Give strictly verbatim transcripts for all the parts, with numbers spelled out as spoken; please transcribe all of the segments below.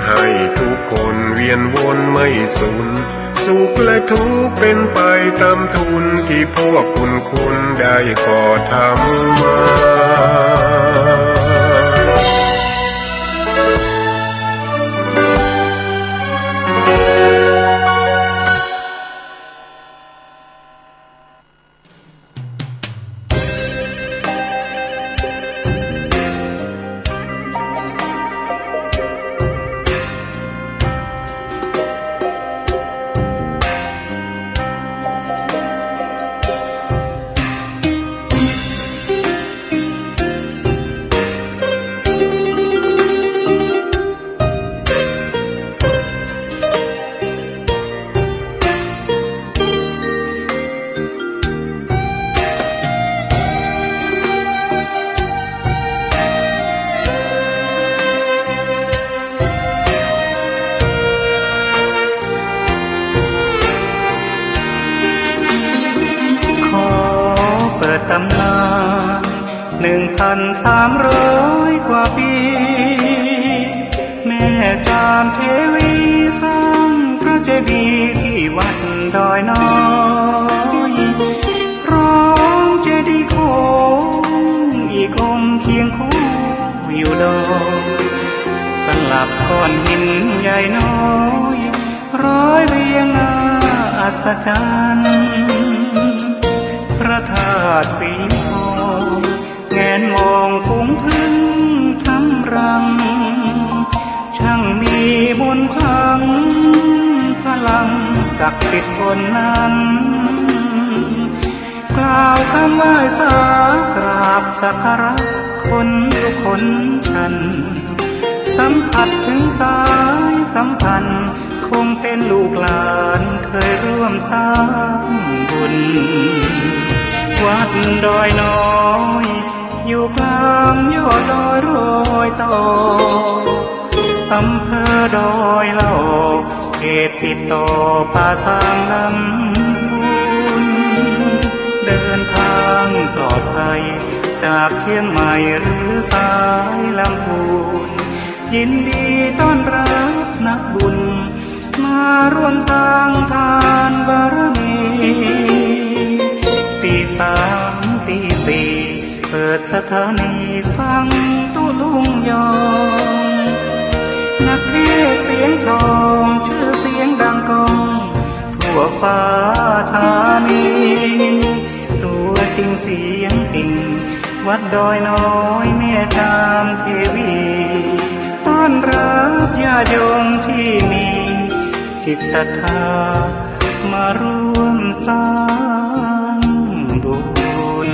ให้ทุกคนเวียนวนไม่สูญ สุขและทุกข์เป็นไปตามทุนที่พวกคุณคุณได้ก่อทำมา ขอเปิดตำนาน หนึ่งพันสามร้อยกว่าปี แม่จามเทวีสร้างพระเจดีย์ที่วัดดอยน้อย พร้อมเจดีย์โค้งอีกองค์เคียงคู่อยู่ดอย สลับก้อนหินใหญ่น้อย ร้อยเรียงน่าอัศจรรย์ พระธาตุสีทอง แงนมองฝูงผึ้งทำรัง ช่างมีมนต์ขลัง พลังศักดิ์สิทธิ์คนนั้น กล่าวคำไหว้สากราบสักการะคนทุกคนฉัน สัมผัสถึงสายสัมพันธ์ คงเป็นลูกหลานเคยร่วมสร้างบุญ วัดดอยน้อย อยู่กลางยอดดอยโรยต่อ อำเภอดอยเหล่า เขตติดต่อป่าซางลำพูน เดินทางปลอดภัย จากเชียงใหม่หรือสายลำพูน ยินดีต้อนรับนักบุญ มาร่วมสร้างทานบารมี ตีสามตีสี่ เปิดสถานีฟังตุลุงยอง นักเทศน์เสียงทอง ชื่อเสียงดังก้อง ทั่วฟ้าธานี ตัวจริงเสียงจริง วัดดอยน้อยแม่จามเทวี ต้อนรับญาติโยมที่มีจิตศรัทธา มาร่วมสร้างบุญ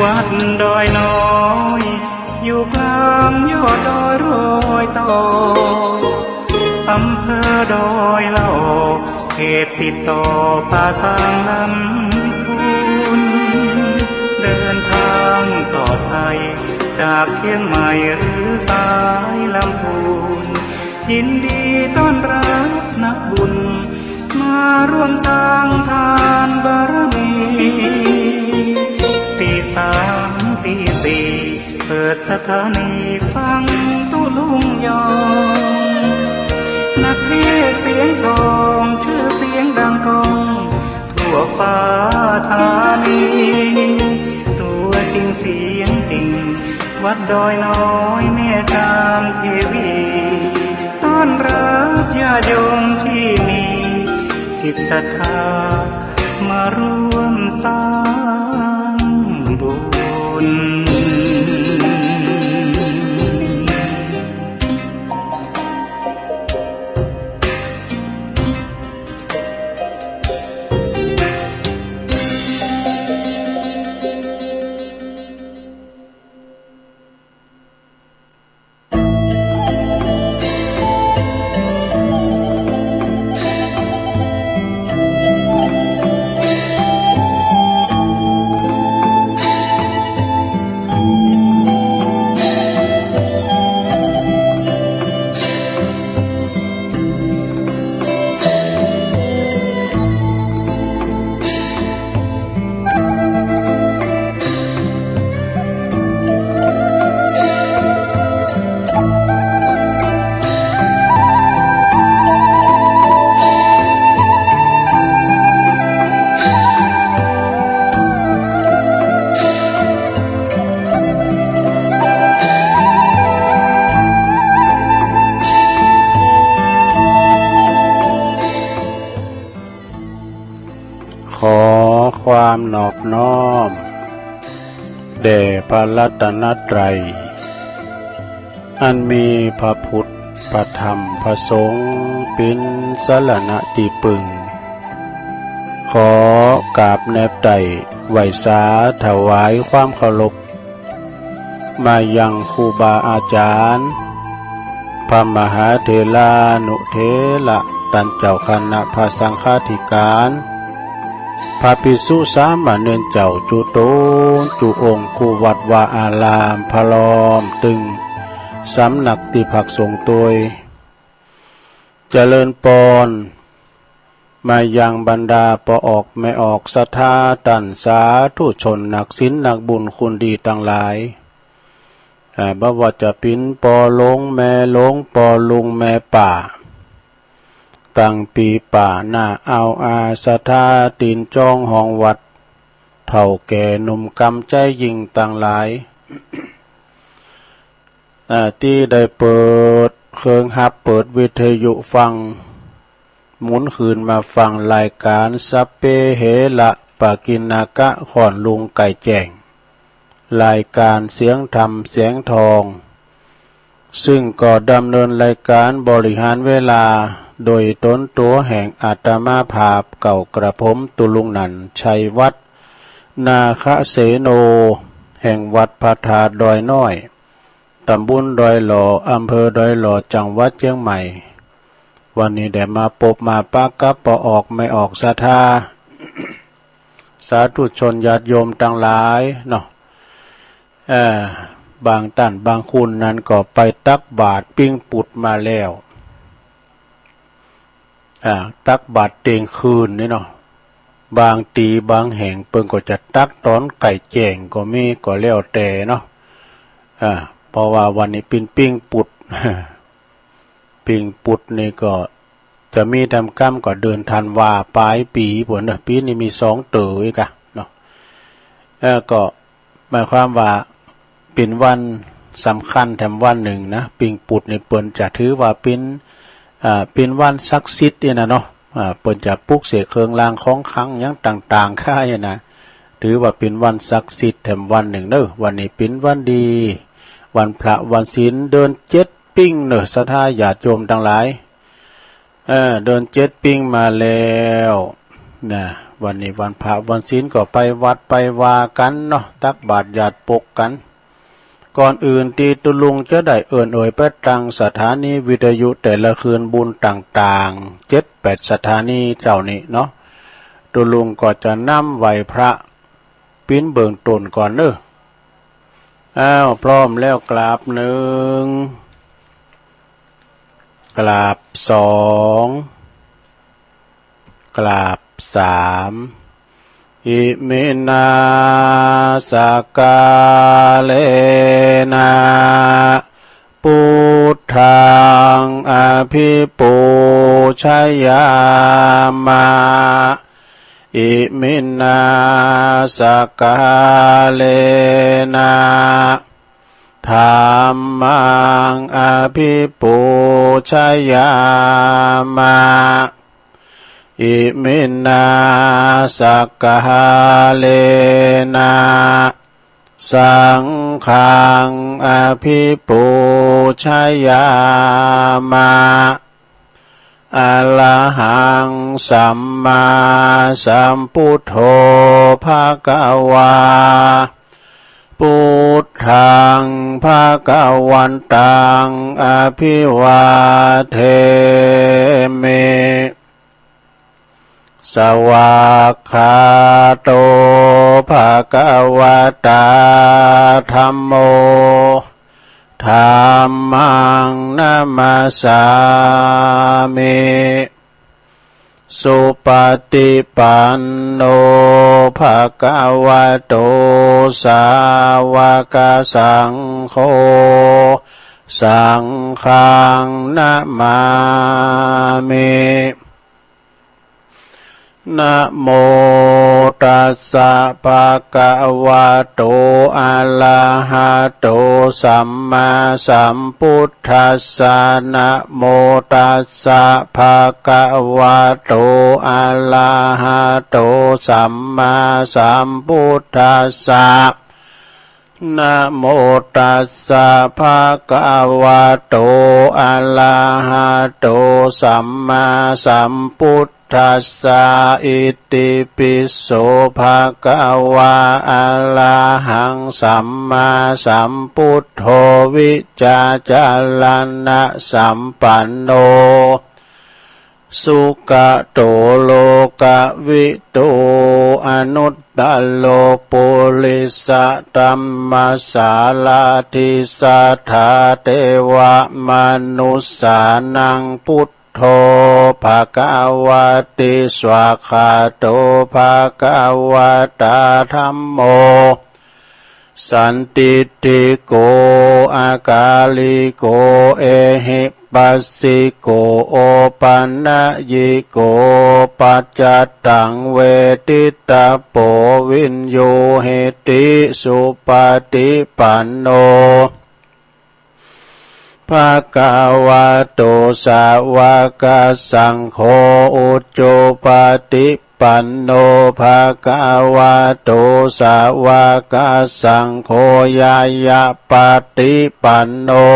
วัดดอยน้อย อยู่กลางยอดดอยโรยต่อ อำเภอดอยเหล่า เขตติดต่อป่าซางลำพูน เดินทางปลอดภัย จากเชียงใหม่หรือสายลำพูน ยินดีต้อนรับนักบุญ มาร่วมสร้างทานบารมี ตีสามตีสี่ เปิดสถานีฟังตุลุงยอง นักเทศน์เสียงทอง ชื่อเสียงดังก้อง ทั่วฟ้าธานี ตัวจริงเสียงจริง วัดดอยน้อยแม่จามเทวี ต้อนรับญาติโยมที่มีจิตศรัทธา มาร่วมสร้างบุญ ความนอบน้อมแด่พระรัตนตรัย อันมีพระพุทธ พระธรรม พระสงฆ์ เป็นสรณะที่พึ่ง ขอกราบแนบไต่ไหว้สาถวายความเคารพ มายังครูบาอาจารย์ พระมหาเถรานุเถระ ต้านเจ้าคณะพระสังฆาธิการ พระภิกษุสามเณรเจ้าจุ๊ต๋นจุ๊องค์ คู่วัดวาอารามพร้อม ตึงสำนักตี้พักสงฆ์ตวย เจริญปอน มายังบรรดาป้อออกแม่ออกศรัทธา ต้านสาธุชนนักศีลนักบุญคุณดีตังหลาย อ่า บ่ว่าจะเป๋นป้อหลวงแม่หลวง ป้อลุงแม่ป้า ตังปี้ป้าน้าอาวอาศรัทธา ตี๋นจองห้องวัด เฒ่าแก่หนุ่มกำใจ๋ยิ่งตังหลาย อ่า ตี้ได้เปิดเครื่องฮับ เปิดวิทยุฟัง หมุนคืนมาฟังรายการสัพเพเหระปกิณณกะ ค่อนลุงใก้แจ้ง รายการเสียงธรรมเสียงทอง ซึ่งก็ดำเนินรายการบริหารเวลาโดยต๋นตั๋วแห่งอาตมาภาพเก่ากระผม ตุ๊ลุงนันท์ ชัยวัฒน์ นาคเสโน แห่งวัดพระธาตุดอยน้อย ตำบลดอยหล่อ อำเภอดอยหล่อ จังหวัดเจียงใหม่ วันนี้ได้มาปบมาปะกับป้อออกแม่ออกศรัทธา สาธุชนญาติโยมตังหลายเนาะ เอ่อ บางต้านบางคุณนั้นก็ไปตักบาตรปิ้งปุดมาแล้ว อ่า ตักบาตรเตียงคืนนี่เนาะ บางตี้บางแห่งเปิ้นก็จะตักต๋อนใก้แจ้งก็มี ก็แล้วแต่เนาะ อ่า เพราะว่าวันนี้เป๋นปิ้งปุด ปิ้งปุดนี่ก็จะมีแถมกำก็เดือนธันวาปลายปี๋ปู้นเนาะ ปี๋นี้มีสองเต๋ออีกอะเนาะ เอ่อ ก็หมายความว่าเป๋นวันสำคัญแถมวันนึ่งนะ ปิ้งปุดนี่เปิ้นจะถือว่าเป๋น อ่า เป๋นวันศักดิ์สิทธิ์นี่นะเนาะ อ่า เปิ้นจะปลุกเสกเครื่องรางของขลังหยังต่างๆ ค่ะนี่นะ ถือว่าเป๋นวันศักดิ์สิทธิ์แถมวันนึ่งเนาะ วันนี้เป๋นวันดี วันพระวันศีล เดือนเจ็ดปิ้งเนาะ ศรัทธาญาติโยมตังหลาย เออ เดือนเจ็ดปิ้งมาแล้วนะ วันนี้วันพระวันศีลก็ไปวัดไปวากั๋นเนาะ ตักบาตรญาติปกกั๋น ก่อนอื่นตี้ตุ๊ลุงจะได้เอิ้นเอ่ยไปตังสถานีวิทยุแต่ละคืนบุญต่างๆ เจ็ดแปดสถานีเจ้านี้เนาะ ตุ๊ลุงก็จะนำไหว้พระเป๋นเบื้องต้นก่อนเนาะ อ้าว พร้อมแล้วกราบหนึ่ง กราบสอง กราบสาม อิมินา สักกาเลนะ พุทธัง อภิปูชยามะ อิมินา สักกาเลนะ ธัมมัง อภิปูชยามะ อิมินา สักกาเลนะ สังฆัง อภิปูชยามะ อะระหัง สัมมาสัมพุทโธ ภะคะวา พุทธัง ภะคะวันตัง อภิวาเทมิ สวากขาโต ภะคะวะตา ธัมโม ธัมมัง นะมัสสามิ สุปฏิปันโน ภะคะวะโต สาวกสังโฆ สังฆัง นะมามิ นะโม tassa bhagavato arahato sammāsambuddhassa. Namo tassa bhagavato arahato sammāsambuddhassa. Namo tassa bhagavato arahato sammāsambuddhassa. Iti pi so bhagavā arahaṃ sammāsambuddho vijjācaraṇasampanno sugato lokavidū anuttaro purisadammasārathi satthā devamanussānaṃ buddho bhagavāti. Svākkhāto bhagavatā dhammo sandiṭṭhiko akāliko ehipassiko opanayiko paccattaṃ veditabbo viññūhīti. Supaṭipanno bhagavato sāvakasaṅgho, ujupaṭipanno bhagavato sāvakasaṅgho, ñāyapaṭipanno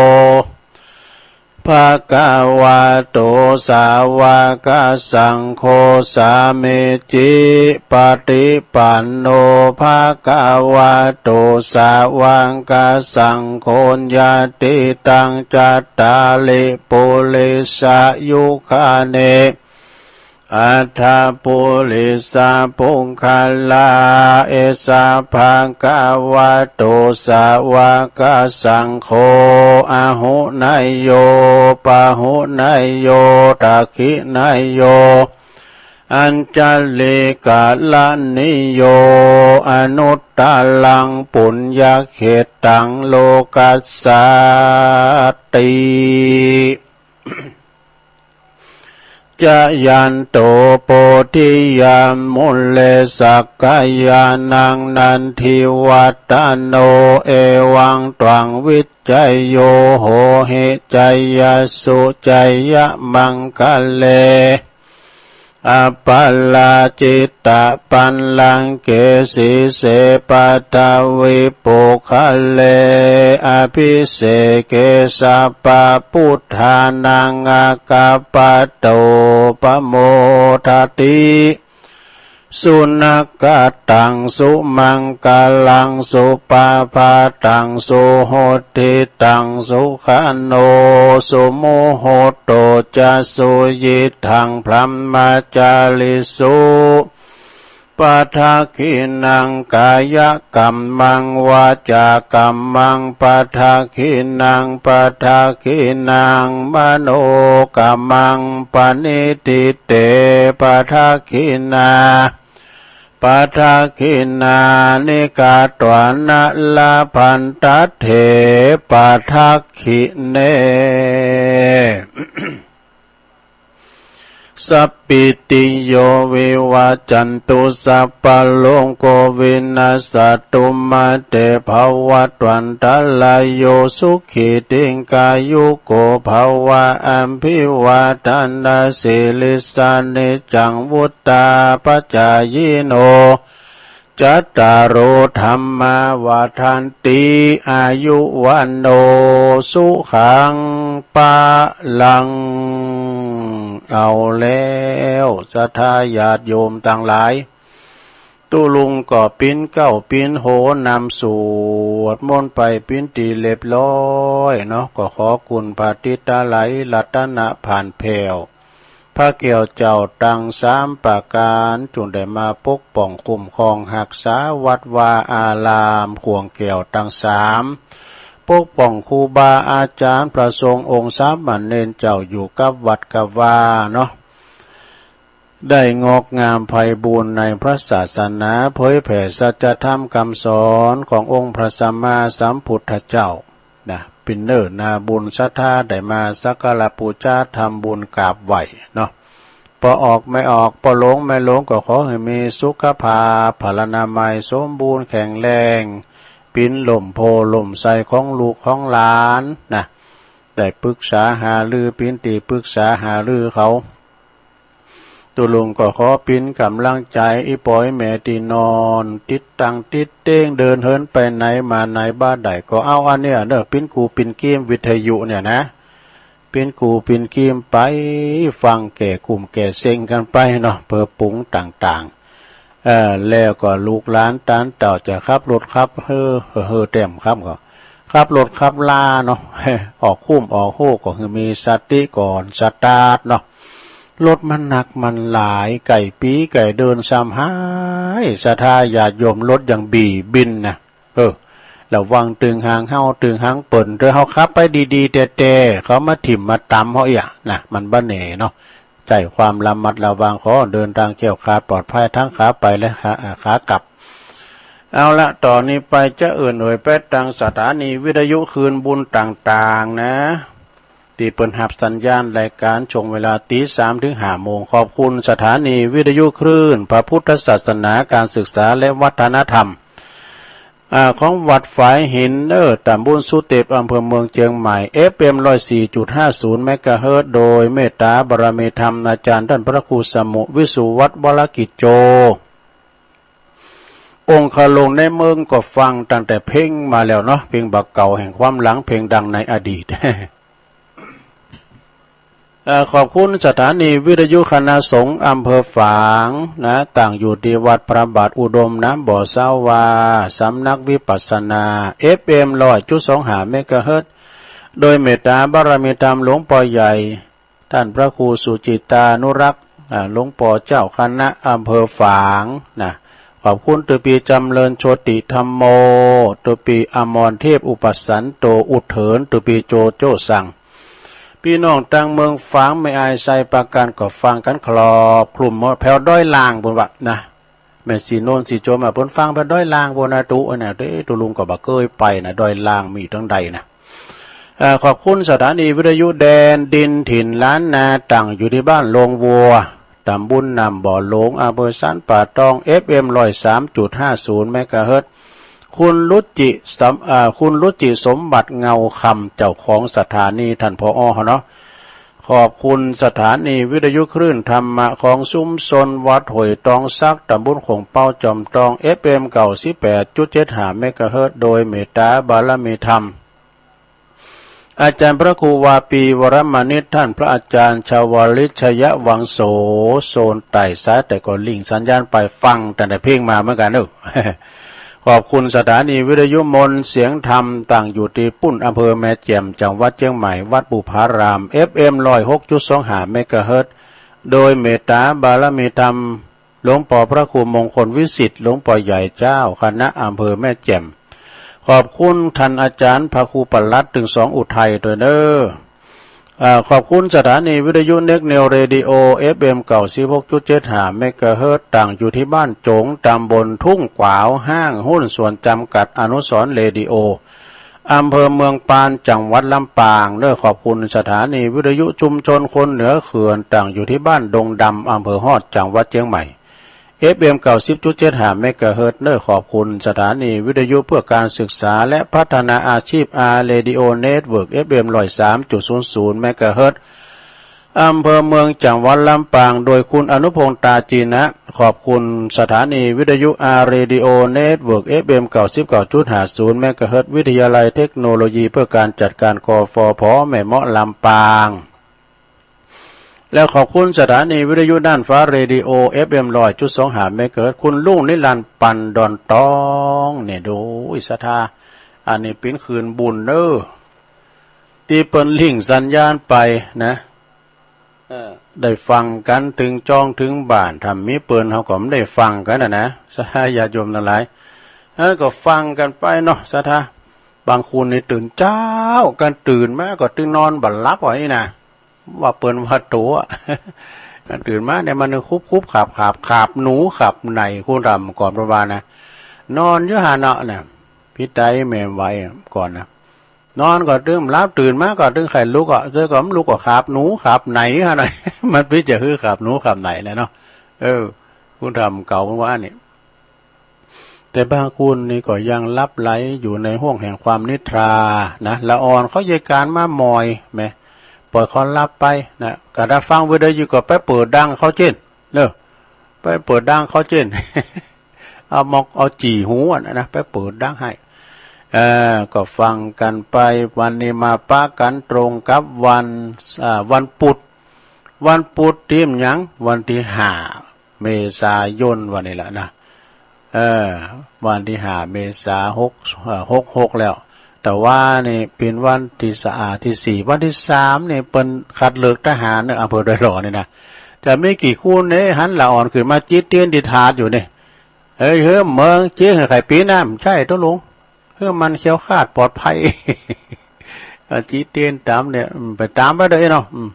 bhagavato sāvakasaṅgho, sāmīcipaṭipanno bhagavato sāvakasaṅgho, yadidaṃ cattāri purisayugāni aṭṭha purisapuggalā, esa bhagavato sāvakasaṅgho, āhuneyyo pāhuneyyo dakkhiṇeyyo añjalikaraṇīyo, anuttaraṃ puññakkhettaṃ lokassāti. Jayanto bodhiyā mūle sakyānaṃ nandivaḍḍhano, evaṃ tvaṃ vijayo hohi jayassu jayamaṅgale, aparājitapallaṅke sīse paṭhavipokkhare, abhiseke sabbabuddhānaṃ aggappatto pamodati. Sunakkhattaṃ sumaṅgalaṃ supabhātaṃ suhuṭṭhitaṃ, sukhaṇo sumuhutto ca suyiṭṭhaṃ brahmacārisu, padakkhiṇaṃ kāyakammaṃ vācākammaṃ padakkhiṇaṃ, padakkhiṇaṃ manokammaṃ paṇidhī te padakkhiṇā, padakkhiṇāni katvāna labhantatthe padakkhiṇe. Sabbītiyo vivajjantu sabbarogo vinassatu, mā te bhavatvantarāyo sukhī dīghāyuko bhava. Abhivādanasīlissa niccaṃ vuḍḍhāpacāyino cattāro dhammā vaḍḍhanti, āyu vaṇṇo sukhaṃ balaṃ. เอาแล้ว ศรัทธาญาติโยมตังหลาย ตุ๊ลุงก็ปิ้นเก๊าปิ้นโหนำสวดมนต์ไปปิ้นตี้เรียบร้อยเนาะ ก็ขอคุณพระติตาไลยรัตนผ่านแผ่ว พระแก้วเจ้าตังสามประก๋าน จุ่งได้มาปกป้องคุ้มครองฮักษาวัดวาอาราม ข่วงแก้วตังสาม ปกป้องครูบาอาจารย์พระสงฆ์องค์สามเณรเจ้าอยู่กับวัดกับวาเนาะ ได้งอกงามไพบูลย์ในพระศาสนา เผยแผ่สัจธรรมคำสอนขององค์พระสัมมาสัมพุทธเจ้า นะ ปิ้นเน่อนาบุญศรัทธาได้มาสักการะปู๋จาทำบุญกราบไหว้เนาะ ป้อออกแม่ออก ป้อหลงแม่หลง ก็ขอหื้อมีสุขภาพ พลานามัยสมบูรณ์แข็งแรง ปิ๋นล่มโพธิ์ล่มไส้ของลูกของหลานนะ ได้ปรึกษาหารือ ปิ๋นตี้ปรึกษาหารือเขา ตุ๊ลุงก็ขอปิ๋นก๋ำลังใจ๋ อี่ป้ออี่แม่ตี้นอน ติดตังติดเต๊ง เดินเหินไปไหนมาไหนบ่ได้ ก็เอาอันเนี้ยเนอะ ปิ๋นกูปิ๋นกีมวิทยุเนี่ยนะ ปิ๋นกูปิ๋นกีมไป ฟังแก่กุ้มแก่เซ็งกั๋นไปเนาะ เปื้อปรุงต่างๆ เออ แล้วก็ลูกหลานตานเต้าจะขับรถขับเฮอ เฮอเต็มค่ำก็ ขับรถขับลาเนาะ ออกคุ้มออกโฮก็หื้อมีสติก่อน สตาร์ทเนาะ รถมันหนักมันหลาย ใก้ปี๋ใก้เดินซ้ำหาย ศรัทธาญาติโยม รถยังบีบินนะ เออ ระวังตึงหางเฮาตึงหางเปิ้น เด้อ เฮาขับไปดีๆ แต๊ๆ เขามาถิ่มมาตำเฮาเอี้ยนะ มันบ่แน่เนาะ ใจ๊ความระมัดระวัง ขอเดินตางแคล้วคลาดปลอดภัย ทั้งขาไปและขา อ่า ขากลับ เอาละ ต่อนี้ไปจะเอิ้นเอ่ยไปตางสถานีวิทยุคืนบุญต่างๆ นะ ตี้เปิ้นฮับสัญญาณรายก๋านช่วงเวลาตี๋สามถึงห้าโมง ขอบคุณสถานีวิทยุคลื่นพระพุทธศาสนา การศึกษาและวัฒนธรรม อ่า ของวัดฝายหินเนอะ ตำบลสุเต็ป อำเภอเมืองเจียงใหม่ เอฟเอ็ม ร้อยสี่จุดห้าศูนย์ เมกะเฮิรตซ์ โดยเมตตาบารมีธรรมอาจารย์ท่านพระครูสมุ วิสุวัฒน์ วรกิจโจ องคลุงในเมืองก็ฟังตั้งแต่เพลงมาแล้วเนาะ เพลงบ่าเก่าแห่งความหลัง เพลงดังในอดีต เอ่อ ขอบคุณสถานีวิทยุคณะสงฆ์อำเภอฝางนะ ตั้งอยู่ตี้วัดพระบาทอุดมน้ำบ่อสาวา สำนักวิปัสสนา เอฟเอ็ม ร้อยจุดสองห้า เมกะเฮิรตซ์ โดยเมตตาบารมีธรรมหลวงป้อใหญ่ ท่านพระครูสุจิตานุรักษ์ อ่า หลวงป้อเจ้าคณะอำเภอฝางนะ ขอบคุณตุ๊ปี้จำเริญโชติธัมโม ตุ๊ปี้อมรเทพอุปสันโต อุเถิร ตุ๊ปี้โจโจ้สัง ปี้น้องตางเมืองฝาง แม่อายไซประการก็ฟังกั๋นครอบคลุมหมด แผวดอยล่างปู้นวะนะ แม่ศรีนวลศรีโจมอะ เปิ้นฟังแผวดอยล่างปู้นนะ ตุ๊ อันเนี้ย เอ๊ะ ตุ๊ลุงก็บ่เกยไปนะ ดอยล่างมีตังใดนะ เอ่อ ขอบคุณสถานีวิทยุแดนดินถิ่นล้านนา ตั้งอยู่ตี้บ้านโรงวัว ตำบลน้ำบ่อหลวง อำเภอสันป่าตอง เอฟเอ็ม ร้อยสามจุดห้าศูนย์ เมกะเฮิรตซ์ คุณรุจิสม เอ่อ คุณรุจิสมบัติเงาคำ เจ้าของสถานี ท่าน ผอ เฮาเนาะ ขอบคุณสถานีวิทยุคลื่นธรรมะของชุมชนวัดห้วยตองสัก ตำบลโข่งเป้า จอมตอง เอฟเอ็ม เก้าสิบแปดจุดเจ็ดห้า เมกะเฮิรตซ์ โดยเมตตาบารมีธรรม อาจารย์พระครูวาปีวรมณิต ท่านพระอาจารย์ชวลิตชยวังโส โซนใต้สายใต้ก็ลิงก์สัญญาณไปฟังตั้งแต่เพลงมาเหมือนกั๋นเนอะ ขอบคุณสถานีวิทยุมนต์เสียงธรรม ตั้งอยู่ตี้ปุ้น อำเภอแม่แจ่ม จังหวัดเชียงใหม่ วัดบุพาราม เอฟเอ็ม ร้อยหกจุดสองห้า เมกะเฮิรตซ์ โดยเมตตาบารมีธรรม หลวงป้อพระครูมงคลวิสิทธิ์ หลวงป้อใหญ่เจ้าคณะอำเภอแม่แจ่ม ขอบคุณท่านอาจารย์พระครูปลัดตึงสองอุทัยด้วยเนอะ อ่า ขอบคุณสถานีวิทยุเน็กเนวเรดิโอ เอฟเอ็ม เก้าสิบหกจุดเจ็ดห้า เมกะเฮิรตซ์ ตั้งอยู่ตี้บ้านโจ๋ง ตำบลทุ่งกวาว ห้างหุ้นส่วนจำกัดอนุสรณ์เรดิโอ อำเภอเมืองปาน จังหวัดลำปางเนอะ ขอบคุณสถานีวิทยุชุมชนคนเหนือเขื่อน ตั้งอยู่ตี้บ้านดงดำ อำเภอฮอด จังหวัดเชียงใหม่ เอฟเอ็ม เก้าสิบจุดเจ็ดห้า เมกะเฮิรตซ์เนอะ ขอบคุณสถานีวิทยุเพื่อการศึกษาและพัฒนาอาชีพ อาร์ เรดิโอ เน็ตเวิร์ก เอฟเอ็ม ร้อยสามจุดศูนย์ศูนย์ เมกะเฮิรตซ์ อำเภอเมือง จังหวัดลำปาง โดยคุณอนุพงษ์ ตาจีนะ ขอบคุณสถานีวิทยุ อาร์ เรดิโอ เน็ตเวิร์ก เอฟเอ็ม เก้าสิบเก้าจุดห้าศูนย์ เมกะเฮิรตซ์ วิทยาลัยเทคโนโลยีเพื่อการจัดการ กฟผ แม่เมาะ ลำปาง แล้วขอบคุณสถานีวิทยุน่านฟ้าเรดิโอ เอฟเอ็ม ร้อยจุดสองห้า เมกะเฮิรตซ์ คุณลุงนิรันดร์ ปันดอนตอง เนี่ย โดยศรัทธา อันนี้เป๋นคืนบุญเนอะ ตี้เปิ้นลิงก์สัญญาณไปนะ เออ ได้ฟังกั๋นตึงจ้องตึงบ้าน ถ้ามีเปิ้นเฮาก็บ่ได้ฟังกั๋นนะนะ ศรัทธาญาติโยมตังหลาย เออ ก็ฟังกั๋นไปเนาะ ศรัทธา บางคนนี่ตื่นเจ๊ากั๋น ตื่นมาก็ตึงนอนบ่หลับอ่ะนี่นะ ว่าเปิ้นว่าตั๋ว ตื่นมาเนี่ยมันคุบคุบขับขับ ขับหนูขับไหน คุณธรรมก่อนประมาณนะ นอนอยู่หั้นเนาะนะ พี่ไตแม่ไหวก่อนนะ นอนก็ตึงหลับ ตื่นมาก็ตึงใค่ลุกอ่ะ เธอก็ลุกก็ขาบหนูขาบไหนฮะหน่อย มันเป็นจะหื้อขาบหนูขาบไหนแหละเนาะ เออ คุณทำเก่าว่านี่ แต่บางคนนี่ก็ยังหลับไหลอยู่ในห้วงแห่งความนิทรานะ ละอ่อนเขาเยการมาหมอยแหม ปล่อยเขาหลับไปนะ กะถ้าฟังวิทยุก็ไปเปิดดังเขาเจ้นเนอะ ไปเปิดดังเขาเจ้น เอาหมอกเอาจี่หูอะนะ ไปเปิดดังให้ เออ ก็ฟังกันไป วันนี้มาปะกันตรงกับวัน อ่า วันพุธ วันพุธที่หยัง วันที่ห้า เมษายนวันนี้แหละนะ เออ วันที่ห้า เมษา หก เอ่อ หกหก แล้ว แต่ว่านี่เป็นวันที่สะอาดที่สี่ วันที่สามนี่เปิ้นคัดเลือกทหารในอำเภอดอยหล่อนี่นะ จะมีกี่คนเนี่ย หันละอ่อนขึ้นมาจี๊ดเตียนที่ถาดอยู่นี่ เอ้ย เฮ้ย เมืองเจ๊ให้ใครปีนนะ ใช่ตัวลง เฮ้ย มันเขียวขาดปลอดภัย อ่ะ จี๊ดเตียนตามเนี่ย อืม ไปตามไปเด้อเนาะ อืม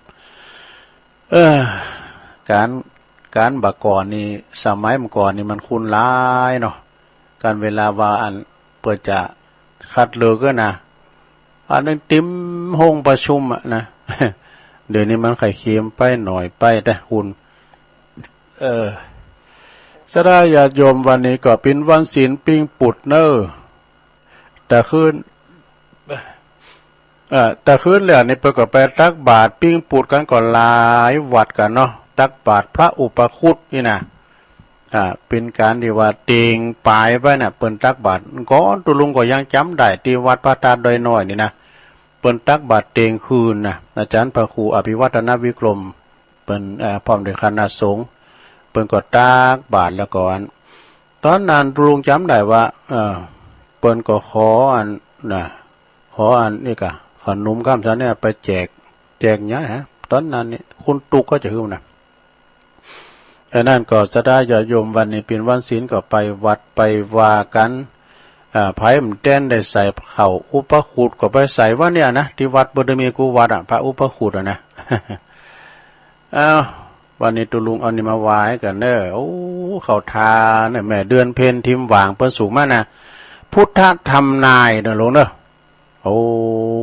เออ การ การบ่าก่อนนี่ สมัยเมื่อก่อนนี่มันคนหลายเนาะ การเวลาว่าอันเปิดจะคัดเลือกก็นะ อันนั้นเต็มห้องประชุมอะนะ เดี๋ยวนี้มันใค่เข็มไปหน่อยไปแต่คุณ เออ ศรัทธาญาติโยม วันนี้ก็เป็นวันศีลปิ้งปุดเนอะ แต่คืน เอ่อ แต่คืนแล้วนี่เปิ้นก็ไปตักบาตรปิ้งปุดกันก็หลายวัดกันเนาะ ตักบาตรพระอุปคุตนี่นะ อ่า เป็นการที่ว่าเต็งปายไปน่ะ เปิ้นตักบาตร ก่อนตุลุงก็ยังจำได้ ที่วัดพระธาตุดอยน้อยนี่นะ เปิ้นตักบาตรเต็งคืนนะ อาจารย์พระครูอภิวัฒนวิกรม เปิ้น เอ่อ พร้อมด้วยคณะสงฆ์ เปิ้นก็ตักบาตรแล้วก็อัน ตอนนั้นตุลุงจำได้ว่า เอ่อ เปิ้นก็ขออันนะ ขออันนี้กะ ขนมคำฉันเนี่ยไปแจก แจกเนี่ยนะ ตอนนั้นนี่คุณตุ๊กก็จะหื้อนะ อันนั้นก็ศรัทธาญาติโยม วันนี้เป็นวันศีลก็ไปวัดไปวากัน อ่า ไผมันแต้นได้ใส่เข้าอุปคุตก็ไปใส่วันเนี่ยนะ ที่วัดบ่ได้มีกู้วัดอ่ะ พระอุปคุตอ่ะนะ อ้าว วันนี้ตุลุงเอานี่มาไหว้กันเนอะ โอ้ เข้าทาเนี่ย แม่เดือนเพ็ญทิมหว่างเปิ้นสูงมากนะ พุทธธรรมนายเนอะลุงเนอะ โอ้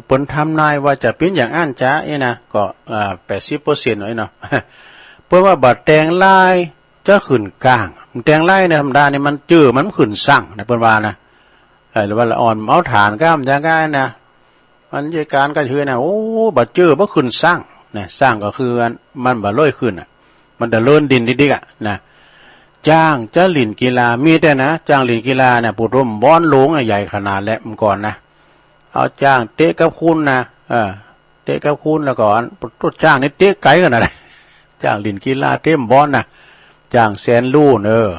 เปิ้นทำนายว่าจะเป็นอย่างอั้นจ้ะ เอ้ยนะ ก็ อ่า แปดสิบเปอร์เซ็นต์ เอ้ยเนาะ เปิ้นว่าบ่าแต่งลายจะขึ้นก้าง แต่งลายในธรรมดานี่มันเจอมันขึ้นสั่งนะ เปิ้นว่านะ เออ หรือว่าละอ่อนเอาฐานก้ามจะก้านะ มันเยการก็คือนะ โอ้ บ่าเจอบ่ขึ้นสั่งนะ สั่งก็คืออันมันบ่เลื่อยขึ้นอ่ะ มันจะเลื่อนดินดิ๊กๆอ่ะนะ จ้างจะหลิ้นกีฬา มีแต่นะ จ้างหลิ้นกีฬาเนี่ย ปู่ร่มบ้อนหลวงน่ะ ใหญ่ขนาดแหละเมื่อก่อนนะ เอาจ้างเตะกับคุณนะ เออ เตะกับคุณแล้วก็อัน ตุ๊จ้างนี่เตะไกลขนาดไหน จ้างหลิ้นกีฬาเตะบ้อนนะ จ้างแสนลูน เออ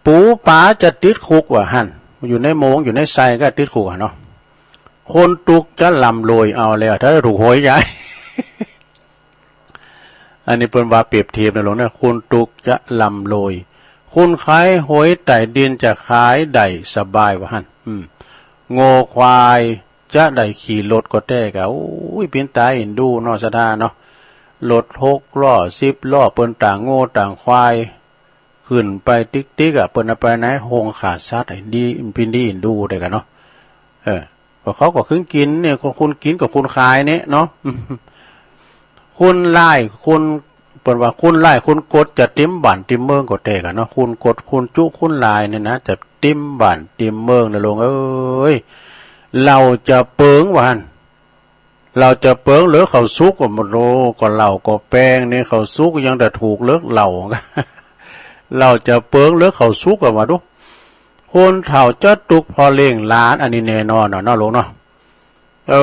ปูป๋าจะติดคุกว่าหั่น อยู่ในโมงอยู่ในไซก็ติดคุกอะเนาะ คนตุกจะร่ำรวยเอาแล้ว ถ้าถูกหวยใหญ่ อันนี้เปิ้นว่าเปรียบเทียบนะหลวงนะ คนตุกจะร่ำรวย คนขายหวยใต้ดินจะขายได้สบายว่าหั่น อืม งัวควายจะได้ขี่รถก็แต๊กะ โอ้ย เปิ้นต๋าเอ็นดูเนาะ ศรัทธาเนาะ รถหกล้อสิบล้อ เปิ้นต่างงัวต่างควาย ขึ้นไปติ๊กๆอ่ะ เปิ้นเอาไปในโฮงฆ่าสัตว์ ไอ้ดี เปิ้นดีเอ็นดูได้กะเนาะ เออ ก็เขาก็ครึ่งกินเนี่ย ก็คนกินกับคนขายเนี่ยเนาะ คนร้าย คน เปิ้นว่าคนร้าย คนกดจะเต็มบ้านเต็มเมืองก็แต๊กะเนาะ คนกด คนจุ คนร้ายเนี่ยนะ จะเต็มบ้านเต็มเมืองนะหลวงเอ้ย เราจะเปิงว่าหั่น เราจะเปิงเหลือข้าวสุกก็บ่รู้ ก็เหล้าก็แป้งนี่ ข้าวสุกยังแต่ถูกเลิกเหล้า เราจะเปิงเหลือข้าวสุกก็มาดู คนเฒ่าจะตุกเพราะเลี้ยงหลาน อันนี้แน่นอนเนาะ เนาะหลวงเนาะ เอ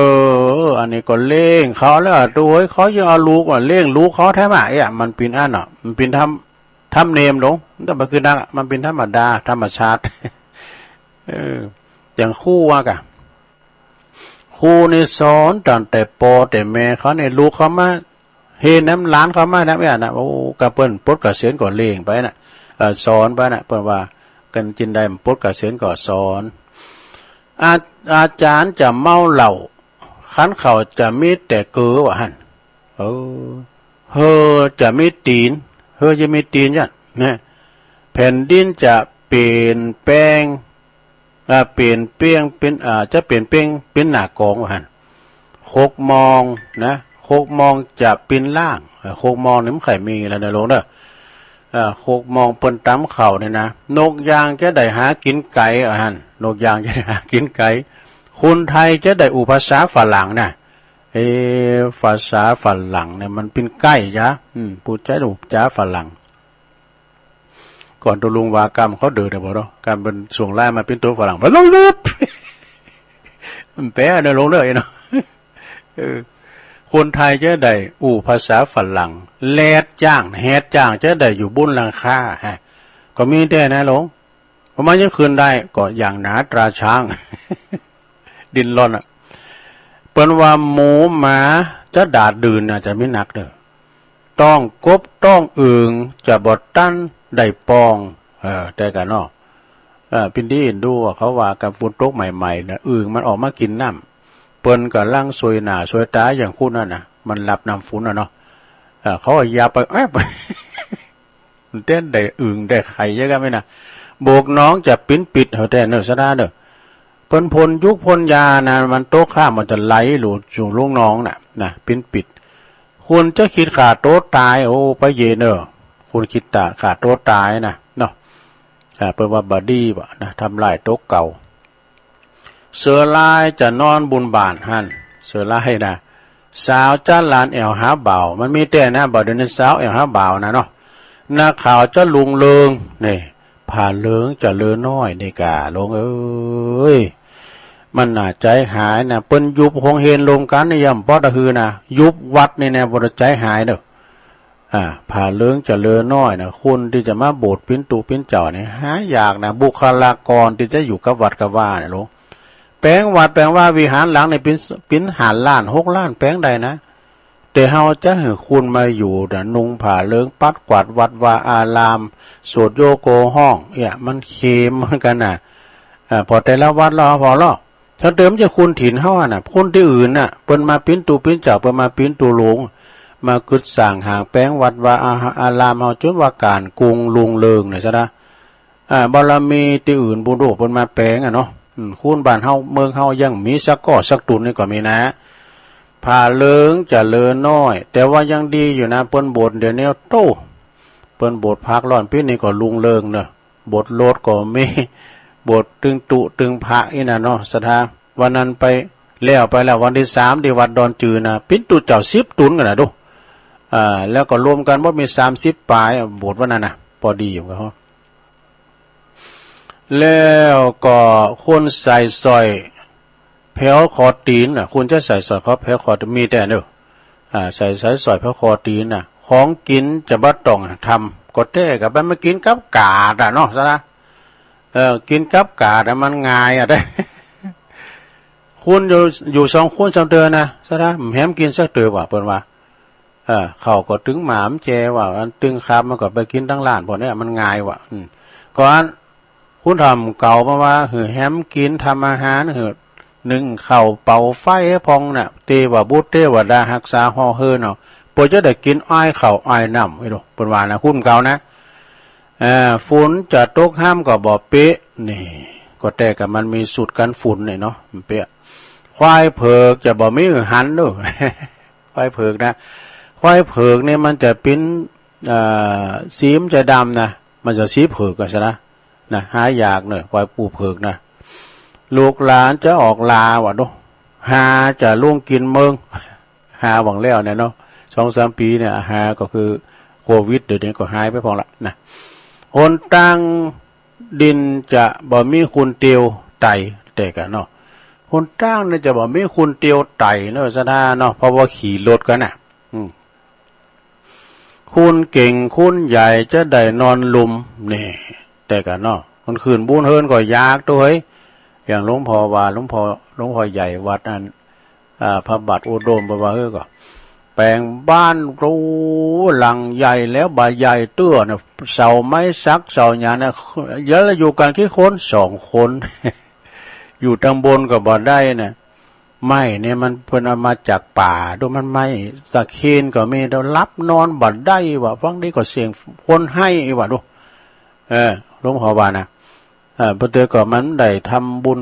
อ อันนี้ก็เลี้ยงเขาแล้ว ตัวเขายังเอาลูกมาเลี้ยงลูกเขาแท้มา เอ๊ะ มันเปิ้นอันเนาะ มันเปิ้นธรรม ธรรมเนียมหลวง แต่มันคือนัก มันเปิ้นธรรมดา ธรรมชาติ เออ อย่างครูว่ากะ ครูนี่สอนตั้งแต่ปอแต่แม่เขาเนี่ย ลูกเขามาเฮนน้ำ หลานเขามาน้ำเนี่ยนะ โอ้ กะเปิ้นปลดเกษียณก็เลี้ยงไปนะ เอ่อ สอนไปนะ เปิ้นว่ากันจินได้ปลดเกษียณก็สอน อา อาจารย์จะเมาเหล้า คันเขาจะมีแต่เกลือว่าหั่น เออ เฮอจะมีตีน เฮอจะมีตีนยันนะ แผ่นดินจะเปลี่ยนแปลง อ่า เปลี่ยนเปลี่ยงเป็น อ่า จะเปลี่ยนเปลี่ยงเป็นหน้ากองว่าหั่น หกโมงนะ หกโมงจะเป็นล่าง เออ หกโมงนี่มันใครมีแล้วนะลุงเด้อ อ่า หกโมงเปิ้นตำข้าวเนี่ยนะ นกยางจะได้หากินไก่ อ่ะหั่น นกยางจะได้หากินไก่ คนไทยจะได้อู้ภาษาฝรั่งนะ เออ ภาษาฝรั่งเนี่ยมันเป็นไก่จ้ะ อืม ผู้ใช้อู้ภาษาฝรั่ง ก่อนตัวลุงว่ากำเขาเดินเนี่ยบอกเนาะ กำเป็นส่งไล่มาเป็นตัวฝรั่ง ไปลงลึบ มันแปลในลงเลยเนาะ เออ คนไทยจะได้อู้ภาษาฝรั่ง แลดจ้าง แฮดจ้าง จะได้อยู่บนหลังคา ฮะ ก็มีแต่นะลุง ประมาณยังคืนได้ ก็อย่างหนาตราช้าง ดิ้นรนอะ เปิ้นว่าหมูหมาจะดาดดื่นน่ะ จะมีหนักเด้อ ต้องกบต้องอึ่งจะบ่ตันได้ปอง เออ แต่กันเนาะ เออ ปินดีอินดูอะ เขาว่ากันฝนตกใหม่ๆเนี่ย อึ่งมันออกมากินน้ำ เปิ้นกำลังซวยหน้าซวยตาอย่างคุณนั่นนะ มันหลับน้ำฝนน่ะเนาะ เออ เขาก็อย่าไป แอบ มันเต้นได้อึ่งได้ไข่เยอะกันไหมนะ โบกหนองจะปิ้นปิด เฮาแต่เนอะ สะดาเนอะ เปิ้นพ่นยุกพ่นยานะ มันตกข้ามมันจะไหลหลุดสู่ลุ่งหนองน่ะ นะ ปิ้นปิด คุณจะคิดฆ่าตัวตาย โอ้ ไปเยเนอะ คุณคิดตาฆ่าตัวตายนะ เนาะ อ่า เปิ้นว่าบ่ดีบ่ะนะ ทำลายตัวเก่า เสือลายจะนอนบุญบ้านหั่น เสือลายนะ สาวจ้าหลานแอวหาบ่าว มันมีแต่นะ บ่าวเดี๋ยวนี้สาวแอวหาบ่าวนะเนาะ นักข่าวจะลุงเริง นี่ ผ้าเหลืองจะเหลือน้อยนี่กา ลุงเอ้ย มันน่าใจหายนะ เปิ้นยุบโฮงเฮียนรวมกันนี่ย่ำปอตะฮือนะ ยุบวัดนี่แน่ บ่ได้ใจหายเด้อ อ่า ผ้าเหลืองจะเหลือน้อยนะ คนที่จะมาโบสถ์ปิ้นตุ๊ปิ้นเจ้านี่หายากนะ บุคลากรที่จะอยู่กับวัดกับวาเนี่ยลุง แปลงวัดแปลงวาวิหารหลังนี่ปิ้น ปิ้นห้าล้านหกล้านแปลงได้นะ แต่เฮาจะหื้อคุณมาอยู่นะ นุ่งผ้าเหลืองปัดกวาดวัดวาอาราม สวดโยโกห้อง เนี่ย มันเขมเหมือนกันนะ อ่า พอแต่ละวัดละ พอละ ถ้าเติมจะคุณถิ่นเฮาอะนะ คนที่อื่นน่ะ เปิ้นมาปิ้นตุ๊ปิ้นเจ้า เปิ้นมาปิ้นตุ๊หลวง มากึ๊ดสร้างหางแปลงวัดวาอา อารามเฮา จนว่าการกรุงรุ่งเรืองเนี่ยซะนะ อ่า บารมีตี้อื่นบ่ฮู้เปิ้นมาแปลงอะเนาะ อืม คนบ้านเฮาเมืองเฮายังมีสักก้อสักตุ๊นนี่ก็มีนะ ผ้าเหลืองจะเหลือน้อย แต่ว่ายังดีอยู่นะ เปิ้นโบสถ์เดี๋ยวนี้โต้ เปิ้นโบสถ์ภาคร้อนปีนี้ก็รุ่งเรืองเนอะ โบสถ์โลดก็มี โบสถ์ตึงตุ๊ตึงพระอี้น่ะเนาะ ศรัทธา วันนั้นไป แล้วไปแล้ว วันที่สามที่วัดดอนจือนะ ปิ้นตุ๊เจ้าสิบตุ๊นกันนะดู อ่า แล้วก็รวมกันหมดมีสามสิบปลาย โบสถ์วันนั้นนะ พอดีอยู่ครับ แล้วก็คนใส่สร้อยแผวคอตีนน่ะ คนจะใส่สร้อยคอแผวคอตีนมีแต่เนอะ อ่า ใส่ ใส่สร้อยแผวคอตีนน่ะ ของกินจะบ่ต้องทำ ก็แท้กับมันมากินกับกาดอะเนาะ ซะนะ เออ กินกับกาดอะมันง่ายอะเด้ คุณอยู่ อยู่สองคนสามเดือนนะ ซะนะ แหมกินสักเดือนว่ะ เปิ้นว่า เออ เขาก็ตึงหมามแจว่า อันตึงครับ มันก็ไปกินทั้งร้านพวกเนี้ย มันง่ายว่ะ อืม ก่อน คุณทำเก่ามาว่า หือแหมกินทำอาหาร หือนึ่งข้าวเป่าไฟให้พองน่ะ เตว่าบุตรเตวดาหักษาห่อเฮินเอา เพื่อจะได้กินอ้ายข้าวอ้ายน้ำ ไอ้ดู เปิ้นว่านะ คุณเก่านะ อ่า ฝนจะตกห้ามก็บ่เปะ นี่ ก็แต่กับมันมีสูตรกันฝนนี่เนาะ มันเปะ ควายเผือกจะบ่มีหือหันเด้อ ควายเผือกนะ ควายเผือกเนี่ยมันจะปิ้น เอ่อ สีมันจะดำนะ มันจะสีเผือกกันซะนะ นะ หายากเนอะ ควายปูเผือกนะ ลูกหลานจะออกลาว่ะเนาะ หาจะล่วงกินเมือง หาหวังแล้วเนี่ยเนาะ สองสามปีเนี่ย หาก็คือโควิด เดี๋ยวนี้ก็หายไปพองละนะ หนตางดินจะบ่มีคนเตียวไต แต่กันเนาะ หนตางเนี่ยจะบ่มีคนเตียวไตเนอะ ศรัทธาเนาะ เพราะว่าขี่รถกันน่ะ อืม คนเก่งคนใหญ่จะได้นอนลุม นี่ แต่กันเนาะ คนคืนบุญเฮินก็ยากตัวเฮ้ย อย่างหลวงพ่อว่า หลวงพ่อ หลวงพ่อใหญ่วัดนั้น อ่า พระบาทอุดมบอกว่า เฮ้ย ก็แปลงบ้าน โอ้ หลังใหญ่แล้ว บ่าใหญ่เตื้อเนี่ย เสาไม้สัก เสาหญ้าเนี่ย แล้วอยู่กันกี่คน สองคน อยู่ตางบนก็บ่ได้เนี่ย ไม้เนี่ยมันเพิ่นเอามาจากป่า ดูมันไม้ตะเคียนก็มี แล้วหลับนอนบ่ได้ว่ะ ฟังดีก็เสียงคนไห้ว่ะ ดู เออ หลวงพ่อว่านะ ဢႃႇ ပေႃးတေၵေႃႈ မၼ်းလႆႈထမ်းပုၼ်ႇၵမ်ႉသင်ၵႃႈ ဢေႃႈ ၼေႃႈ မႆႈ။ တႃႇတေၵေႃႈ ပိၼ်ႇဝွၵ်ႈပိၼ်ႇလိင်း ႁွႆႁူၼ်ၵၼ်ၼႆဝႃႈ တေႃႈမၼ်းၵေႃႈယူႇ ဢႃႇ ၼေႃႈ ယူႇၵေႃႈမႆႈ။ လႆႈ ဢႃႇ ၶုၼ်ၵဵင်ႇၶုၼ်ယႂ်ႇ တေလႆႈၼွၼ်းလုမ်ႈ၊ ၶုၼ်ၼုမ်ႇ တေလႆႈၼွၼ်းပုၼ်ႇ တေလႆႈၼွၼ်းပုၼ်ႇပၢၼ်ႇ ၼႆႉလူး။ ဢႃႇ သၽဝ်ႇတေၸုၼ်ၵၼ် ၵၢင်ဢႃႇၵၢတ်ႇ ႁိူဝ်းပိၼ်ႇၼႃႇလူး၊ သၽဝ်ႇႁိူဝ်းပိၼ်ႇၼႃႇ ၼႃႇ။ ၶုၼ်ၸရႃႇ တေၼွၼ်း ၼွၼ်းတိုင်ႇ၊ ၶုၼ်သိုင်ႇ တေလႆႈယႂ်ႇၵၢၼ် ၶုၼ်သိုင်ႇ တေလႆႈယႂ်ႇၵၢၼ်။ ၼွႆႉၼၢၼ်း တေၼီၶဝ်ႈပႃႇၼေႃႈ၊ ဢိူဝ်ႈ ၼွႆႉၼၢၼ်း တေၼီၶဝ်ႈပႃႇဝႃႈ။ ၼမ်ႉထႃႈ တေလႆၶိုၼ်ႈႁိူၼ်း၊ ဢၼ်ၼႆႉ ၼႄႈၼွၼ်းၵႃႈလူး။ ပိူၼ်ႈတေႃႇၵွၵ်းၶိုၼ်ႈၽႃႈပုၼ်ႇ ႁိူၼ်းၸၢၼ်းပုၼ်ႉၼႆႉ။ ၸၢၼ်းမီးဢမ်ႇလႆႈၼႆ မိူဝ်ႈၵွၼ်ႇ ပိူၼ်ႈမီးၸၢၼ်းႁွမ်ၼေႃႈ။ ပိူၼ်ႈမီးႁူင်းၾႆး ႁိူၼ်းၾႆး လႄႈၵေႃႈ မီးၸၢၼ်းႁွမ် လႄႈ ပိူၼ်ႈတေပႅင်ႇဢၼ် ဢႃႇ ႁၢဝ်ဢၼ်ၼႆႉ လႄႈ ပိူၼ်ႈတေဢဝ်ဢၼ် ဢႃႇ ၵထၢင်ၵႃႈ လိုဝ်ဝႃႈဢၼ် ဢႃႇ ဢၼ်မႆႉတီႈပိူၼ်ႈၸေႃႇယၢင်ႇႁိူၼ်းၼႃႇ ဢဝ်ၶီႈလိၼ်ၶဝ်သႂ်ႇၼႆႉ လႄႈၵေႃႈ ဢဝ်တူၼ်ႈ ဢဝ်ၾႆး ဢဝ်ႁွမ်ယၢင်ႇပူၵ်ႇၶႃႈၼႆႉ လႄႈၵေႃႈ ဢဝ်မႆႉၼွႆႉၶဝ်ပၵ်း ဢဝ် ဢဝ်ဢၼ်ပိူၵ်ႇၶႆႇၶဝ်သုပ်း သုပ်းႁၼ်ၼႃႇလူး။ မၼ်းမၢႆၶႂၢမ်းဝႃႈ တေလႆႈ ဢၼ်ၼႆႉ ဢၼ်ပိူၵ်ႇၶႆႇၼႆႉ မၼ်းလႆႈၵၼ်မလႅင်းၸႃႉ လႄႈ ပိူၼ်ႈပႅင်ႇဢၼ်မၼ်းၸူးမႃးၵႅင် တီႈဝေႇလႃးယၢမ်းႁွၼ်ႉၼႃႇ ၶုၼ်ထဝ်ႈ ပေႃးတေပႆၼွၼ်း ၼွၼ်းၸၢၼ်းႁွမ်ဢႃႉ မိူဝ်ႈၵွၼ်ႇမၼ်းလုမ်းလီဢႃႉ ဢိူဝ်ႈ ၼွၼ်းၸၢၼ်းႁွမ် တိုၵ်ႉမႃးၵေႃႈ ၶဝ်ႈပႆၼွၼ်းၼႂ်းႁိူၼ်းဢႃႉၼႃႇ ၸၢၼ်းႁွမ် မၼ်းမီးမေႃႈၼမ်ႉ မေႃႈသင်ဢိတ်းဢႃႉ တင်ႈတႄႇပိူၼ်ႈၶင်ပႃၼႆႉ ၵေႃႈလုၵ်ႉ လုၵ်ႉ ဢႃႇ ပေႃႈၼၢၼ်းပေႃႈၼွႆႉ တေလႆၶဝ်ႈပႃ ၼမ်ႉတႃၵေႃႈ ပေႃးလႆ ဢႃႇ တေလႆၶိုၼ်ႈႁိူၼ်း လုၵ်ႈလၢၼ် ဢိူဝ်ႇ သင် သင် ၾင်ဝႆႉလူးၼေႃႈ လုၵ်ႈလၢၼ် ပေႃးၾင်ၵမ်တိူၼ်းပေႃႈမႄႈၼႃႇ ဢိူဝ်ႇ ဢိူဝ်ႇ မၼ်းထိုင်မီးၼႃႇလူးၼႃႇ လုၵ်ႈလၢၼ် ပေႃးၸိူဝ်ႉၾင် ပေႃးၸိူဝ်ႉၾင်ၵမ်တၵ်းၵမ်တိူၼ်း ၶွင်ပေႃႈၶွင်မႄႈၼႃႇ ႁိၼ်ႁႄႈ တေယွင်ႈပုၼ်ႈႁူဝ်ဝႅၼ် ၼႆႉၵေႃႈ တႄႉၵၼ်ၼေႃႈ။ ဢႃႇ ပိူၼ်ႈပႅင်ႇဝႅၼ်ၵၼ်ၼႃႇ ၵေႃႈဢဝ်ႁိၼ်ႁႄႈၼႆႉ။ ၶုၼ်တၢင်ႇတႅၼ်း တေမႃးယူႇပဵၼ်ၵုမ်ႇ ပဵၼ်ၵုမ်ႇ တႄႉၵၼ်ၼေႃႈ သတ်ႉထႃးၼေႃႈ။ ယူႇပဵၼ်ၵုမ်ႇ ပဵၼ်ၵုမ်ႇၼႃႇ။ ၶုၼ်ၼုမ်ႇတေလႆႈ ဢိူဝ်ႇ မႆႉၼုမ်ႇတေလႆႈမတ်ႉမႆႉၵႄႇ။ ၶုၼ်တေယႄႈ ပေႃးၵိၼ်လဝ်ႈ ဢူဝ်ႈ တႄႉၵၼ်ၼေႃႈ။ ပေႃးၵိၼ်ၶဝ်ႈ ၵိၼ်ၶဝ်ႈ မၼ်းပၼ်ႇထွၼ်းသုၶၽၢပ်ႈရၢင်ႇၵၢႆ ဢိူဝ်ႇ လႄႈ လဝ်ႈၵေႃႈ ပႅင်ႇႁႂ်ႈတူၺ်းဢႃႉ ၼႃႇ။ ၵိၼ်ၶဝ်ႈ ၵိၼ်ၶဝ်ႈၵေႃႈ ဢိူဝ်ႈ ယၢင်ႇဝႃႈၼႆႉၼႃႇ မၼ်းသိုမ်းသပ်းၶဝ်ႈၼႂ်းလိူတ်ႈ ၼႂ်းသိၼ် ၼႂ်းဢဵၼ်ၼႃႇ ဢႃႇ ပဵၼ်လဝ်ႈမေႃႈလီသိုမ်း ႁဵတ်းပိူၼ်ႈဝႃႈ ၶုၼ်ထဝ်ႈတေလႆႈ ဢႃႇ ၶုၼ်တေထဝ်ႈ ပေႃးၵိူတ်ႇမိူၼ် မီးၶုၼ်ထဝ်ႈ ၶုၼ်ၵိူတ်ႇမိူၼ်ၼေႃႈ ဢႃႇ တုင်ႇႁိုင် ဢႃႇ မႄႈလူင်ႁူႉၸၵ်း ဢႃႇ တုင်ႇ တုင်ႇႁိုင် တေပေႃးမီးၽႂ်ႁူႉၸၵ်း တုင်ႇၵေႃႈ ၶိုဝ်းဢဝ်ၽတ်းၶဝ်ႈၼႃႇ တုင်ႇၼႃႇ ႁိုင်ၼႆႉ မၼ်းမီးႁူးၼေႃႈ ပိူၼ်ႈတေဢဝ်ဢၼ်သႂ်ႇႁႂ်ႈလႄႈ ၶဝ်ႈပဵၼ် တေဢဝ်ပိူၼ်ႈသႂ်ႇ သႂ်ႇၶဝ်ႈပဵၼ် လူၺ်ႈလူၺ်ႈၼႆႉ ႁိုင် ဢိူဝ်ႇ တုင်ႇႁိုင် ဢိူဝ်ႇ ၶဝ်ႁူႉၸၵ်းဢႃႇ လႄႈဢွၼ်ႇလီၼေႃႈ တုင်ႇၼႆႉ ၶုၼ် ၶုၼ်ၵွၼ်ႇၼႆႉ ၵၼ် လႄႈဢွၼ်ႇၵိူတ်ႇမႃးမႂ်ႇမႂ်ႇ ပိူၼ်ႈဢဝ်သႂ်ႇတုင်ႇၵွၼ်ႇၼေႃႈ ၼႃႇ သႂ်ႇတုင်ႇ တုင်ႇ တုင်ႇၽတ်းၶဝ်ႈၼႆႉၵႃႈ ၽိုတ်ႇၽၵ်းတေလႆႈၼွၼ်းမုင်ႈ ဢႃႇ တႄႉၵၼ်ၼေႃႈ ၽိုတ်ႇၽၵ်းတေလႆႈၼွၼ်းမုင်ႈ ၵၼ်မလႅင်ႇၼႆႉၼေႃႈ လႄႈၵေႃႈ ပဵတ်ႈပုင်ႇ တေပေႃးမီးၽႂ်ႁၢပ်ႇလႄႈၼႆႉ ပဵတ်ႈပုင်ႇၼႆႉ လႄႈဢွၼ်ႇၶဝ်ႁူႉၸၵ်းဢိူဝ်ႈ မႆႉၵၢၼ်ႈ လႄႈၶဝ်ႁူႉၸၵ်းဢိူဝ်ႈ ၶေႃးလဵၵ်းလႄႈ မႆႉၼမ်ႉပူႇၼေႃႈ မႆႉၵၢၼ်ႈၶေႃးလဵၵ်းၼႆႉ ၶဝ်ႁူႉၸၵ်းလႄႈၵႃႈၼေႃႈ ၵူၼ်းပၢပ်ႇတေလုင်ႈလိူင်ႈဝႃႈႁၼ် ဢိူဝ်ႈ ၵူၼ်းထူဝ်းမိူင်း တေႁူတိပ်ႉတႃတိပ်ႉၼၼ်ႉလႄႈ လုင်းဢိူၺ်း ႁဝ်းၽေႃႇလေႃး ဢႃႇ ပိူၼ်ႈတီႈမူၺ်ႉၵၼ် တၢင်ႇပရထဵတ်ႈ ႁဝ်းၵေႃႈႁၼ်ၼႃႇၼေႃႈ ပိူၼ်ႈလူပ်ႉလႃႇၶႃႈၾၼ်ၵၼ် တၢင်ႇပရထဵတ်ႈ ႁဝ်းၵေႃႈႁၼ်ၼႃႇ ဢႃႇ မၼ်းတႃတိပ်ႉ ႁၼ်မူတ်းဢႃႇ မႃးမီးလူၵ်ႈ ပိူဝ်ႈဝႃႈလူၵ်ႈယေႃႇယူႇၼႂ်းၽႃႇမိုဝ်းႁဝ်းၼႃႇ ႁၼ်လႆႈမူတ်း ၽလိၵ်ႈတႄႉ တေပေႃးၽဵတ်း ဢူဝ်ႈ လုၵ်ႈတူဝ်ႇဢႃႈ မၼ်းဢဝ်ပုမ်ႇၼႆႉ ၶူပ်းသေတုပ်ႉၼႃႇ ပူႇတူႇမေႃႈ ႁဵတ်းတေဢွၵ်ႇတၢမ်လၢၼ်ႉၵႃႈ ၼႆႉ မၼ်းတေႃႇပႆသွၵ်ႈပႆႁႃ ၼႆႁဵတ်းႁွပ်ႇၼႃႇ လိတ်ႈတႃႇႁိုဝ် မၼ်းတိုၼ်းဢွၵ်ႇၵၢၼ်ႇၼႃႇ ၸၢင်ႈမႃး တေပေႃးလႆႈယႂ်ႇၵၢၼ်ႇ ၼႆႉ ၵူၼ်းၽိၵၢၼ်ႇ တေပဵၼ်ၸဝ်ႈ ၼႆႉ ၵူၼ်း ၵူၼ်းၽေႃႇၾဝ်ႇ တေပဵၼ်ၶီႈၶႃႈ ၼႆႉ ၾႃႉ ဢိူဝ်ႇ ၾူၼ်ၾႃႉ တေပေႃးတူၵ်းထုၵ်ႇတွင်ႇ တၢမ်ရိတူႇၵၢၼ်ႇ ဢိူဝ်ႇ တႄႉၵႃႈသတး ၵေႃႈၾူၼ်မႃးယႂ်ႇ ပေႃးတူၵ်းဢိတ်းၼႃႇ ဢိူဝ်ႇ ၾူၼ်မၼ်းတူၵ်းထုၵ်ႇတွင်ႇ တၢမ်ရိတူႇၵၢၼ်ႇ ပူ တေၶူပ်းပႃႇသလိတ်ႇ ပႃႇသလိတ်ႇၼႆႉၼႃႇ ၵူၼ်းၽိတ်းတေယူႇၼိူဝ်ၵူတ်ႇမၢႆႁၼ်ႉ ရၢင်ႇၵၢႆၵူၼ်းႁဝ်းတေၼွႆႉ တဝ်ႈတူၼ်ႈ တဝ်ႈတူၼ်ႈပူၼ်ဝႃႈ ဢိူဝ်ႇ ၵူၼ်းႁဝ်းၼႆႉၼွႆႉ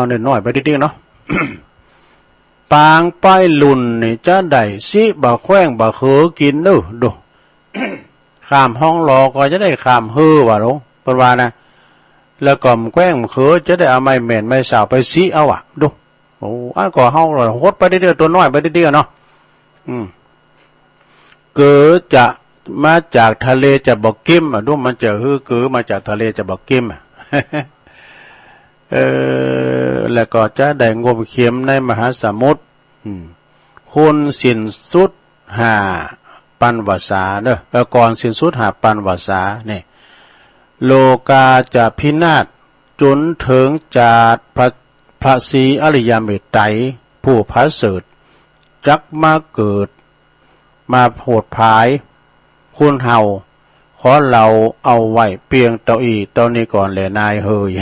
ပႅတ်ႈတိၵ်းတိၵ်းၼေႃႈ ปางไปลุ่นนี่จะได้สิบ่าแขว้งบ่าเขือกินเนอะดู ข้ามห้องหลอก็จะได้ข้ามเฮือว่าลงเปิ้นว่านะ แล้วก็แขว้งเขือจะได้เอาไม้แม่นไม้สาวไปสิเอาอะดู โอ้ อันก็เฮาหดไปเรื่อยๆ ตัวน้อยไปเรื่อยๆ เนาะ อืม เก๋อจะมาจากทะเลจะบ่เก็มอะดู มันจะหื้อเก๋อมาจากทะเลจะบ่เก็มอะ เออ แล้วก็จะได้งมเข็มในมหาสมุทร อืม คุณสิ้นสุดห้าปันวาสาเนอะ เออ ก่อนสิ้นสุดห้าปันวาสาเนี่ย โลกาจะพินาศ จนถึงจาดพระ พระศรีอริยเมตไตร ผู้ประเสริฐ จักมาเกิด มาโผดผาย คุณเฮา ขอเล่าเอาไว้เพียงเต้าอี้เต้านี้ก่อนแหละนายเฮย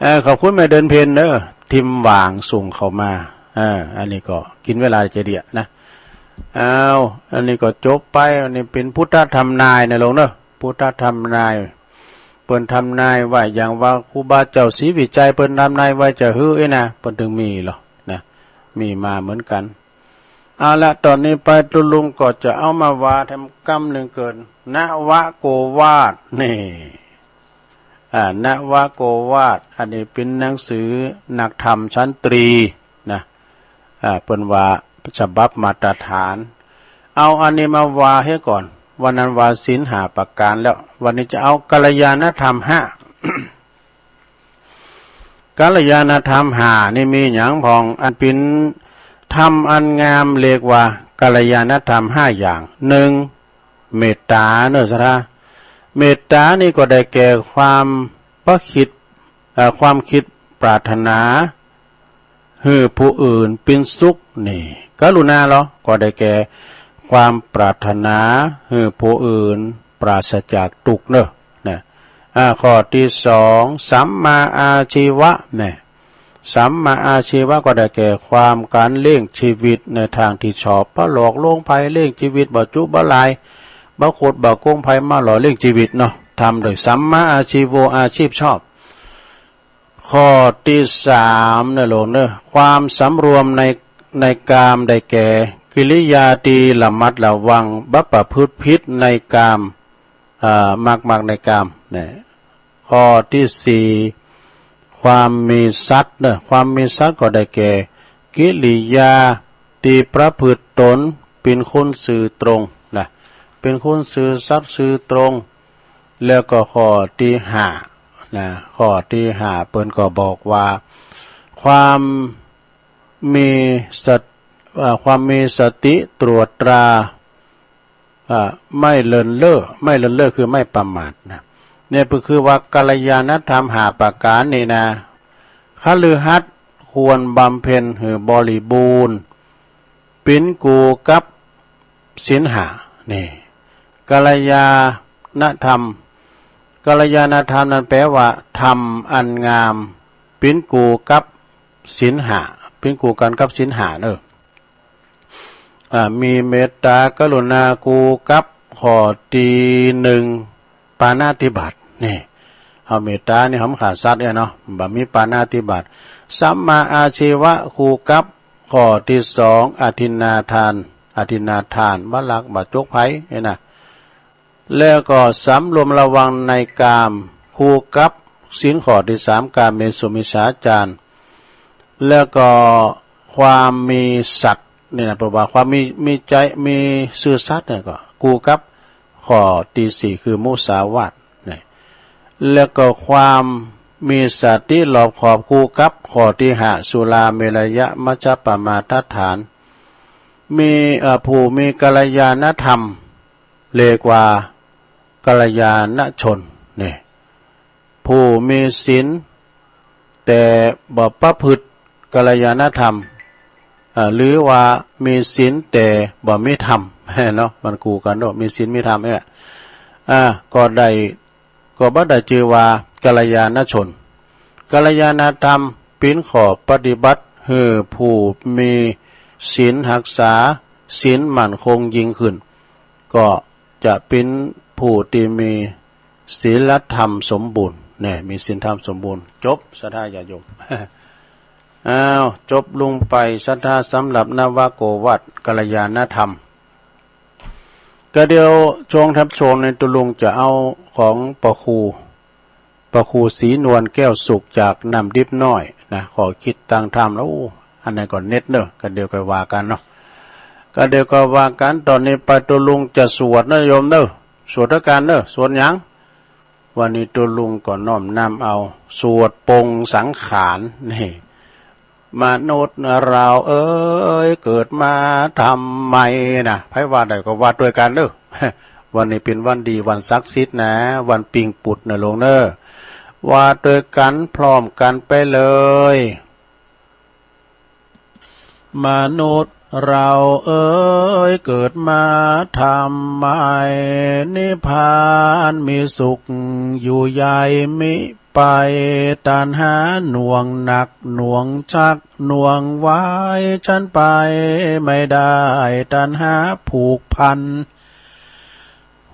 เออ ขอบคุณแม่เดือนเพ็ญเนอะ ทิมหว่างส่งเข้ามา อ่า อันนี้ก็กินเวลาจะเดียนะ อ้าว อันนี้ก็จบไป อันนี้เป็นพุทธธรรมนายนะลงเนอะ พุทธธรรมนาย เปิ้นทำนายว่าอย่างว่าครูบาเจ้าศรีวิชัยเปิ้นทำนายไว้จะหื้อเอ้ยนะ เปิ้นถึงมีเหรอนะ มีมาเหมือนกัน เอาละ ตอนนี้ไปตุลุงก็จะเอามาว่าแถมกำหนึ่งเกิน นวโกวาทนี่ อ่า นวโกวาท อันนี้เป็นหนังสือนักธรรมชั้นตรีนะ อ่า เปิ้นว่าฉบับมาตรฐาน เอาอันนี้มาว่าให้ก่อน วันนั้นว่าศีลห้าประการแล้ว วันนี้จะเอากัลยาณธรรมห้า กัลยาณธรรมห้านี่มีหยังพ่อง อันเป็นธรรมอันงามเรียกว่ากัลยาณธรรมห้าอย่าง หนึ่ง เมตตาเนอะสะท้า เมตตานี่ก็ได้แก่ความประคิด เอ่อ ความคิดปรารถนา หื้อผู้อื่นเป็นสุขนี่ กรุณาเหรอ ก็ได้แก่ความปรารถนาหื้อผู้อื่นปราศจากทุกข์เนอะ นะ อ่า ข้อที่สอง สัมมาอาชีวะเนี่ย สัมมาอาชีวะก็ได้แก่ความการเลี้ยงชีวิตในทางที่ชอบ บ่หลอกลวงใผ เลี้ยงชีวิตบ่จุบ่หลาย บ่คดบ่โกงใผมาหล่อเลี้ยงชีวิตเนาะ ทำโดยสัมมาอาชีโว อาชีพชอบ ข้อที่สามนะโลงเนอะ ความสำรวมใน ในกามได้แก่ กิริยาที่ระมัดระวัง บ่ประพฤติผิดในกาม อ่า มากๆ ในกามนะ ข้อที่สี่ ความมีสัตย์เนอะ ความมีสัตย์ก็ได้แก่ กิริยาที่ประพฤติตนเป็นคนซื่อตรงนะ เป็นคนซื่อสัตย์ซื่อตรง แล้วก็ข้อที่ห้านะ ข้อที่ห้าเปิ้นก็บอกว่า ความมีสติ เอ่อ ความมีสติตรวจตรา อ่า ไม่เลินเล่อ ไม่เลินเล่อคือไม่ประมาทนะ เนี่ยก็คือว่ากัลยาณธรรมห้าประการนี่นะ คฤหัสถ์ควรบำเพ็ญหื้อบริบูรณ์ เป็นกู่กับศีลห้า นี่ กัลยาณธรรม กัลยาณธรรมนั้นแปลว่าธรรมอันงาม เป็นกู่กับศีลห้า เป็นกู่กันกับศีลห้าเนอะ อ่า มีเมตตากรุณากู่กับข้อที่หนึ่ง ปาณาติบาต นี่ เอาเมตตานี่หอมขาดสัตว์เนี่ยเนาะ บ่มีปาณาติบาต สัมมาอาชีวะคู่กับข้อที่สอง อทินนาทาน อทินนาทาน บ่ลักบ่จกใผเนี่ยนะ แล้วก็สำรวมระวังในกาม คู่กับศีลข้อที่สาม กาเมสุมิจฉาจาร แล้วก็ความมีสัตย์นี่นะ แปลว่าความมี มีใจ มีซื่อสัตย์เนี่ยก็ คู่กับข้อที่สี่ คือมุสาวาทเนี่ย แล้วก็ความมีสติรอบคอบ คู่กับข้อที่ห้า สุราเมรยมัชฌปมาทัฏฐาน มี เอ่อ ผู้มีกัลยาณธรรม เรียกว่ากัลยาณชน นี่ ผู้มีศีลแต่บ่ประพฤติกัลยาณธรรม เอ่อ หรือว่ามีศีลแต่บ่มีธรรม เนาะ มันคู่กันเนาะ มีศีลมีธรรมเนี่ย อ่า ก็ได้ ก็บ่ได้ชื่อว่ากัลยาณชน กัลยาณธรรมเป็นข้อปฏิบัติหื้อผู้มีศีลรักษาศีลมั่นคงยิ่งขึ้น ก็จะเป็นผู้ที่มีศีลธรรมสมบูรณ์ เนี่ย มีศีลธรรมสมบูรณ์ จบ ศรัทธาญาติโยม อ้าว จบลงไปศรัทธาสำหรับนวโกวาทกัลยาณธรรม ก็เดี๋ยวช่วงทับช่วงในตัวลุงจะเอาของพระครู พระครูศรีนวลแก้วสุขจากน้ำดิบน้อยนะ ขอคิดตังธรรมแล้ว โอ้ อันนั้นก็เน็ตเนอะ ก็เดี๋ยวก็ว่ากันเนาะ ก็เดี๋ยวก็ว่ากัน ตอนนี้ไปตัวลุงจะสวดนะโยมเนอะ สวดด้วยกันเนอะ สวดหยัง วันนี้ตัวลุงก็น้อมนำเอา สวดปลงสังขารนี่ มนุษย์เราเอ๋ย เกิดมาทำไมนะ ใผว่าได้ก็ว่าด้วยกันเด้อ วันนี้เป็นวันดีวันศักดิ์สิทธิ์นะ วันปิงปุดนะโลงเนอะ ว่าด้วยกันพร้อมกันไปเลย มนุษย์เราเอ๋ย เกิดมาทำไม นิพพานมีสุขอยู่ใหญ่มิไป ตัณหาหน่วงหนักหน่วงชักหน่วงไว้ ฉันไปไม่ได้ ตัณหาผูกพัน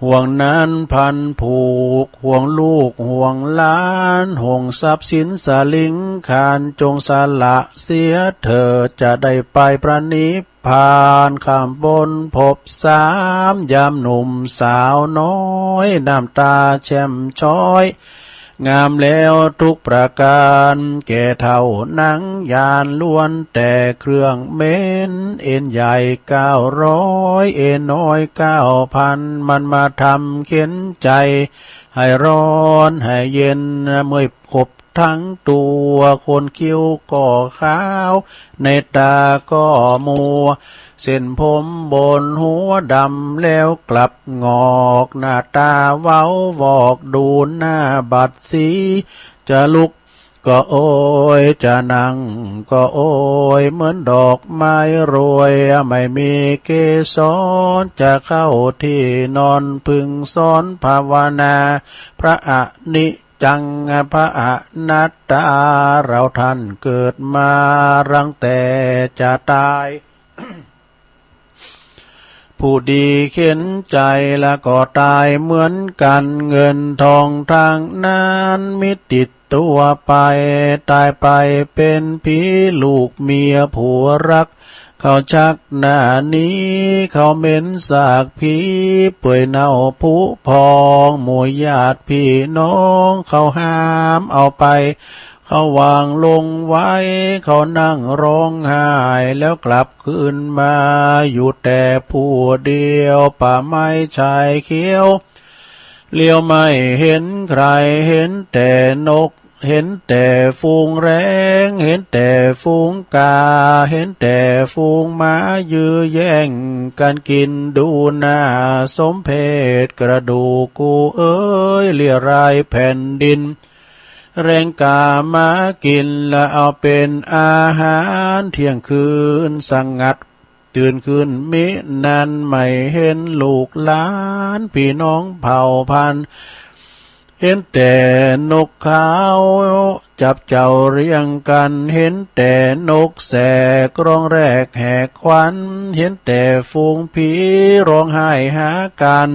ห่วงนั้นพันผูก ห่วงลูกห่วงหลาน ห่วงทรัพย์สินสลิงคาร จงสละเสียเถิด จะได้ไปพระนิพพาน ข้ามพ้นภพสาม ยามหนุ่มสาวน้อย น้ำตาแช่มช้อย งามแล้วทุกประการ แก่เฒ่าหนังยาน ล้วนแต่เครื่องเหม็น เอ็นใหญ่เก้าร้อย เอ็นน้อยเก้าพัน มันมาทำเข็ญใจ ให้ร้อนให้เย็น เมื่อยขบทั้งตัว ขนคิ้วก็ขาว ในตาก็มัว เส้นผมบนหัวดำแล้วกลับหงอก หน้าตาเว้าวอก ดูหน้าบัดสี จะลุกก็โอย จะนั่งก็โอย เหมือนดอกไม้โรย ไม่มีเกสร จะเข้าที่นอน พึงสอนภาวนา พระอนิจจัง พระอนัตตา เราท่านเกิดมา รังแต่จะตาย ผู้ดีเข็ญใจแล้วก็ตายเหมือนกัน เงินทองทางนั้นมิติดตัวไป ตายไปเป็นผี ลูกเมียผัวรัก เขาชักหน้าหนี เขาเหม็นซากผี เปื่อยเน่าผุพอง หมู่ญาติพี่น้อง เขาห้ามเอาไป เขาวางลงไว้ เขานั่งร้องไห้ แล้วกลับคืนมา อยู่แต่ผู้เดียว ป่าไม้ชายเขียว เลี้ยวไม่เห็นใคร เห็นแต่นก เห็นแต่ฝูงแร้ง เห็นแต่ฝูงกา เห็นแต่ฝูงหมา ยื้อแย่งกันกิน ดูหน้าสมเพช กระดูกกูเอ๋ย เรี่ยรายแผ่นดิน แรงกามากิน และเอาเป็นอาหาร เที่ยงคืนสงัด ตื่นคืนมินาน ไม่เห็นลูกหลาน พี่น้องเผ่าพันธุ์ เห็นแต่นกเขาจับเจ้าเรียงกัน เห็นแต่นกแสกร้องแรกแหกขวัญ เห็นแต่ฝูงผีร้องไห้หากัน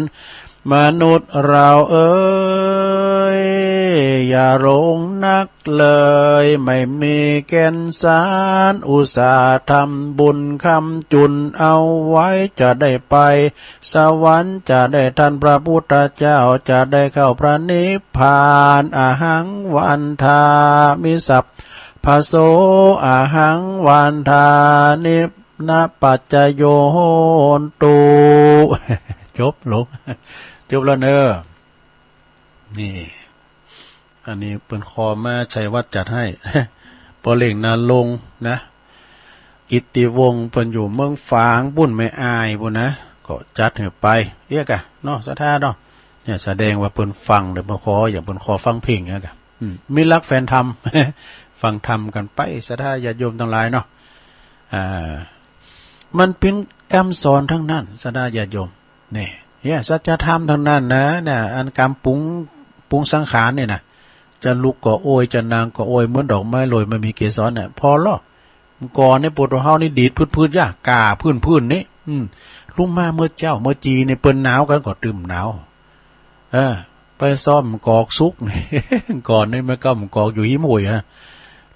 มนุษย์เราเอ๋ย อย่าหลงนักเลย ไม่มีแก่นสาร อุตส่าห์ทำบุญค้ำจุนเอาไว้ จะได้ไปสวรรค์ จะได้ทันพระพุทธเจ้า จะได้เข้าพระนิพพาน อหังวันทามิสัพพะโส อหังวันทานิ นะปัจจโยโหนตุ จบลง จบแล้วเนอะ นี่ อันนี้เปิ้นขอมาชัยวัฒน์จัดให้ ปอเล่งนาลงนะ กิตติวงศ์เปิ้นอยู่เมืองฝางปุ้น แม่อายปุ้นนะ ก็จัดให้ไป เอี้ยกะเนาะ ศรัทธาเนาะ เนี่ยแสดงว่าเปิ้นฟังเด้อ เปิ้นขอ อย่างเปิ้นขอฟังเพลงเนี่ยกะ อืม มีรักแฟนธรรม ฟังธรรมกันไป ศรัทธาญาติโยมทั้งหลายเนาะ อ่า มันเป็นกำสอนทั้งนั้น ศรัทธาญาติโยม นี่ เนี่ย สัจธรรมทั้งนั้นนะ เนี่ย อันกำปรุง ปรุงสังขารเนี่ยนะ จะลุกก็โอย จะนั่งก็โอย เหมือนดอกไม้โรยไม่มีเกสรเนี่ย พอลอ ก่อนในปวดหัวเฮานี่ดีดพืดๆ ย่า ก่าพื้นๆ นี่ อืม ลุงมาเมื่อเจ้า เมื่อจีนี่เปิ้นหนาวกันก็ตื่มหนาว เออ ไปซ่อมกอกสุก ก่อนนี่มันก็กอกอยู่หิมห้วยฮะ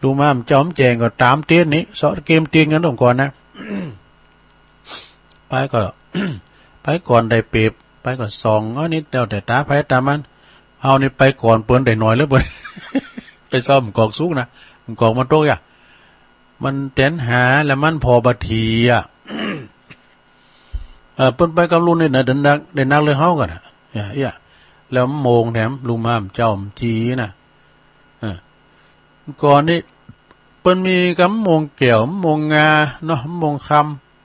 Luŋ ma 'm เจ้า 'm แจ้ง ก็ต๋ามเตียนนี่ เซาะเกมเตียนกั๋นตรงก่อนนะ ไปก็ ไปก่อนได้เปรียบ ไปก็ส่อง เอานี่ แล้วแต่ต๋าใผต๋ามัน เฮานี่ไปก่อนเปิ้นได้หน่อยเหลือเปิ้น ไปซ่อมกอกสุกนะ กอกมันตกอ่ะ มันแต๋นหาแล้วมันผ่อบ่าถี่อ่ะ เออ เปิ้นไปกับลุงนี่นะ ได้นัก ได้นักเลยเฮากั๋นนะ เอี้ย เอี้ย แล้วโมงแถม ลุงมา เจ้า จีนะ เออ ก่อนนี่ เปิ้นมีกำโมงแก้ว โมงงา เนาะ โมงค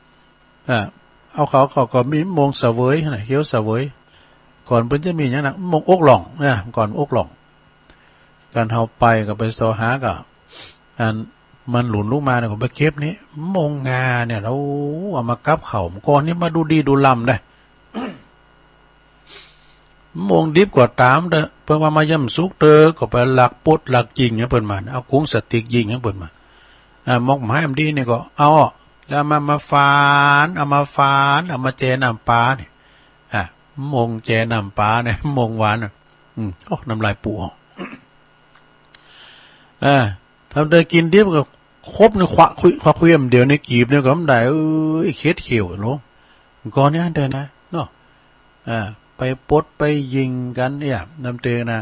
ำ เออ เอาเขา เขาก็มีโมงเสวยนะ เขียวเสวย ก่อนเปิ้นจะมีอย่างนั้น โมงอกหล่อง นะ ก่อนอกหล่อง การเฮาไปก็ไปซอหาก็ อัน มันหลุนลุกมาเนี่ย ก็ไปเก็บนี่ โมงงาเนี่ย โอ้ เอามากับเขาว ก่อนนี่มาดูดีดูลำได้ โมงดิบก็ต๋ามเต๊อะ เปิ้นว่ามาย่ำสุกเต๊อะ ก็ไปลักปดลักจิงเนี่ยเปิ้นมา เอากุ๋งสติ๊กยิงเนี่ยเปิ้นมา อ่า หมกไม้มันดีนี่ก็เอา แล้วมา มาฝาน เอามาฝาน เอามาแจ่น้ำปลาเนี่ย อ่ะ โมงแจ่น้ำปลาเนี่ย โมงหวานน่ะ อืม โอ้ น้ำลายปูออก อ่า ทำได้กินดิบก็ครบในขวะคุย ขวะคุยอันเดียวในกีบเนี่ยก็มันได้ เอ้ย เข็ดเขียวลง ก่อนเนี่ยอันเดียวนะ เนาะ อ่า ไปปดไปยิงกั๋นเนี่ย นำเตงนะ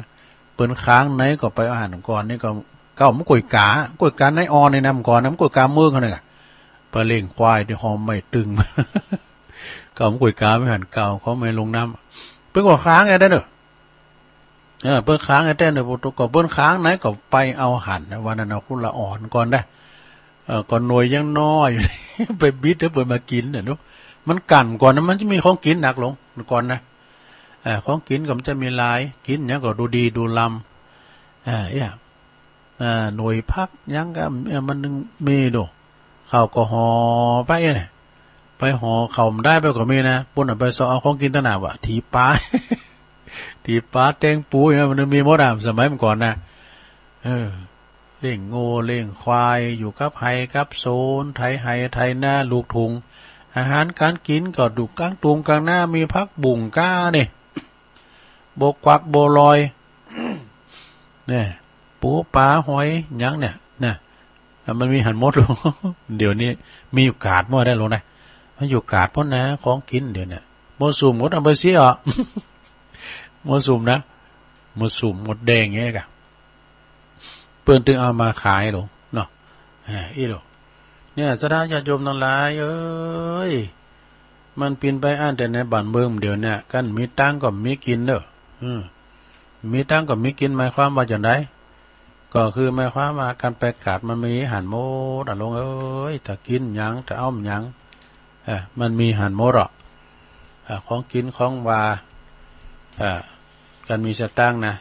เปิ้นค้างไหนก็ไปเอาหันก่อนนี่ก็ เก่ามันก๋วยกา ก๋วยกาในอ่อนในน้ำก่อนนะ มันก๋วยกาเมืองเขาเนี่ย ไปเลี้ยงควายที่หอมไม่ตึง เก่ามันก๋วยกาไม่หันเก่าเขาไม่ลงน้ำ เปิ้นก็ค้างไอ้ได้เนอะ เออ เปิ้นค้างไอ้แต้นเนี่ย พวกตัวก็เปิ้นค้างไหนก็ไปเอาหันนะ วันนั้นเอาคนละอ่อนก่อนได้ เออ ก่อนหน่วยยังน้อย ไปบิดให้เปิ้นมากินเนี่ยเนาะ มันกั๋นก่อนนะ มันจะมีของกิ๋นหนักลงก่อนนะ เออ ของกิ๋นก็มันจะมีหลาย กิ๋นหยังก็ดูดีดูลำ เออ เอี้ย อ่า หน่วยผักหยังก็ เอ่อ มันมีดู เขาก็ห่อไปเนี่ย ไปห่อเขาได้ไปก็มีนะ ปุ้นเอาไปซอกเอาของกิ๋นตั้งหนาวะ ถีบปลา ถีบปลา แตงปูอย่างเงี้ย มันมีหมดอ่ะ สมัยเมื่อก่อนนะ เออ เลี้ยงงัว เลี้ยงควาย อยู่กับไฮ่กับโซน ไถไฮ่ไถนา ลูกถุง อาหารการกิ๋นก็ดูกลางตุงกลางนา มีผักบุ้งก้านี่ บัวกวัก บัวลอย เนี่ย ปูปลาหอยหยังเนี่ย นะ แล้วมันมีหันหมดลง เดี๋ยวนี้มีอยู่กาดหมดได้ลงนะ มันอยู่กาดหมดนะ ของกิ๋นเดี๋ยวเนี่ย หมดสุมหมดเอาไปเสียอ่ะ หมดสุมนะ หมดสุมหมดแดงเงี้ยกะ เปิ้นตึงเอามาขายลงเนาะ อ่า อีโด เนี่ย ศรัทธาญาติโยมทั้งหลายเอ้ย มันปินไปอันแต่ในบ้านเมืองเดี๋ยวเนี่ย กันมีตังค์ก็มีกิ๋นเด้อ อืม มีตังค์ก็มีกิ๋น หมายความว่าจั่งใด ก็คือหมายความว่าการไปกาดมันมีหันหมดอ่ะลงเอ้ย ถ้ากิ๋นหยัง ถ้าเอาหยัง เออ มันมีหันหมดอ่ะ เออ ของกิ๋นของว่า เออ กันมีสตางค์นะ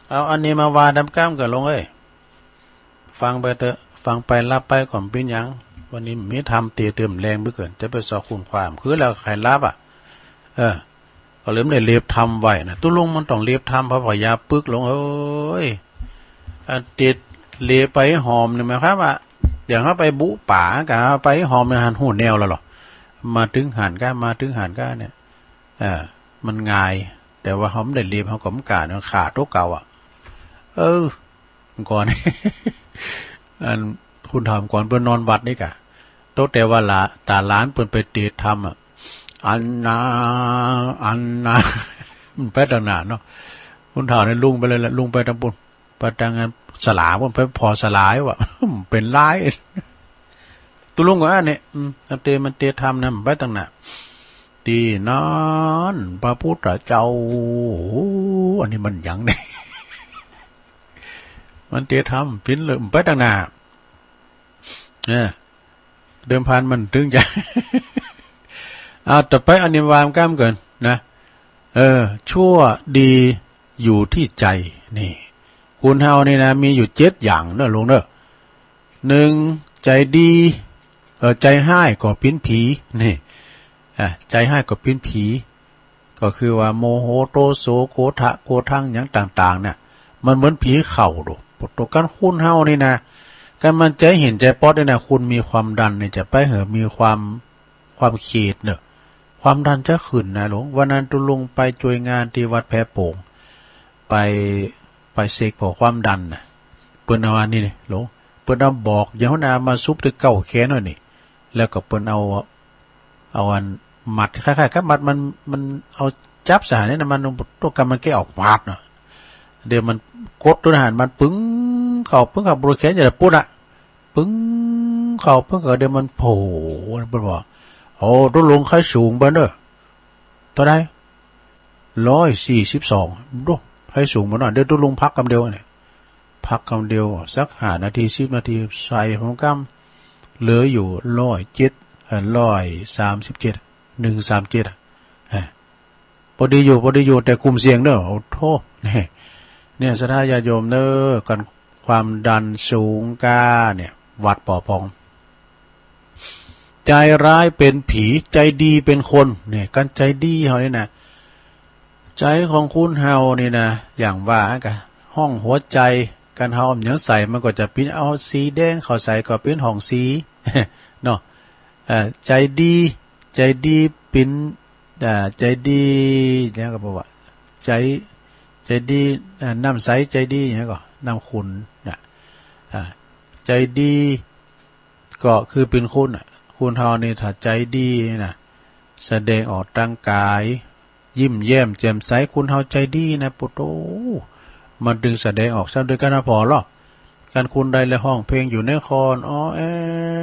เอาอันนี้มาว่าดำก้ามกันลงเอ้ย ฟังไปเถอะ ฟังไปรับไปก็บ่เป๋นหยัง วันนี้มีธรรมเตียเติมแรงเปื้อเกิ๋น จะไปสอกคุณความ คือแล้วใครรับอ่ะ เออ ก็เลยไม่ได้เลียบธรรมไว้นะ ตุ๊ลุงมันต้องเลียบธรรม พระพยาปึกลงเอ้ย อันติดเลียบไปหอมเนี่ยหมายความว่า อย่างเขาไปบุป่าก็ไปหอมเนี่ยหันหูแนวแล้วหรอ มาถึงหันก้า มาถึงหันก้าเนี่ย เออ มันง่าย แต่ว่าเขาไม่ได้เลียบ เขาก็บ่กล้าเนาะ ขาดตัวเก่าอ่ะ เออ ก่อน อันคุณถามก่อนเปิ้นนอนวัดนี่กะ โตแต่ว่าหลา ตาหลานเปิ้นไปเตะธรรมอ่ะ อันนา อันนา มันไปตั้งนานเนาะ คุณถามนี่ลุงไปเลยละ ลุงไปทางปุ้น ไปทางนั้นสลาปุ้น ไปผ่อสลาว่ะ เป็นหลาย ตุ๊ลุงก็อันนี้ อืม อันเตมันเตธรรมนะ มันไปตั้งนาน ตี้นั้นพระพุทธเจ้า โอ้โห อันนี้มันหยังเนี่ย มันเตธรรม ปิ้นเลย มันไปตั้งนาน เออ เดิมพันมันตึงจะ เอาต่อไปอันนี้วางก้ามเกินนะ เออ ชั่วดีอยู่ที่ใจ นี่ คนเฮานี่นะ มีอยู่เจ็ดอย่างเนอะลุงเนอะ หนึ่ง ใจดี เออ ใจฮ้ายก็ปิ้นผี นี่ อ่ะ ใจฮ้ายก็ปิ้นผี ก็คือว่าโมโหโทโสโกธะโกธังหยังต่างๆ เนี่ย มันเหมือนผีเข้าดู ตัวกันคนเฮานี่นะ กันมันใจเห็นใจป๊อดนี่นะ คนมีความดันเนี่ยจะไปเหอะมีความ ความเครียดเนอะ ความดันจะขึ้นนะลุง วันนั้นตุ๊ลุงไปช่วยงานที่วัดแพโป่ง ไป ไปเช็คพวกความดันนะ Pøn au anni ni lo. Pøn au bok ja hon a ma sup te kau khen hon ni. Leo ka pøn au, au an mat. Kha kha ka mat man, man au chap sa han ni na man to ka man ke ok mat no. Deo man kot to na han man pøng kau, pøng kau bro khen ja da pøn a. Pøng kau, pøng kau deo man po. Pøn ba. O, to lung khai sung ba no. Tua dai. Loi si sip song. Do. Khai sung ba no. Deo to lung pak kam deo ni. Pak kam deo, sak ha na ti, sip na ti, sai hong kam. Leo yu loi jet, eh, loi sam sip jet, nung sam jet, eh. Podi yu, podi yu, te kum sieng no, o to. Ni, ni sa ta ya yom no, kan kwam dan sung ka ni, wat po pong. Chai rai pen pi, chai di pen khon. Ni, kan chai di hao ni na. ใจของคนเฮานี่นะ อย่างว่าก็ห้องหัวใจ กันเฮาเอาหยังใส่มันก็จะปิ้นเอาสีแดงเข้าใส่ก็ปิ้นห้องสี เนาะ เอ่อ ใจดี ใจดีปิ้น เอ่อ ใจดี เนี่ยก็บอกว่า ใจ ใจดี เอ่อ น้ำใส ใจดี เนี่ยก็ น้ำขุ่นนะ อ่า ใจดี ก็คือปิ้นคนน่ะ คนเฮานี่ถ้าใจดีนะ แสดงออกทางกาย ยิ้มแย้มแจ่มใส คนเฮาใจดีนะ ปุโต มันถึงแสดงออกซ้ำด้วยกันนะพอลอ การคนใดและฮ้องเพลงอยู่ในคอน อ้อแอ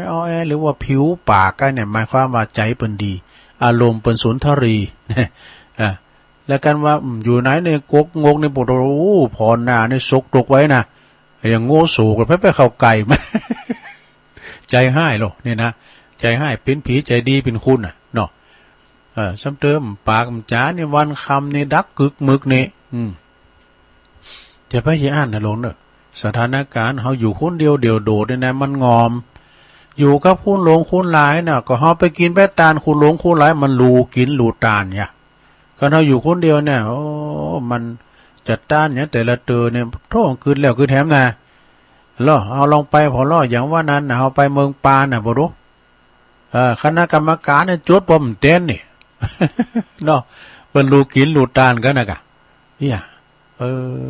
อ้อแอ หรือว่าผิวปากกันเนี่ย หมายความว่าใจเปิ้นดี อารมณ์เปิ้นสุนทรี อ่ะ แล้วกันว่า อืม อยู่ไหนในกกงกในปุโต โอ้ พอหน้าในสกตกไว้นะ อย่างโง่สูงก็ไปไปเข้าใกล้มัน ใจห้ายโล นี่นะ ใจห้ายปิ้นผี ใจดีปิ้นคนน่ะ เนาะ เออ ซ้ำเติม ปากจ๋านี่ วันคำนี่ ดักกึกมึกนี่ อืม จะไปอย่าอ่านนะหลวงเนอะ สถานการณ์เฮาอยู่คนเดียวเดี่ยวโดดนี่นะ มันงอม อยู่กับคนหลงคนหลายน่ะ ก็เฮาไปกินไปตานคนหลงคนหลาย มันหลูกินหลูตานเนี่ย คันเฮาอยู่คนเดียวเนี่ย โอ้ มันจะต้านหยังแต่ละเตอเนี่ย โธ่ กึดแล้วกึดแหมนะ ลอ เฮาลองไปพอลอ อย่างว่านั้นน่ะ เฮาไปเมืองปานน่ะ บ่ดู เอ่อ คณะกรรมการเนี่ย จดบ่มเต้นนี่ เนาะ เปิ้นหลูกินหลูตานกันนะกะ เนี่ย เอ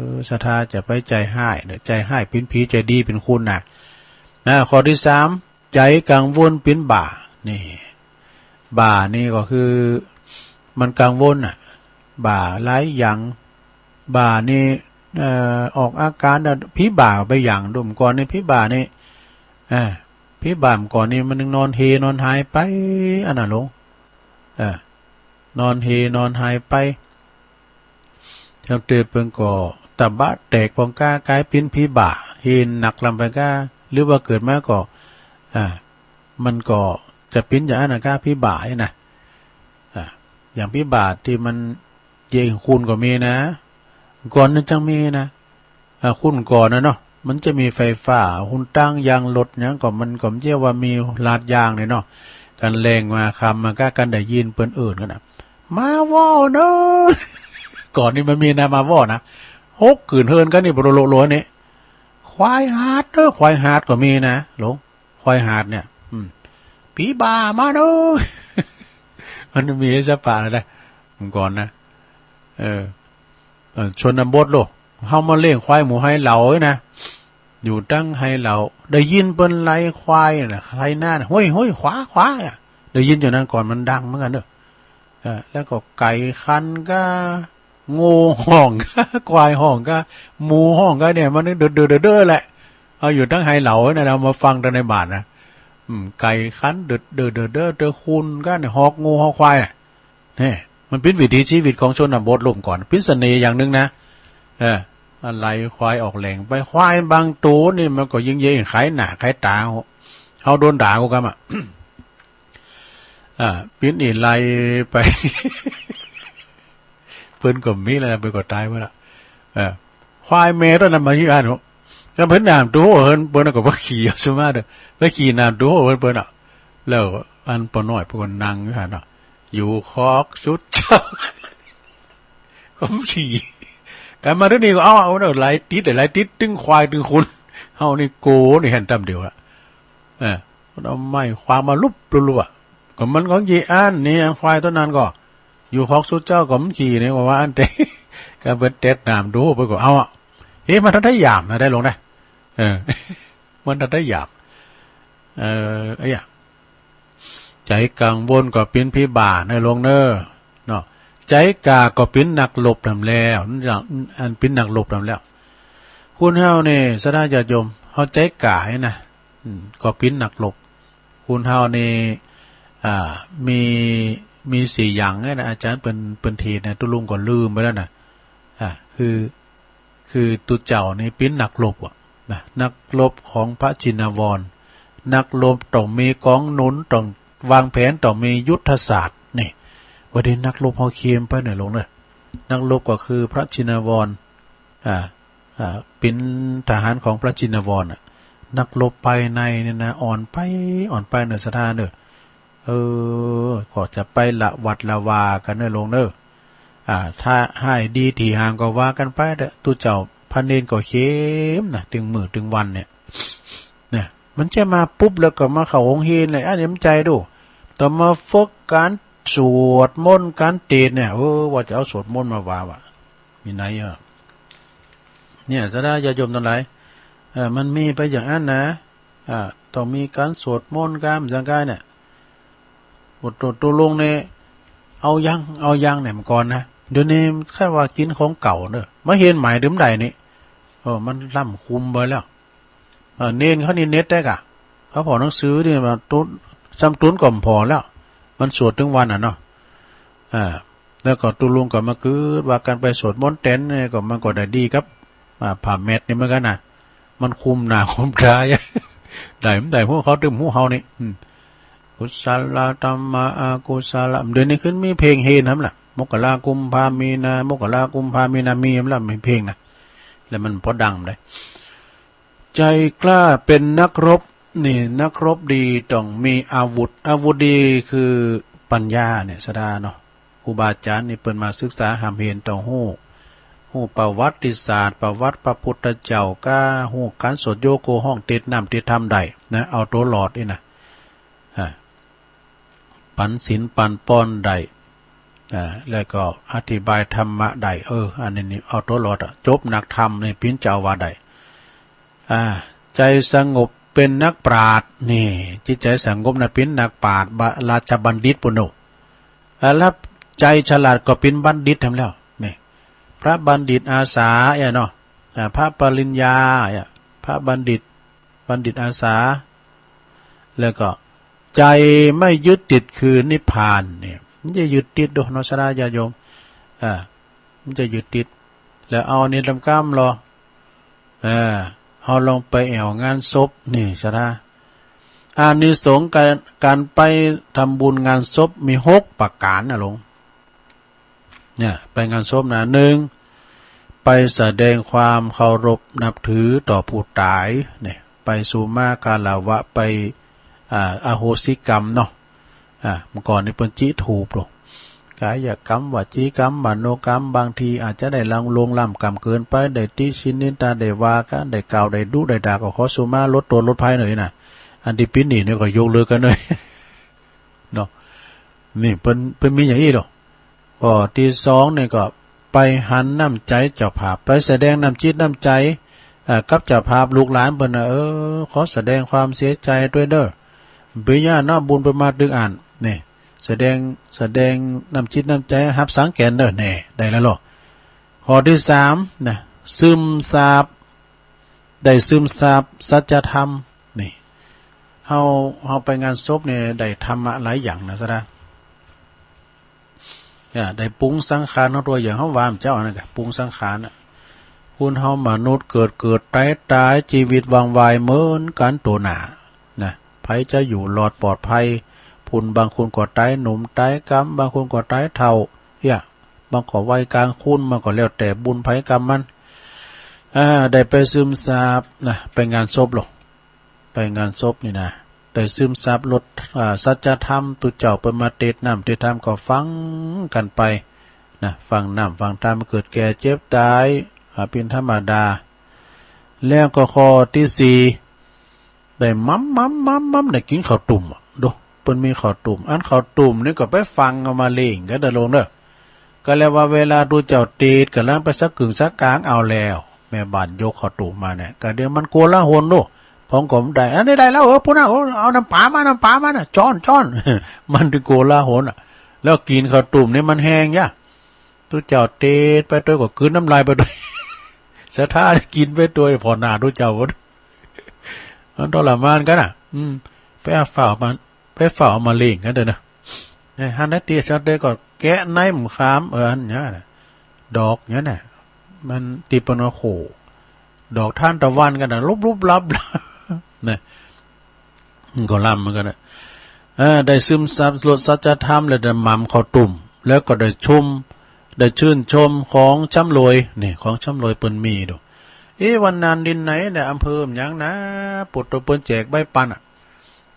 อ ศรัทธาจะไปใจห้ายเด้อ ใจห้ายปิ้นผี ใจดีปิ้นคนน่ะ นะ ข้อที่สาม ใจกังวลปิ้นบ่า นี่ บ่านี่ก็คือ มันกังวลน่ะ บ่าหลายอย่าง บ่านี่ เอ่อ ออกอาการน่ะ ผีบ่าไปอย่างดุมก่อนนี่ ผีบ่านี่ เอ่อ ผีบ่าก่อนนี่มันยังนอนเฮนอนหายไป อันน่ะหลวง เอ่อ นอนเฮนอนหายไป จำเตอเปิงก็ตะบะแตกปองก้ากลายเป็นผีบ่า เฮหนักลำไปก้า หรือว่าเกิดมาก็ อ่า มันก็จะเป็นอย่างนั้นนะก้าผีบ่านี่นะ อ่า อย่างผีบ่าที่มันเยอะคุณก็มีนะ ก่อนนั้นจังมีนะ อ่า คุณก่อนนะเนาะ มันจะมีไฟฟ้า คุณตั้งยางรถหยังก็มันก็เรียกว่ามีลาดยางเนี่ยเนาะ กันแรงมาคำมาก้ากันได้ยินเปิ้นเอิ้นกันนะ มาว่อเนอะ ก่อนนี่มันมีนะ มาว่อนะ หกกื่นเฮินกันนี่ โลโลโลนี่ ควายหาดเนอะ ควายหาดก็มีนะ หลวง ควายหาดเนี่ย อืม ผีบ่ามาเนอะ มันมีให้สะปะเลยนะ เมื่อก่อนนะ เออ เอ่อ ชนบทโลก เฮามาเลี้ยงควายหมูไฮเหลานี่นะ อยู่ตั้งไฮเหลา ได้ยินเปิ้นไล่ควายน่ะ ไล่หน้าน่ะ ห้อย ห้อย ขวา ขวา อ่ะ ได้ยินอยู่นั้นก่อน มันดังเหมือนกันเนอะ เออ แล้วก็ไก่คันก็ งูฮ้องก็ ควายฮ้องก็ หมูฮ้องก็เนี่ย มันเด้อเด้อเด้อเด้อแหละ เอาอยู่ตั้งไฮเหลาน่ะ เรามาฟังกันในบ้านนะ อืม ไก่คันเด้อเด้อเด้อเด้อ เด้อคุณก็เนี่ย ฮอกงูฮอกควายน่ะ เนี่ย มันเป็นวิถีชีวิตของชนบทล่มก่อน เป็นเสน่ห์อย่างหนึ่งนะ เออ อะไรควายออกแหล่งไป ควายบางตัวนี่มันก็ยิงเยอะขายหน้าขายตา เขาโดนด่ากูกำอ่ะ อ่า ปิ้นอีไลไป เปิ้นก็มีแล้วนะ เปิ้นก็ตายไปแล้ว เออ ควายแม่ตัวนั้นมาที่อ่านหนู ก็เปิ้นน้ำตัวเฮิรนเปิ้นก็ไปขี่เอาสมาเด้อ ไปขี่น้ำตัวเฮิรนเปิ้นอ่ะ แล้วอันปอน้อยเปิ้นก็นั่งอยู่หั่นเนาะ อยู่คอกสุดเจ้า ก็ขี่ กันมาที่นี่ก็เอา เอาเนาะ ไหลติด ไหลติด ตึงควาย ตึงคุณ เฮานี่โกนี่หันตำเดียวละ เออ มันเอาไม้ขวางมาลุบลุบลุบอ่ะ ก็มันของยีอันนี่ อันควายตัวนั้นก็ อยู่คอกสุดเจ้าก็มันขี่นี่ ว่าว่าอันเตะ ก็เปิ้นเต็ดน้ำดู เปิ้นก็เอาอ่ะ เฮ้ย มันทันได้ยามนะ ได้ลงนะ เออ มันได้หยาบ เออ ไอ้ยะ ใจกังวลก็เป็นผีบ้าเนอะ หลวงเนอะ เนาะ ใจกล้าก็เป็นนักรบนำแล้ว อันเป็นนักรบนำแล้ว คนเฮานี่ ศรัทธาญาติโยม เฮาใจกล้านี่นะ อืม ก็เป็นนักรบ คนเฮานี่ อ่า มี มีสี่อย่างเนี่ยนะ อาจารย์เปิ้น เปิ้นเทศน์นะ ตุ๊ลุงก็ลืมไปแล้วนะ อ่า คือ คือตุ๊เจ้านี่เป็นนักรบอะนะ นักรบของพระชินวร นักรบต้องมีกองหนุน ต้องวางแผน ต้องมียุทธศาสตร์ นี่ ว่าเดี๋ยวนักรบเฮาเข้มไปเนี่ย หลวงเนอะ นักรบก็คือพระชินวร อ่า อ่า เป็นทหารของพระชินวรน่ะ นักรบภายในเนี่ยนะ อ่อนไป อ่อนไปเนอะ ศรัทธาเนอะ เออ ก็จะไปละหวาดละหวั่นกันเนอะ หลวงเนอะ อ่า ถ้าให้ดีตี้หยังก็ว่ากันไปเถอะ ตุ๊เจ้าพระเณรก็เข้มนะ ตึงมื้อตึงวันเนี่ย นะ มันจะมาปุ๊บแล้วก็มาเข้าโฮงเฮียนเลย อันนี้มันใจดู ต้องมาฝึกการสวดมนต์ การเทศน์เนี่ย เออ ว่าจะเอาสวดมนต์มาว่าว่ะ มีไหนอ่ะ เนี่ย ศรัทธาญาติโยมทั้งหลาย เออ มันมีไปอย่างนั้นนะ อ่า ต้องมีการสวดมนต์ การสังฆาเนี่ย บทตุ๊ลุงเนี่ย เอายัง เอายังเนี่ย เมื่อก่อนนะ เดี๋ยวนี้แค่ว่ากินของเก่าเนอะ มาเห็นใหม่เดิมใดนี่ เออ มันล้ำคุมไปแล้ว เออ เณรเขานี่เน็ตได้กะ เขาผ่อหนังสือนี่มาตุ๊น ซ้ำตุ๊นก็ผ่อแล้ว มันสวดตึงวันอ่ะเนาะ อ่า แล้วก็ตุ๊ลุงก็มากึ๊ดว่ากันไปสวดมนต์แทนเนี่ย ก็มันก็ได้ดีครับ อ่า ผ้าแมทนี่เหมือนกันนะ มันคุมหน้าคุมตา ได้มันได้ฮู้เขาตึมฮู้เฮานี่ อืม กุศลธรรมะ อกุศล เดี๋ยวนี้ขึ้นมีเพลงเฮนำล่ะ มกรากุมภามีนา มกรากุมภามีนา มีนำล่ะ มีเพลงนะ แล้วมันพอดังได้ ใจกล้าเป็นนักรบ นี่ นักรบดีต้องมีอาวุธ อาวุธดีคือปัญญาเนี่ย ศรัทธาเนาะ ครูบาอาจารย์นี่เปิ้นมาศึกษาฮ่ำเฮนต้องฮู้ ฮู้ประวัติศาสตร์ ประวัติพระพุทธเจ้า กาฮู้การสวดโยโกห้องเทศน์น้ำเทศน์ธรรมได้นะ เอาตัวรอดนี่นะ อ่า ปันศีลปันพรได้ อ่า แล้วก็อธิบายธรรมะได้ เออ อันนี้นี่เอาตัวรอดอะ จบนักธรรมนี่เป๋นเจ้าว่าได้ อ่า ใจสงบเป็นนักปราชญ์ นี่ จิตใจสงบนะเป๋นนักปราชญ์ บะ ราชบัณฑิตปุณโณ อ่า แล้วใจฉลาดก็เป๋นบัณฑิตทำแล้ว นี่ พระบัณฑิตอาสา เอ้ยเนาะ อ่า พระปริญญา เอ้ย พระบัณฑิต บัณฑิตอาสา แล้วก็ใจไม่ยึดติดคือนิพพานเนี่ย มันจะยึดติดโดเนาะ ศรัทธาญาติโยม อ่า มันจะยึดติด แล้วเอานี่ลำกล้ำรอ เออ เฮาลองไปแอ่วงานศพนี่ ศรัทธา อานิสงส์การ การไปทำบุญงานศพมีหกประการนะหลวง เนี่ย ไปงานศพนะ หนึ่ง ไปแสดงความเคารพนับถือต่อผู้ตาย เนี่ย ไปสุมาคารวะ ไป อ่า อโหสิกรรมเนาะ อ่า เมื่อก่อนนี่เปิ้นจิธูปโด กายกรรม วจีกรรม มโนกรรม บางทีอาจจะได้ล่วงล้ำกล้ำเกินไป ได้ติฉินนินทา ได้ว่ากัน ได้กล่าว ได้ดุ ได้ด่า ก็ขอสุมา ลดโต้ษ ลดภัยหน่อยนะ อันตี้เป๋นหนี้นี่ก็ยกเลิกกันหน่อย เนาะ นี่เปิ้น เปิ้นมีอย่างอี้โด ข้อตี้สองนี่ก็ไปหันน้ำใจ๋เจ้าภาพ ไปแสดงน้ำจิตน้ำใจ๋ อ่า กับเจ้าภาพลูกหลานเปิ้นนะ เออ ขอแสดงความเสียใจด้วยเด้อ เป๋นหยังเนาะ บุญเปิ้นมาตึงอั้น นี่ แสดง แสดงน้ำจิตน้ำใจ๋ ฮับสังแกนเด้อ แน่ ได้แล้วลอ ข้อตี้สามนะ ซึมซาบ ได้ซึมซาบสัจธรรม นี่ เฮา เฮาไปงานศพนี่ได้ธรรมะหลายอย่างนะ ศรัทธา อ่า ได้ปรุงสังขารเฮา ตัวอย่างเฮาว่ามันเจ้าอันนั้นกะ ปรุงสังขารน่ะ คนเฮามนุษย์เกิดเกิดต๋ายต๋าย ชีวิตวั่นวายเหมือนกันตั๋วหน้า นะ ใผจะอยู่รอดปลอดภัย ผู้บางคนก็ต๋ายหนุ่มต๋ายกำ บางคนก็ต๋ายเฒ่า เนี่ย บางก็วัยกลางคน มันก็แล้วแต่บุญไผกรรมมัน อ่า ได้ไปซึมซาบนะ ไปงานศพลอ ไปงานศพนี่นะ ได้ซึมซาบรส อ่า สัจธรรม ตุ๊เจ้าเปิ้นมาเทศน์น้ำเทศน์ธรรมก็ฟังกันไปนะ ฟังน้ำฟังธรรม เกิดแก่เจ็บต๋าย อ่า เป๋นธรรมดา แล้วก็ข้อตี้สี่ ได้หม่ำหม่ำหม่ำหม่ำ ได้กิ๋นข้าวตุ้มอะ โด เปิ้นมีข้าวตุ้ม อันข้าวตุ้มนี่ก็ไปฟังเอามาเล่นกันเด้อโลงเด้อ ก็แล้วว่าเวลาตุ๊เจ้าเทศน์ ก็แล้วไปสักกึ่งสักกลางเอาแล้ว แม่บ้านยกข้าวตูบมาเนี่ย ก็เดี๋ยวมันโกลาหลดู พองก็ได้ อันนี้ได้แล้ว เออ พูดนะ โอ้ เอาน้ำปลามา น้ำปลามานะ จ้อน จ้อน มันถึงโกลาหลอ่ะ แล้วกินข้าวตูบนี่มันแห้งยะ ตุ๊เจ้าเตดไปตัวก็กลืนน้ำลายไปตัว ศรัทธากินไปตัว พอหน้าตุ๊เจ้า มันทรมานกันน่ะ อืม ไปเอาฝ่ามา ไปฝ่าเอามาเล่งกันเถอะนะ เนี่ย หันได้ตีสักเดียวก็แกะในหมขาม เออ อันเนี้ยนะ ดอกเนี้ยนะ มันตีปนโข ดอกทานตะวันกันนะ ลุบลุบลับลับ นะ มันก็ลำเหมือนกันนะ เออ ได้ซึมซับรสสัจธรรม แล้วได้หม่ำข้าวตุ่ม แล้วก็ได้ชม ได้ชื่นชมของชำร่วย นี่ ของชำร่วยเปิ้นมีดู เอ๊ะ วันนั้นดินไหนเนี่ย อำเภอหยังนะ ปุตตะ เปิ้นแจกใบปันอ่ะ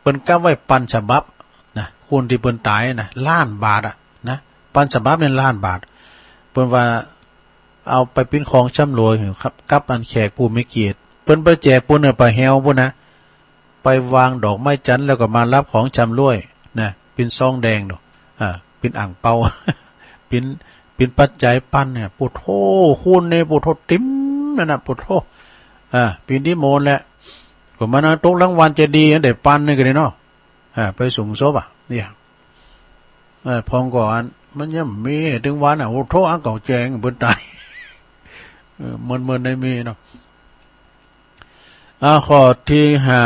เปิ้นกับไว้ปันฉบับนะ คนที่เปิ้นตายนะ ล้านบาทอ่ะนะ ปันฉบับเนี่ยล้านบาท เปิ้นว่าเอาไปปิ้นของชำร่วยครับ กับอันแขกผู้มีเกียรติ เปิ้นไปแจกปูนเนี่ย ไปแฮวปูนนะ ไปวางดอกไม้จันทร์แล้วก็มารับของชำร่วยนะ ปิ้นซองแดงดู อ่า ปิ้นอ่างเปา ปิ้น ปิ้นปัจจัยปันเนี่ย ปุโธ คนเนี่ย ปุโธ เต็มนั่นนะ ปุโธ อ่า ปิ้นที่โมนแหละ ก็มานั่งตรงหลังวันเจดีย์ ได้ปันนี่ก็ดีเนาะ อ่า ไปส่งศพอ่ะ เนี่ย เออ พองก่อน มันยังมีถึงวันอ่ะ โอ้โธ อันเก่าแจง เปิ้นตาย เออ เมินๆ ได้มีเนาะ อ่า ข้อที่ห้า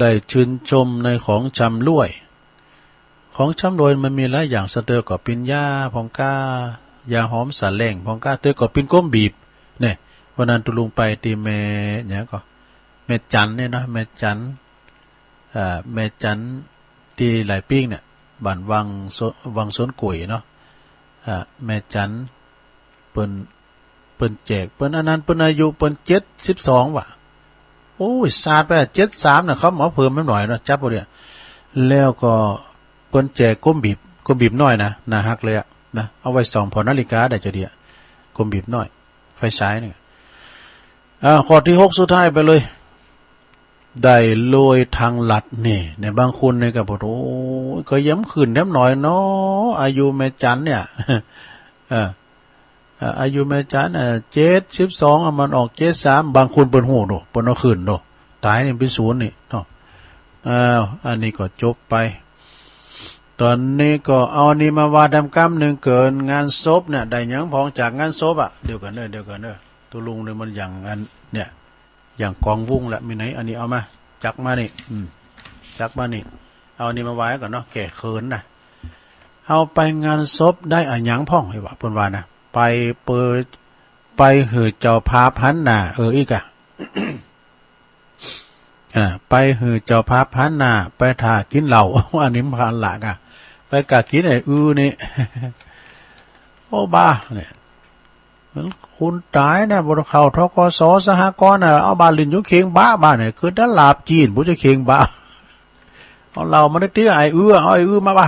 ได้ชื่นชมในของชำร่วย ของชำร่วยมันมีหลายอย่าง สะเตอก็ปิ้นยาพองก้า ยาหอมสาแหลงพองก้า เตอก็ปิ้นก้มบีบ เนี่ย วันนั้นตุลุงไปที่แม่ เนี่ยก็ แม่จันเนี่ยนะ แม่จัน อ่า แม่จันที่หลายปิ้งเนี่ย บ้านวังโซ-, วังสวนกุยเนาะ อ่า แม่จัน เปิ้น เปิ้นแจก เปิ้นอันนั้นเปิ้นอายุเปิ้นเจ็ดสิบสองว่ะ โอ้ย สาดไปอะ เจ็ดสามน่ะ เขาหมอเพิ่มมาหน่อยเนาะ จับบ่ได้ แล้วก็เปิ้นแจกก้มบีบ ก้มบีบน้อยนะ น่าฮักเลยอะ นะ เอาไว้ส่องผ่อนาฬิกาได้จะดีอะ ก้มบีบน้อย ไฟฉายนี่ อ่า ข้อที่หกสุดท้ายไปเลย ได้รวยทางลัดนี่ เนี่ย บางคนเนี่ยก็บอก โอ้ย ก็ย้ำขึ้นย้ำหน่อยเนาะ อายุแม่จันเนี่ย เออ เอ่อ อายุแม่จัน เอ่อ เจ็ดสิบสอง อ่ะ มันออก เจ็ดสาม บางคนเปิ้นฮู้ดู เปิ้นเอาขึ้นดู ตายนี่เป็นศูนย์นี่เนาะ อ้าว อันนี้ก็จบไป ตอนนี้ก็เอาอันนี้มาว่าดำกำหนึ่งเกิน งานศพเนี่ย ได้หยังพองจากงานศพอ่ะ เดี๋ยวกันเด้อ เดี๋ยวกันเด้อ ตัวลุงเนี่ยมันอย่างอันเนี่ย อย่างกองวุ้งละ มีไหน อันนี้เอามา จักมานี่ อืม จักมานี่ เอาอันนี้มาไว้ก่อนเนาะ แก้เขินนะ เอาไปงานศพได้อะหยังพ่อง ไอ้วะ เปิ้นว่านะ ไปเปิด ไปหือเจ้าภาพหันหน้า เออ อีกอะ อ่า ไปหือเจ้าภาพหันหน้า ไปถ่ากินเหล้า อันนี้มันละกะ ไปกะกินไอ้อือนี่ โอ้บ้าเนี่ย มันคนตายนะ บ่เข้า ธ.ก.ส. สหกรณ์น่ะ เอาบาดลิ้นอยู่เคียงบะบาดเนี่ย คือตลาดจีน บ่จะเคียงบะ เอาเหล้ามาได้ตี้ ไอ้อื้อ เอาไอ้อื้อมาบะ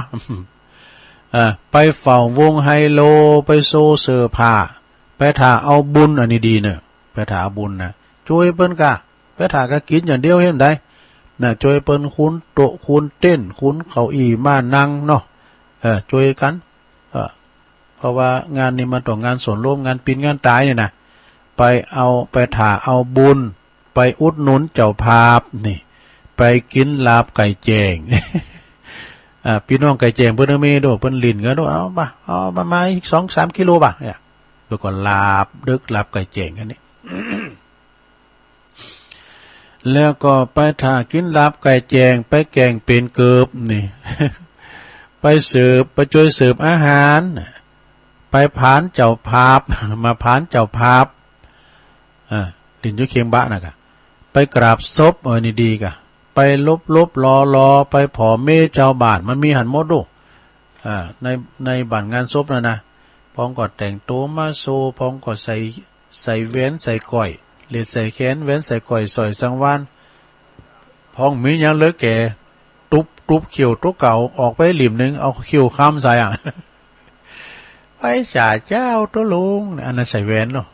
เออ ไปเฝ้าวงไฮโล ไปโซเสื้อผ้า ไปถ่าเอาบุญ อันนี้ดีเนอะ ไปถ่าเอาบุญนะ ช่วยเปิ้นกะ ไปถ่ากะกินอย่างเดียวเห็นได้ นะ ช่วยเปิ้นคุณโต๊ะ คุณเต็นท์ คุณเก้าอี้มานั่งเนาะ เออ ช่วยกัน เออ เพราะว่างานนี้มันต้องงานส่วนรวม งานปิ้นงานตายนี่นะ ไปเอา ไปถ่าเอาบุญ ไปอุดหนุนเจ้าภาพนี่ ไปกินลาบไก่แจ้ง อ่า พี่น้องไก่แจ้งเปิ้นมีโด เปิ้นลิ้นกันโด เอามา เอามา มาอีกสองสามกิโลบ่ะ เนี่ย แล้วก็ลาบเด็ก ลาบไก่แจ้งอันนี้ แล้วก็ไปถ่ากินลาบไก่แจ้ง ไปแกงเป็นเกิบนี่ ไปเสิร์ฟ ไปช่วยเสิร์ฟอาหาร ไปผานเจ้าภาพ มาผานเจ้าภาพ อ่า ลิ้นอยู่เคียงบะนะกะ ไปกราบศพ เออ นี่ดีกะ ไปลบลบลอลอ ไปผ่อเมเจ้าบ้าน มันมีหันหมดดู อ่า ใน ในบ้านงานศพนะนะ พองก็แต่งตัวมาโซ พองก็ใส่ ใส่แหวนใส่ก้อย เหล็ดใส่แขน แหวนใส่ก้อย สร้อยสังวาล พองมีหยังเหลือแก่ ตุ๊บตุ๊บเขี้ยวตัวเก่า ออกไปหลิ่มหนึ่ง เอาเขี้ยวคำใส่อ่ะ ไปจ่าเจ้าตัวลุง อันนั้นใส่แหวนเนาะ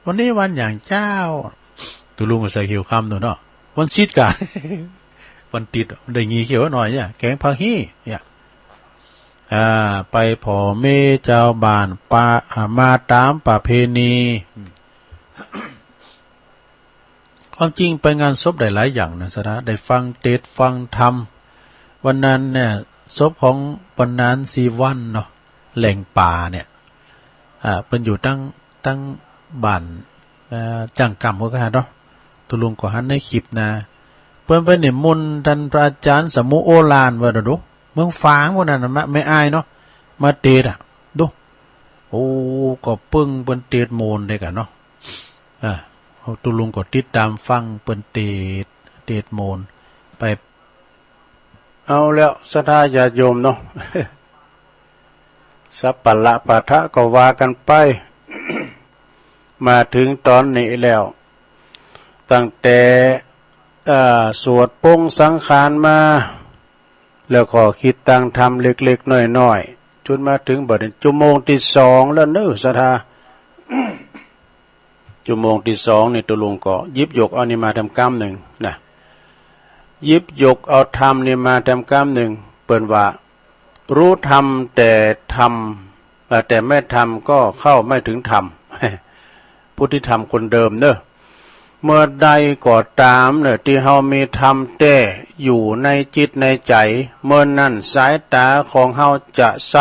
วันนี้วันอย่างเจ้า ตัวลุงก็ใส่เขี้ยวคำตัวเนาะ วันศิษย์กะ วันติดได้งี้เขี้ยวหน่อยเนี่ย แกงผักฮี่เนี่ย อ่า ไปผ่อเมเจ้าบ้านปะ อ่า มาตามประเพณี อืม ความจริงไปงานศพได้หลายอย่างนะสะดา ได้ฟังเทศน์ฟังธรรม วันนั้นเนี่ย ศพของปนานสีวันเนาะ แหล่งป่าเนี่ย อ่า เปิ้นอยู่ตั้ง ตั้งบ้าน อ่า จ้างกำก็ค่ะเนาะ ตุลุงก็หันในคลิปนะ เปิ้นไปนิมนต์ท่านพระอาจารย์สมุโอลานว่าดู เมืองฝางพวกนั้นนะ แม่ แม่อายเนาะ มาเทศน์อ่ะ ดู โอ้ ก็เปิ้งเปิ้นเทศน์โมนได้กันเนาะ อ่า ตุลุงก็ติดตามฟังเปิ้นเทศน์ เทศน์โมนไป เอาแล้วศรัทธาญาติโยมเนาะ สัปปะละปะทะก็ว่ากันไป มาถึงตอนนี้แล้ว ตั้งแต่ เอ่อ สวดปงสังขารมา แล้วก็คิดตังธรรมเล็กๆน้อยๆ จนมาถึงบัดนี้ ชั่วโมงที่สองแล้วเนอะศรัทธา ชั่วโมงที่สองนี่ตุลุงก็หยิบยกเอานี่มาแถมกำนึ่งนะ หยิบยกเอาธรรมนี่มาแถมกำนึ่ง เปิ้นว่า รู้ธรรมแต่ธรรม เอ่อ แต่ไม่ทำก็เข้าไม่ถึงธรรม พุทธิธรรมคนเดิมเนอะ เมื่อใดก็ตามเนอะ ตี้เฮามีธรรมแต๊อยู่ในจิตในใจ๋ เมื่อนั้นสายต๋าของเฮาจะใส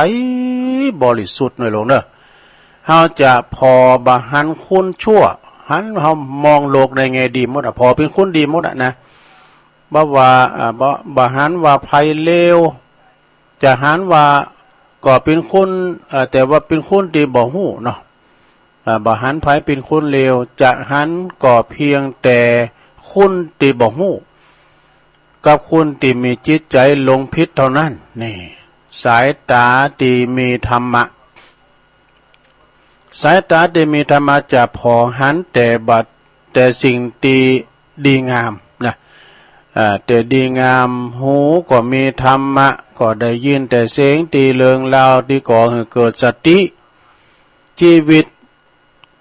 บริสุทธิ์น้อยลงเนอะ เฮาจะผ่อบ่หันคุณชั่ว หัน เฮามองโลกในแง่ดีหมดอะ ผ่อเป๋นคุณดีหมดอะนะ บ่ว่า อ่า บ่ บ่หันว่าใผเลว จะหันว่าก็เป๋นคุณ เอ่อ แต่ว่าเป๋นคุณตี้บ่ฮู้เนาะ อ่า บ่หันใผเป๋นคุณเลว จะหันก็เพียงแต่คุณตี้บ่ฮู้ กับคุณตี้มีจิตใจ๋หลงผิดเท่านั้น นี่ สายต๋าตี้มีธรรมะ สายต๋าตี้มีธรรมะจะผ่อหันแต่บ่ แต่สิ่งตี้ดีงามนะ อ่า แต่ดีงาม หูก็มีธรรมะ ก็ได้ยินแต่เสียงตี้เริงราว ตี้ก่อหื้อเกิดสติ ชีวิต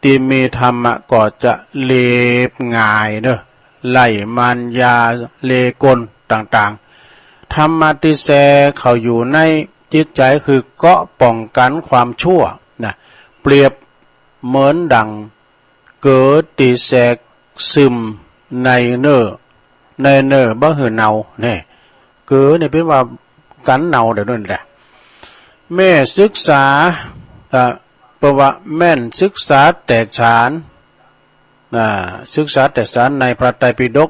ตี้มีธรรมะก็จะเรียบง่ายเนอะ ไร้มารยาเลกลต่างๆ ธรรมะตี้แทรกเข้าอยู่ในจิตใจ๋คือเกราะป้องกันความชั่วนะ เปรียบเหมือนดั่ง เกลือตี้แทรกซึมในเนื้อ ในเนื้อบ่หื้อเน่า นี่ เกลือนี่เป๋นว่ากั๋นเน่าเดี๋ยวนั้นแหละ แม่ศึกษา อ่า เปิ้นว่าแม่นศึกษาแตกฉาน อ่า ศึกษาแตกฉานในพระไตรปิฎก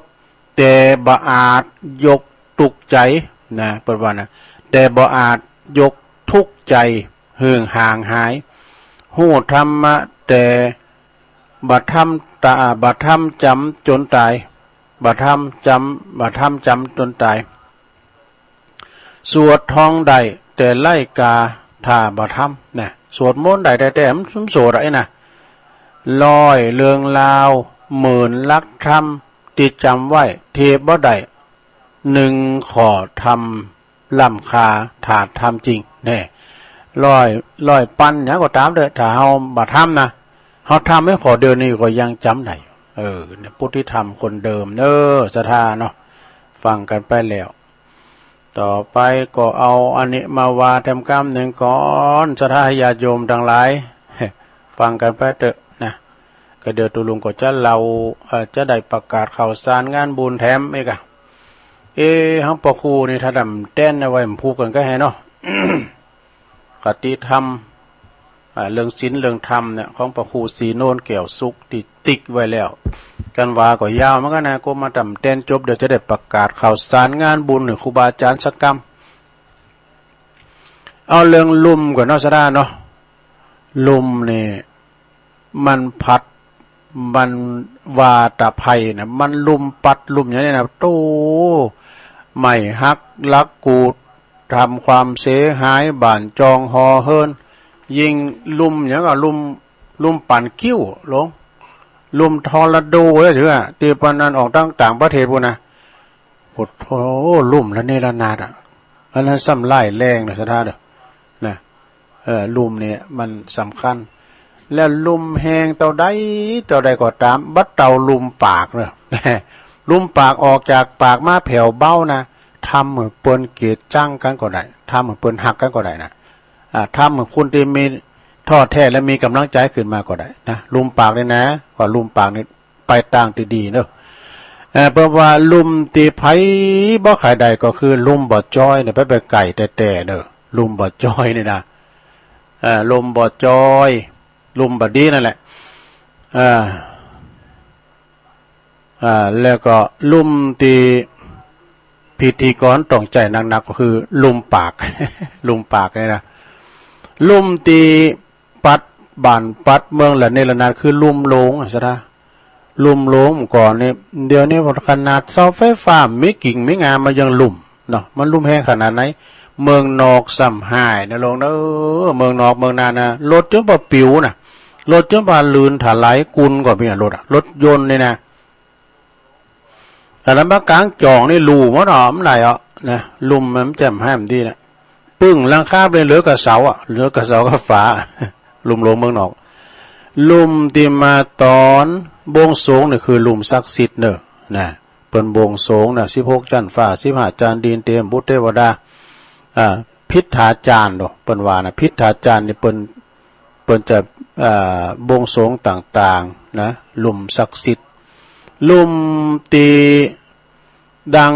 แต่บ่อาจยกทุกข์ใจ๋นะ เปิ้นว่านะ แต่บ่อาจยกทุกข์ใจ๋หื้อห่างหาย ฮู้ธรรมะแต่บ่ทำตา บ่ทำจ๋ำจ๋นต๋าย บ่ทำจ๋ำ บ่ทำจ๋ำจ๋นต๋าย สวดท่องได้แต่ไร้คาถาบ่ทำนะ สวดมนต์ได้แต่ แต่มันสวดอะไอ้นะ ร้อยเรื่องราว หมื่นหลักธรรมตี้จ๋ำไว้ เทียบบ่ได้ หนึ่งข้อธรรมล้ำค่า ถ้าทำจริง แน่ ร้อย ร้อยปันหยังก็ต๋ามเต๊อะ ถ้าเฮาบ่ทำนะ เฮาทำไว้ข้อเดียวนี่ก็ยังจ๋ำได้อยู่ เออ เนี่ย พุทธิธรรมคนเดิมเนอะ ศรัทธาเนาะ ฟังกันไปแล้ว ต่อไปก็เอาอันนี้มาว่าแถมกำนึ่งก่อน ศรัทธาญาติโยมตังหลาย ฟังกันไปเต๊อะนะ ก็เดี๋ยวตุลุงก็จะเล่า เอ่อ จะได้ประกาศข่าวสารงานบุญแถมอีกอะ เอ๊ะ หลวงป้อครูนี่ถ้าดำแต้นเอาไว้มันผูกกันก็ให้เนาะ คติธรรม อ่า เรื่องศีลเรื่องธรรมเนี่ย ของป้อครูศรีโนนแก้วสุขตี้ติ๊กไว้แล้ว กันว่าก็ยาวเหมือนกันนะ ก็มาดำแต้นจบ เดี๋ยวจะได้ประกาศข่าวสารงานบุญหื้อครูบาอาจ๋ารย์สักกำ เอาเรื่องลุ่มก่อนเนาะ ศรัทธาเนาะ ลุ่มนี่ มันพัด มันวาตะภัยนะ มันลุ่มปัดลุ่มอย่างนี้นะ โต้ ไม้หัก หลักกูด ทำความเสียหาย บ้านจองหอเฮิรน ยิ่งลุ่มอย่างก็ลุ่ม ลุ่มป่านกิ้วหลง ลุ่มทอร์นาโดแล้วเถอะ ตี้ปานนั้นออกตั้งต่างประเทศพู้นนะ โอ้โห ลุ่มระเนระนาดอะ อันนั้นซ้ำร้ายแรงนะ ศรัทธาเด้อ นะ เออ ลุ่มเนี่ยมันสำคัญ แล้วลุ่มแฮงเต้าใด เต้าใดก็ต๋าม บ่เต้าลุ่มปากเนอะ ลุ่มปากออกจากปากมาแผ่วเบานะ ทำหื้อเปิ้นเกลียดจังกันก็ได้ ทำหื้อเปิ้นฮักกันก็ได้นะ อ่า ทำหื้อคนตี้มีท่อแท้และมีก๋ำลังใจ๋ขึ้นมาก็ได้นะ ลุ่มปากนี่นะ ก็ลุ่มปากนี่ ไปตางตี้ดีเนอะ เอ่อ เพราะว่าลุ่มตี้ไผบ่ใค่ได้ก็คือลุ่มบ่จอยเนี่ย ไปไปไกลแต่แต่เนอะ ลุ่มบ่จอยนี่นะ เอ่อ ลุ่มบ่จอย ลุ่มบ่ดีนั่นแหละ เอ่อ เอ่อ แล้วก็ลุ่มตี้พิธีกรต้องใจ๊หนักๆ ก็คือลุ่มปาก ลุ่มปากนี่นะ ลุ่มตี้ ปัดบ้านปัดเมืองละเนระนาดคือลุ่มหลงอะ สะดา ลุ่มหลงก่อนนี่ เดี๋ยวนี้ขนาดเสาไฟฟ้ามีกิ่งมีงามันยังลุ่มเนาะ มันลุ่มแฮงขนาดไหน เมืองนอกซ้ำฮ้ายนะหลวงเอ้อ เมืองนอกเมืองนานะ รถจนบ่าปิวนะ รถจนบ่าลื่นถลายกุนก็มีอะ รถอะ รถยนต์นี่นะ อันนั้นมากลางจ่องนี่ลู่หมดอ่ะ มันได้อ่ะนะ ลุ่มมันแจ่มแห้มดีนะ ปึ้งหลังคาไปเหลือกับเสาอ่ะ เหลือกับเสากับฝา ลุ่มหลงเมืองนอก ลุ่มตี้มาตอนบวงสรวงนี่คือลุ่มศักดิ์สิทธิ์เนอะนะ เปิ้นบวงสรวงนะ สิบหกจันทร์ฟ้า สิบห้าจันทร์ดิน เตรียมบุตรเทวดา อ่า พิทธาจารย์เนาะ เปิ้นว่านะ พิทธาจารย์นี่เปิ้น เปิ้นจะ อ่า บวงสรวงต่างๆ นะ ลุ่มศักดิ์สิทธิ์ ลุ่มตี้ดัง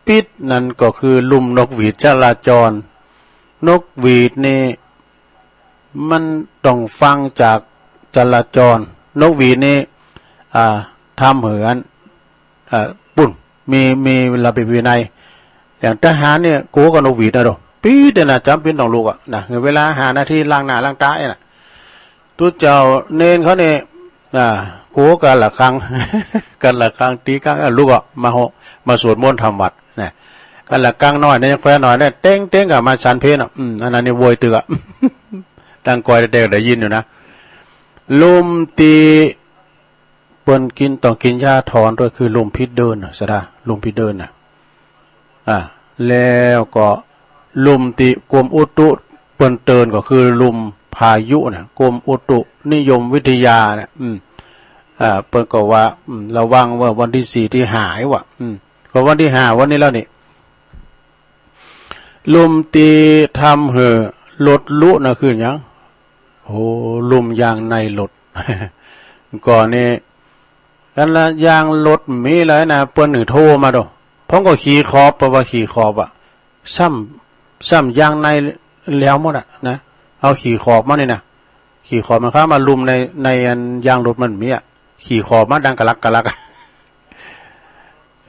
ปิดๆ นั่นก็คือลุ่มนกหวีดจราจร นกหวีดนี่มันต้องฟังจากจราจร นกหวีดนี่ อ่า ทำหื้ออัน เอ่อ ปุ้น มี มีระเบียบวินัย อย่างทหารเนี่ย กลัวกับนกหวีดนะดู ปี๊ดเนี่ยนะ จ๋ำเป๋นต้องลุกอะนะ เวลาห้านาทีล้างหน้าล้างตาเนี่ยนะ ตุ๊เจ้าเณรเขาเนี่ย อ่า กลัวกันละครั้ง กันละครั้ง ตีครั้ง อ่ะ ลุกอะ มาโห มาสวดมนต์ทำวัตรนะ กันละครั้งน้อยเนี่ย แคว้นน้อยเนี่ย เต๊งเต๊งกับมาฉันเพลอะ อืม อันนั้นนี่โวยตึกอะ ตั้งกอยแต่ได้ยินอยู่นะ ลุ่มตี้ เปิ้นกิน ต้องกินยาถอนด้วย คือลุ่มผิดเดินน่ะ สะดา ลุ่มผิดเดินน่ะ อ่า แล้วก็ลุ่มตี้กรมอุตุเปิ้นเตือนก็คือลุ่มพายุน่ะ กรมอุตุนิยมวิทยาเนี่ย อืม อ่า เปิ้นก็ว่า อืม ระวังว่าวันที่สี่ ที่ห้าว่ะ อืม ก็วันที่ห้า วันนี้แล้วนี่ ลุ่มตี้ทำหื้อรถลุน่ะคือหยัง โอ้ ลุ่มยางในรถ ก่อนนี่ กันละยางรถมีเลยนะ เปิ้นหื้อโทรมาดู ผมก็ขี่ขอบ เพราะว่าขี่ขอบอะ ซ้ำ ซ้ำยางในแล้วหมดอะนะ เอาขี่ขอบมานี่นะ ขี่ขอบมาครับ มาลุ่มใน ในอันยางรถมันมีอะ ขี่ขอบมาดังกะลักกะลัก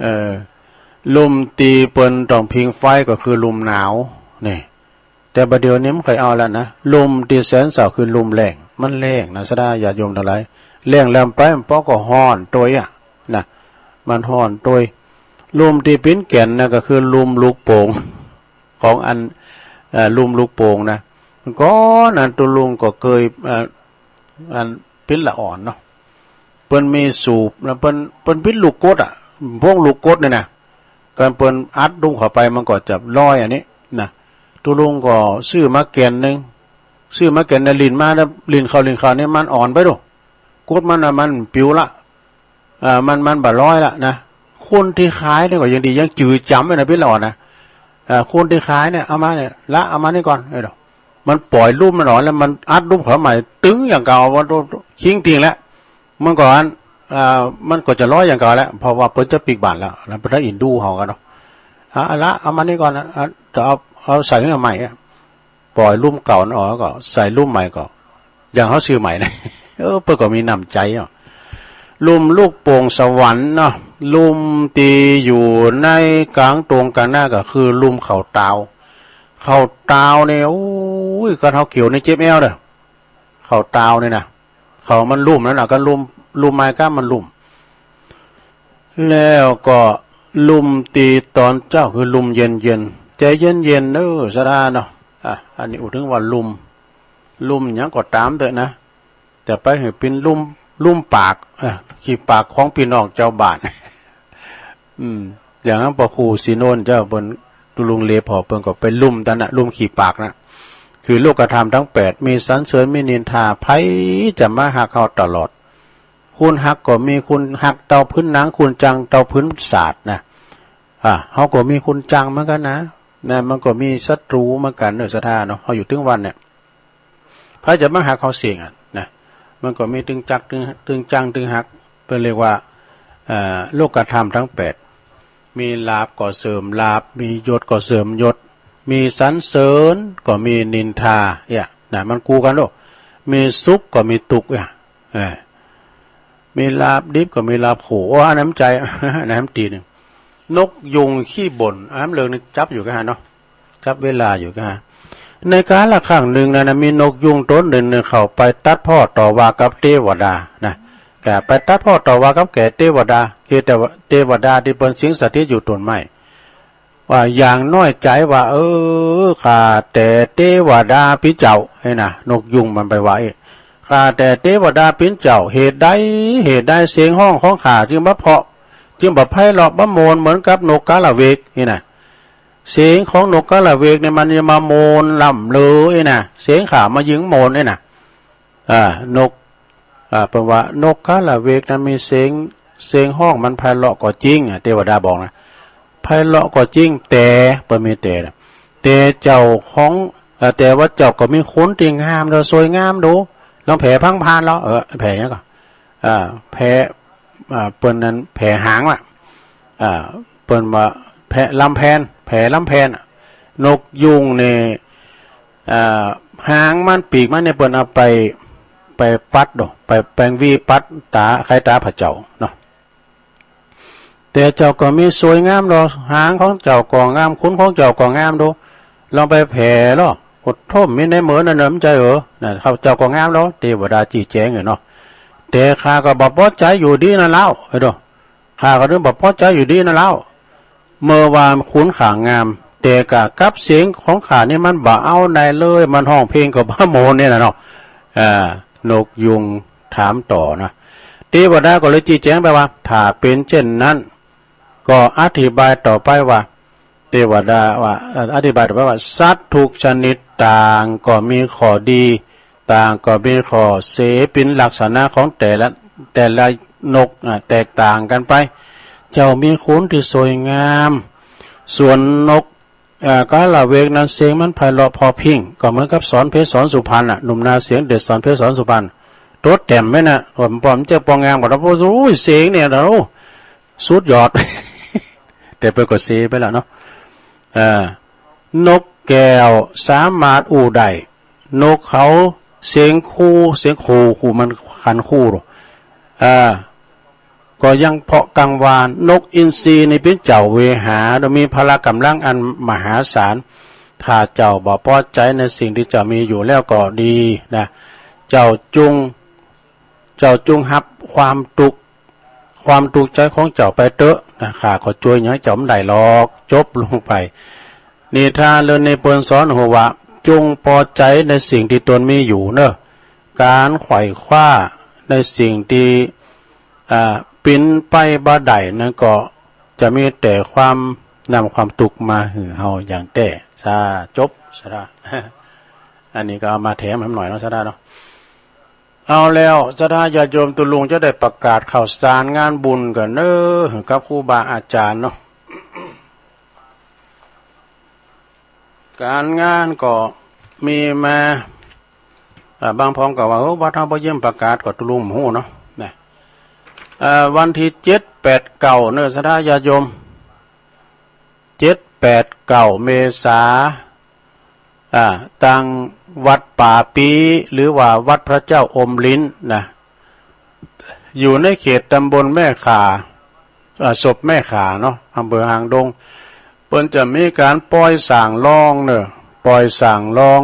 เออ ลุ่มตี้เปิ้นต้องผิงไฟก็คือลุ่มหนาว นี่ แต่บัดเดี๋ยวนี้มันค่อยเอาแล้วนะ ลุ่มตี้แสนเศร้าคือลุ่มแล้ง มันแล้งนะ สะดาญาติโยมทั้งหลาย แล้งแล้วไปมันปอก็ฮ้อนตวยอะนะ มันฮ้อนตวย ลุ่มตี้เป๋นแก่นนะก็คือลุ่มลูกโป่ง ของอัน เอ่อ ลุ่มลูกโป่งนะ ก่อนนั้นตุ๊ลุงก็เกย เอ่อ อันเป๋นละอ่อนเนาะ เปิ้นมีสูบนะ เปิ้น เปิ้นเป๋นลูกกดอะ พวกลูกกดเนี่ยนะ กันเปิ้นอัดดุ้มเข้าไปมันก็จะลอยอันนี้นะ ตุ๊ลุงก็ซื้อมาแก่นหนึ่ง ซื้อมาแก่นหนึ่ง ลิ่นมานะ ลิ่นเข้า ลิ่นเข้านี่มันอ่อนไปดู กดมันน่ะมันปิวละ อ่า มัน มันบ่ลอยละนะ คนตี้ขายเนี่ยก็ยังดี ยังจือจ๋ำไว้นะ เป๋นละอ่อนนะ อ่า คนตี้ขายเนี่ย เอามาเนี่ย ละ เอามานี่ก่อน เออ มันปล่อยลุ่มมันอ่อนแล้ว มันอัดลุ่มเข้าใหม่ ตึงอย่างเก่า มันคิงทิ้งแล้ว มันก็อัน อ่า มันก็จะลอยอย่างเก่าแล้ว เพราะว่าเปิ้นจะปิ๊กบ้านแล้วนะ เปิ้นได้อินดูเฮากันเนาะ อ่ะ เอาละ เอามานี่ก่อนนะ อ่ะ จะเอา เอาใส่ขึ้นมาใหม่อะ ปล่อยลุ่มเก่านั้นออกก็ใส่ลุ่มใหม่ก็ อย่างเฮาซื้อใหม่นะ เออ เปิ้นก็มีน้ำใจ๋อ่ะ ลุ่มลูกโป่งสวรรค์เนาะ ลุ่มตี้อยู่ในกลางตรงกลางหน้าก็คือลุ่มเขาตาว เขาตาวนี่ โอ้ย กันเฮาเกี่ยวนี่เจ็บแอวเด้อ เขาตาวนี่นะ เขามันลุ่มนั่นน่ะ กันลุ่ม ลุ่มไม้ก้ามมันลุ่ม แล้วก็ลุ่มตี้ตอนเจ๊าคือลุ่มเย็นๆ ใจเย็นๆ เออ สะดาเนาะ อ่ะ อันนี้อู้ถึงว่าลุ่ม ลุ่มหยังก็ต๋ามเต๊อะนะ จะไปหื้อเป๋นลุ่ม ลุ่มปาก เอ่อ ขี้ปากของปี้น้องเจ้าบ้าน อืม อย่างนั้นปอครูศรีโนนเจ้าเปิ้น ตุ๊ลุงเลพอเปิ้นก็ไปลุ่มตันน่ะ ลุ่มขี้ปากน่ะ คือโลกธรรมทั้งแปด มีสรรเสริญ มีนินทา ใผจะมาฮักเฮาตลอด คนฮักก็มี คนฮักเต้าพื้นหนัง คนจังเต้าพื้นสาดนะ อ่ะ เฮาก็มีคนจังเหมือนกันนะ นะ มันก็มีศัตรูเหมือนกันเนอะ สะดาเนาะ เฮาอยู่ตึงวันเนี่ย ใผจะมาฮักเฮาเสี้ยงอะนะ มันก็มีตึงจัก ตึง ตึงจัง ตึงฮัก เปิ้นเรียกว่า อ่า โลกธรรมทั้งแปด มีลาภก็เสื่อมลาภ มียศก็เสื่อมยศ มีสรรเสริญก็มีนินทา เนี่ยนะ มันคู่กันลูก มีสุขก็มีทุกข์ เนี่ย เออ มีลาภดิบก็มีลาภคู่ โอ้ อันนั้นใจ อันนั้นตีหนึ่ง นกยูงขี้บ่น อันนั้นเรื่องนึงจับอยู่กันเนาะ จับเวลาอยู่กัน ในกาลครั้งหนึ่งนะ มีนกยูงตนหนึ่งเนี่ย เข้าไปตัดพ้อต่อว่ากับเทวดานะ ก็ไปตัดพ้อต่อว่ากับแก่เทวดา คือเทวดาที่เปิ้นสิงสถิตอยู่ต้นไม้ ว่าอย่างน้อยใจว่า เออ ข้าแต่เทวดาพี่เจ้า นี่นะ นกยูงมันไปว่าอีก ข้าแต่เทวดาพี่เจ้า เหตุใด เหตุใดเสียงฮ้องของข้าจึงบ่เพราะ จึงบ่ไพเราะบ่ม่วนเหมือนกับนกกาละเวก นี่นะ เสียงของนกกาละเวกเนี่ยมันจะมาม่วนล่ำลือ นี่นะ เสียงข้ามายิ่งม่วน นี่นะ อ่า นก อ่า เปิ้นว่านกกาละเวกนั้นมีเสียง เสียงฮ้องมันไพเราะก็จริง อ่ะ เทวดาบอกนะ ไพเราะก็จริง แต่ เปิ้นมีแต่นะ แต่เจ้าของ อ่า แต่ว่าเจ้าก็มีขนที่งามโด สวยงามโด ลองแผ่พังพานแล้ว เออ แผ่หยังก่อ อ่า แผ่ อ่า เปิ้นนั้นแผ่หางว่ะ อ่า เปิ้นว่าแผ่ลำแพน แผ่ลำแพน นกยูงเนี่ย อ่า หางมันปีกมันเนี่ย เปิ้นเอาไป ไปปัดโด ไปแปลงวีปัดต๋า ไข่ต๋าพระเจ้าเนาะ แต่เจ้าก็มีสวยงามโด หางของเจ้าก็งาม ขนของเจ้าก็งามโด ลองไปแผ่ลอ โอ้โธ่ มีในเหมือนนั่นน่ะ มันใจเออ นะ ข้าพเจ้าก็งามโด เทวดาจี้แจ๋งอยู่เนาะ แต่ข้าก็บ่พอใจอยู่ดีนั่นแล้ว เอ้ยโด ข้าก็นึกบ่พอใจอยู่ดีนั่นแล้ว เมื่อว่าขนข้างาม แต่กะกับเสียงของข้านี่มันบ่เอาไหนเลย มันฮ้องเพลงก็บ่ม่วนเนี่ยนะเนาะ อ่า นกยูงถามต่อนะ เทวดาก็เลยจี้แจ๋งไปว่า ถ้าเป็นเช่นนั้น ก็อธิบายต่อไปว่า เทวดาว่า เอ่อ อธิบายต่อไปว่า สัตว์ทุกชนิดต่างก็มีข้อดี ต่างก็มีข้อเสีย เป็นลักษณะของแต่ละ แต่ละนก อ่ะ แตกต่างกันไป เจ้ามีขนที่สวยงาม ส่วนนก เอ่อ กาละเวกนั้นเสียงมันไพเราะเพราะพริ้ง ก็เหมือนกับสอนเพชรสอนสุพรรณน่ะ หนุ่มนาเสียงเด็ดสอนเพชรสอนสุพรรณ โตดแต้มไว้น่ะ ว่าป้อมเจ้าปองงามกว่าเรา โอ้ย เสียงเนี่ยนะ โอ้ สุดยอด แต่เปิ้นก็เสียไปแล้วเนาะ เอ่อ นกแก้วสามารถอู้ได้ นกเขาเสียงคู เสียงคู คูมันคันคู เอ่อ ก็ยังเพราะกังวาน นกอินทรีนี่เป็นเจ้าเวหา โดยมีพละกำลังอันมหาศาล ถ้าเจ้าบ่พอใจในสิ่งที่เจ้ามีอยู่แล้วก็ดีนะ เจ้าจง เจ้าจงฮับความทุกข์ ความทุกข์ใจของเจ้าไปเต๊อะนะ ข้าก็จ้วยหยังเจ้าบ่ได้หรอก จบลงไป นิทานเรื่องนี้เปิ้นสอนเฮาว่า จงพอใจในสิ่งที่ตนมีอยู่เนอะ การไขว่คว้าในสิ่งที่ อ่า เป็นไปบ่ได้นั้นก็จะมีแต่ความนำความทุกข์มาหื้อเฮาอย่างแท้ สา จบ สาธุ อันนี้ก็เอามาแถมให้หน่อยเนาะ สาธุเนาะ เอาแล้ว ศรัทธาญาติโยม ตุ๊ลุงจะได้ประกาศข่าวสารงานบุญกันเนอะ กับครูบาอาจารย์เนาะ การงานก็มีมา อ่า บางพ้องก็ว่า เออ วัดเฮาบ่เยี่ยมประกาศ ก็ตุ๊ลุงบ่ฮู้เนาะ นะ อ่า วันที่เจ็ด แปด เก้า เนอะ ศรัทธาญาติโยม เจ็ด แปด เก้า เมษา อ่า ตังวัดป่าปี หรือว่าวัดพระเจ้าอมลิ้นนะ อยู่ในเขตตำบลแม่ข่า อ่า ศพแม่ข่าเนาะ อำเภอหางดง เปิ้นจะมีการปล่อยสร้างรองเนอะ ปล่อยสร้างรอง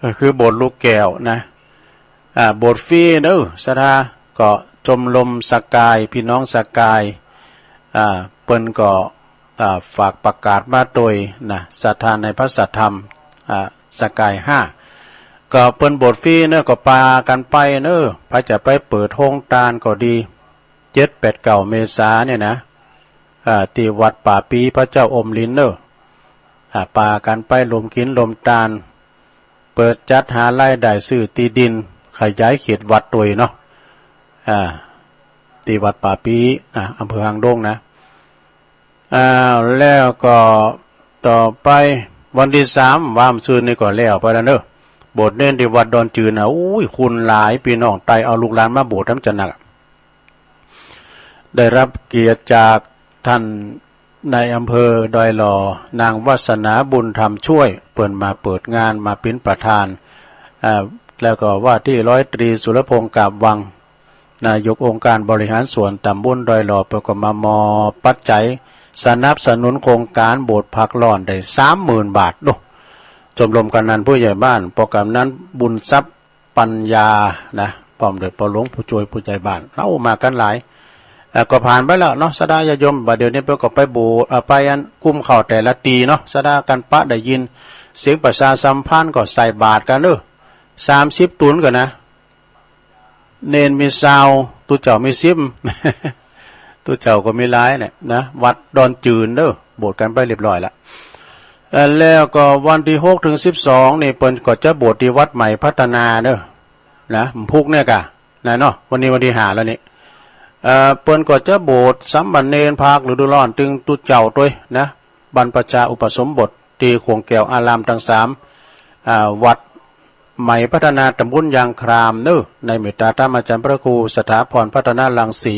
ก็คือโบสถ์ลูกแก้วนะ อ่า โบสถ์ฟรีเนอะ ศรัทธา ก็ชมรมสกาย พี่น้องสกาย อ่า เปิ้นก็ อ่า ฝากประกาศมาโดยนะ ศรัทธาในพระสัทธรรม อ่า สกายห้า ก็เปิ้นโบสถ์ฟรีเนอะ ก็ปากันไปเนอะ ใผจะไปเปิดโฮงตานก็ดี เจ็ด แปด เก้า เมษาเนี่ยนะ อ่า ที่วัดป่าปีพระเจ้าอมลิ้นเนอะ อ่า ปากันไปรวมกินรวมตาน เปิดจัดหารายได้ซื้อที่ดิน ขยายเขตวัดโดยเนาะ อ่า ที่วัดป่าปีนะ อำเภอหางดงนะ อ่า แล้วก็ต่อไปวันที่สาม วามซืนนี่ก็แล้วไปแล้วเนอะ โบสถ์เณรที่วัดดอนจืนนะ อุ้ย คนหลาย พี่น้องไต่เอาลูกหลานมาโบสถ์น้ำจะหนัก ได้รับเกียรติจากท่านนายอำเภอดอยหล่อ นางวัสนาบุญธรรมช่วย เปิ้นมาเปิดงาน มาเป็นประธาน อ่า แล้วก็ว่าที่ร้อยตรีสุรพงษ์ กาบวัง นายกองค์การบริหารส่วนตำบลดอยหล่อ เปิ้นก็มามอบปัจจัยสนับสนุนโครงการโบสถ์ผักร้อนได้สามหมื่นบาท โอ้ ชมรมกำนันผู้ใหญ่บ้าน ป.กำนันบุญทรัพย์ ปัญญานะ พร้อมด้วยพ่อหลวงผู้ช่วยผู้ใหญ่บ้าน เฮามากันหลาย เอ่อ ก็ผ่านไปแล้วเนาะ ศรัทธาญาติโยม บัดเดี๋ยวนี้เปิ้นก็ไปโบสถ์ เอ่อ ไปอันกุมข้าวแต่ละตี้เนาะ ศรัทธากันปะได้ยิน เสียงประชาสัมพันธ์ก็ใส่บาตรกันเด้อ สามสิบ ตุ๊นก่อนนะ เณรมีซาว ตุ๊เจ้ามีสิบ ตุ๊เจ้าก็มีหลายเนี่ยนะ วัดดอนจืนเด้อ โบสถ์กันไปเรียบร้อยละ เอ่อ แล้วก็วันที่หกถึงสิบสองนี่ เปิ้นก็จะโบสถ์ที่วัดใหม่พัฒนาเด้อ นะ วันพุธเนี่ยกะ นะเนาะ วันนี้วันที่ห้าแล้วนี่ เอ่อ เปิ้นก็จะโบสถ์สามเณรภาคฤดูร้อน ตึงตุ๊เจ้าตวยนะ บรรพชาอุปสมบทที่ขวงแก้วอารามตังสาม อ่า วัดใหม่พัฒนาตำบลยางครามเนอะ ในเมตตาธรรมอาจารย์พระครูสถาพรพัฒนารังสี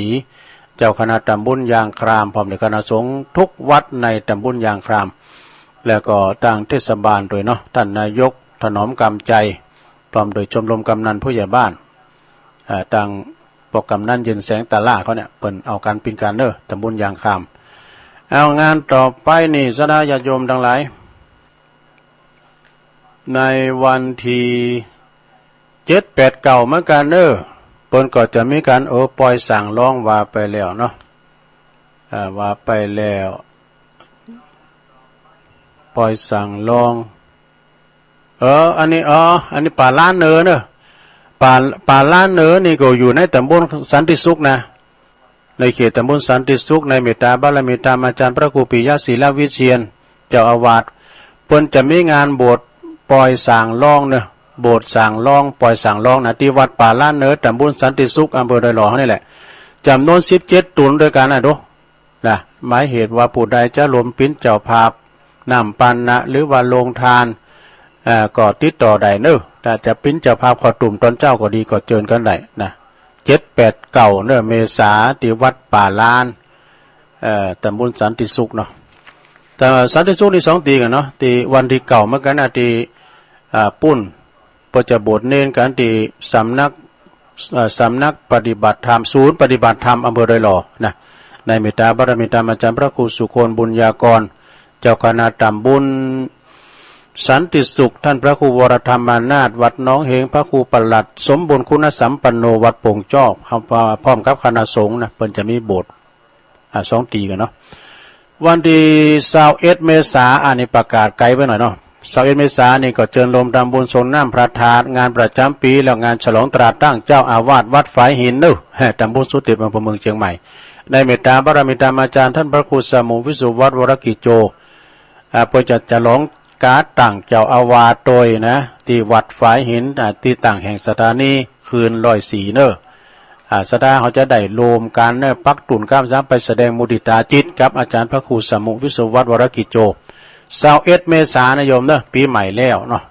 เจ้าคณะตำบลยางคราม พร้อมด้วยคณะสงฆ์ทุกวัดในตำบลยางคราม แล้วก็ตางเทศบาลตวยเนาะ ท่านนายกถนอมกำใจ พร้อมด้วยชมรมกำนันผู้ใหญ่บ้าน อ่า ตางป.กำนันเย็นแสงตาล่าเขาเนี่ย เปิ้นเอาการปิ้นการเนอะ ตำบลยางคราม เอางานต่อไปนี่ ศรัทธาญาติโยมทั้งหลาย ในวันที่เจ็ด แปด เก้า เหมือนกันเนอะ เปิ้นก็จะมีการ เออ ปล่อยสางรองว่าไปแล้วเนาะ อ่า ว่าไปแล้ว ปล่อยสางรอง เออ อันนี้ อ๋อ อันนี้ป่าล้านเนอเนอะ ป่า ป่าล้านเนอนี่ก็อยู่ในตำบลสันติสุขนะ ในเขตตำบลสันติสุข ในเมตตาบารมีธรรมอาจารย์พระครูปิยะศิลวิเชียร เจ้าอาวาส เปิ้นจะมีงานโบสถ์ปล่อยสางรองเนอะ โบสถ์สางรอง ปล่อยสางรองนะ ที่วัดป่าล้านเนอ ตำบลสันติสุข อำเภอดอยหล่อนี่แหละ จำนวนสิบเจ็ดตุ๊นด้วยกันนะดู นะ หมายเหตุว่าผู้ใดจะร่วมปิ้นเจ้าภาพ น้ำปานะ หรือว่าโรงทาน เอ่อ ก็ติดต่อได้เนอะ ถ้าจะปิ้นเจ้าภาพข้าวต้มตอนเช้าก็ดี ก็เจิญกันได้นะ เจ็ด แปด เก้า เนอะ เมษา ที่วัดป่าล้าน เอ่อ ตำบลสันติสุขเนาะ แต่สันติสุขนี่สองตี้กันเนาะ ที่วันที่เก้าเหมือนกันนะ ที่ อ่า ปุ้น เปิ้นจะโบสถ์เณรกันที่สำนัก เอ่อ สำนักปฏิบัติธรรม ศูนย์ปฏิบัติธรรมอำเภอดอยหล่อนะ ในเมตตาบารมีธรรมอาจารย์พระครูสุคนบุญญากร เจ้าคณะตำบลสันติสุข ท่านพระครูวรธรรมานาถ วัดหนองเฮง พระครูปลัดสมบูรณ์คุณสัมปันโน วัดโป่งจอก พร้อมกับคณะสงฆ์นะ เปิ้นจะมีโบสถ์ อ่า สองตี้กันเนาะ วันที่ซาวเอ็ด เมษา อันนี้ประกาศไกลไปหน่อยเนาะ ซาวเอ็ด เมษานี่ก็เจิญโฮมทำบุญสรงน้ำพระธาตุ งานประจำปี และงานฉลองตราตั้งเจ้าอาวาสวัดฝายหินเนอะ ตำบลสุเทพ อำเภอเมืองเชียงใหม่ ในเมตตาบารมีธรรมอาจารย์ท่านพระครูสมุวิสุวัตวรกิจโจ อ่า เปิ้นจะฉลองการตั้งเจ้าอาวาสตวยนะ ที่วัดฝายหิน อ่า ที่ตั้งแห่งสถานีคืนร้อยสี่เนอะ อ่า ศรัทธาเขาจะได้โฮมกันเนอะ ปักตุ๊นก้ามสาม ไปแสดงมุทิตาจิตกับอาจารย์พระครูสมุวิสุวัตวรกิจโจ ซาวเอ็ด เมษานะโยมเนอะ ปีใหม่แล้วเนาะ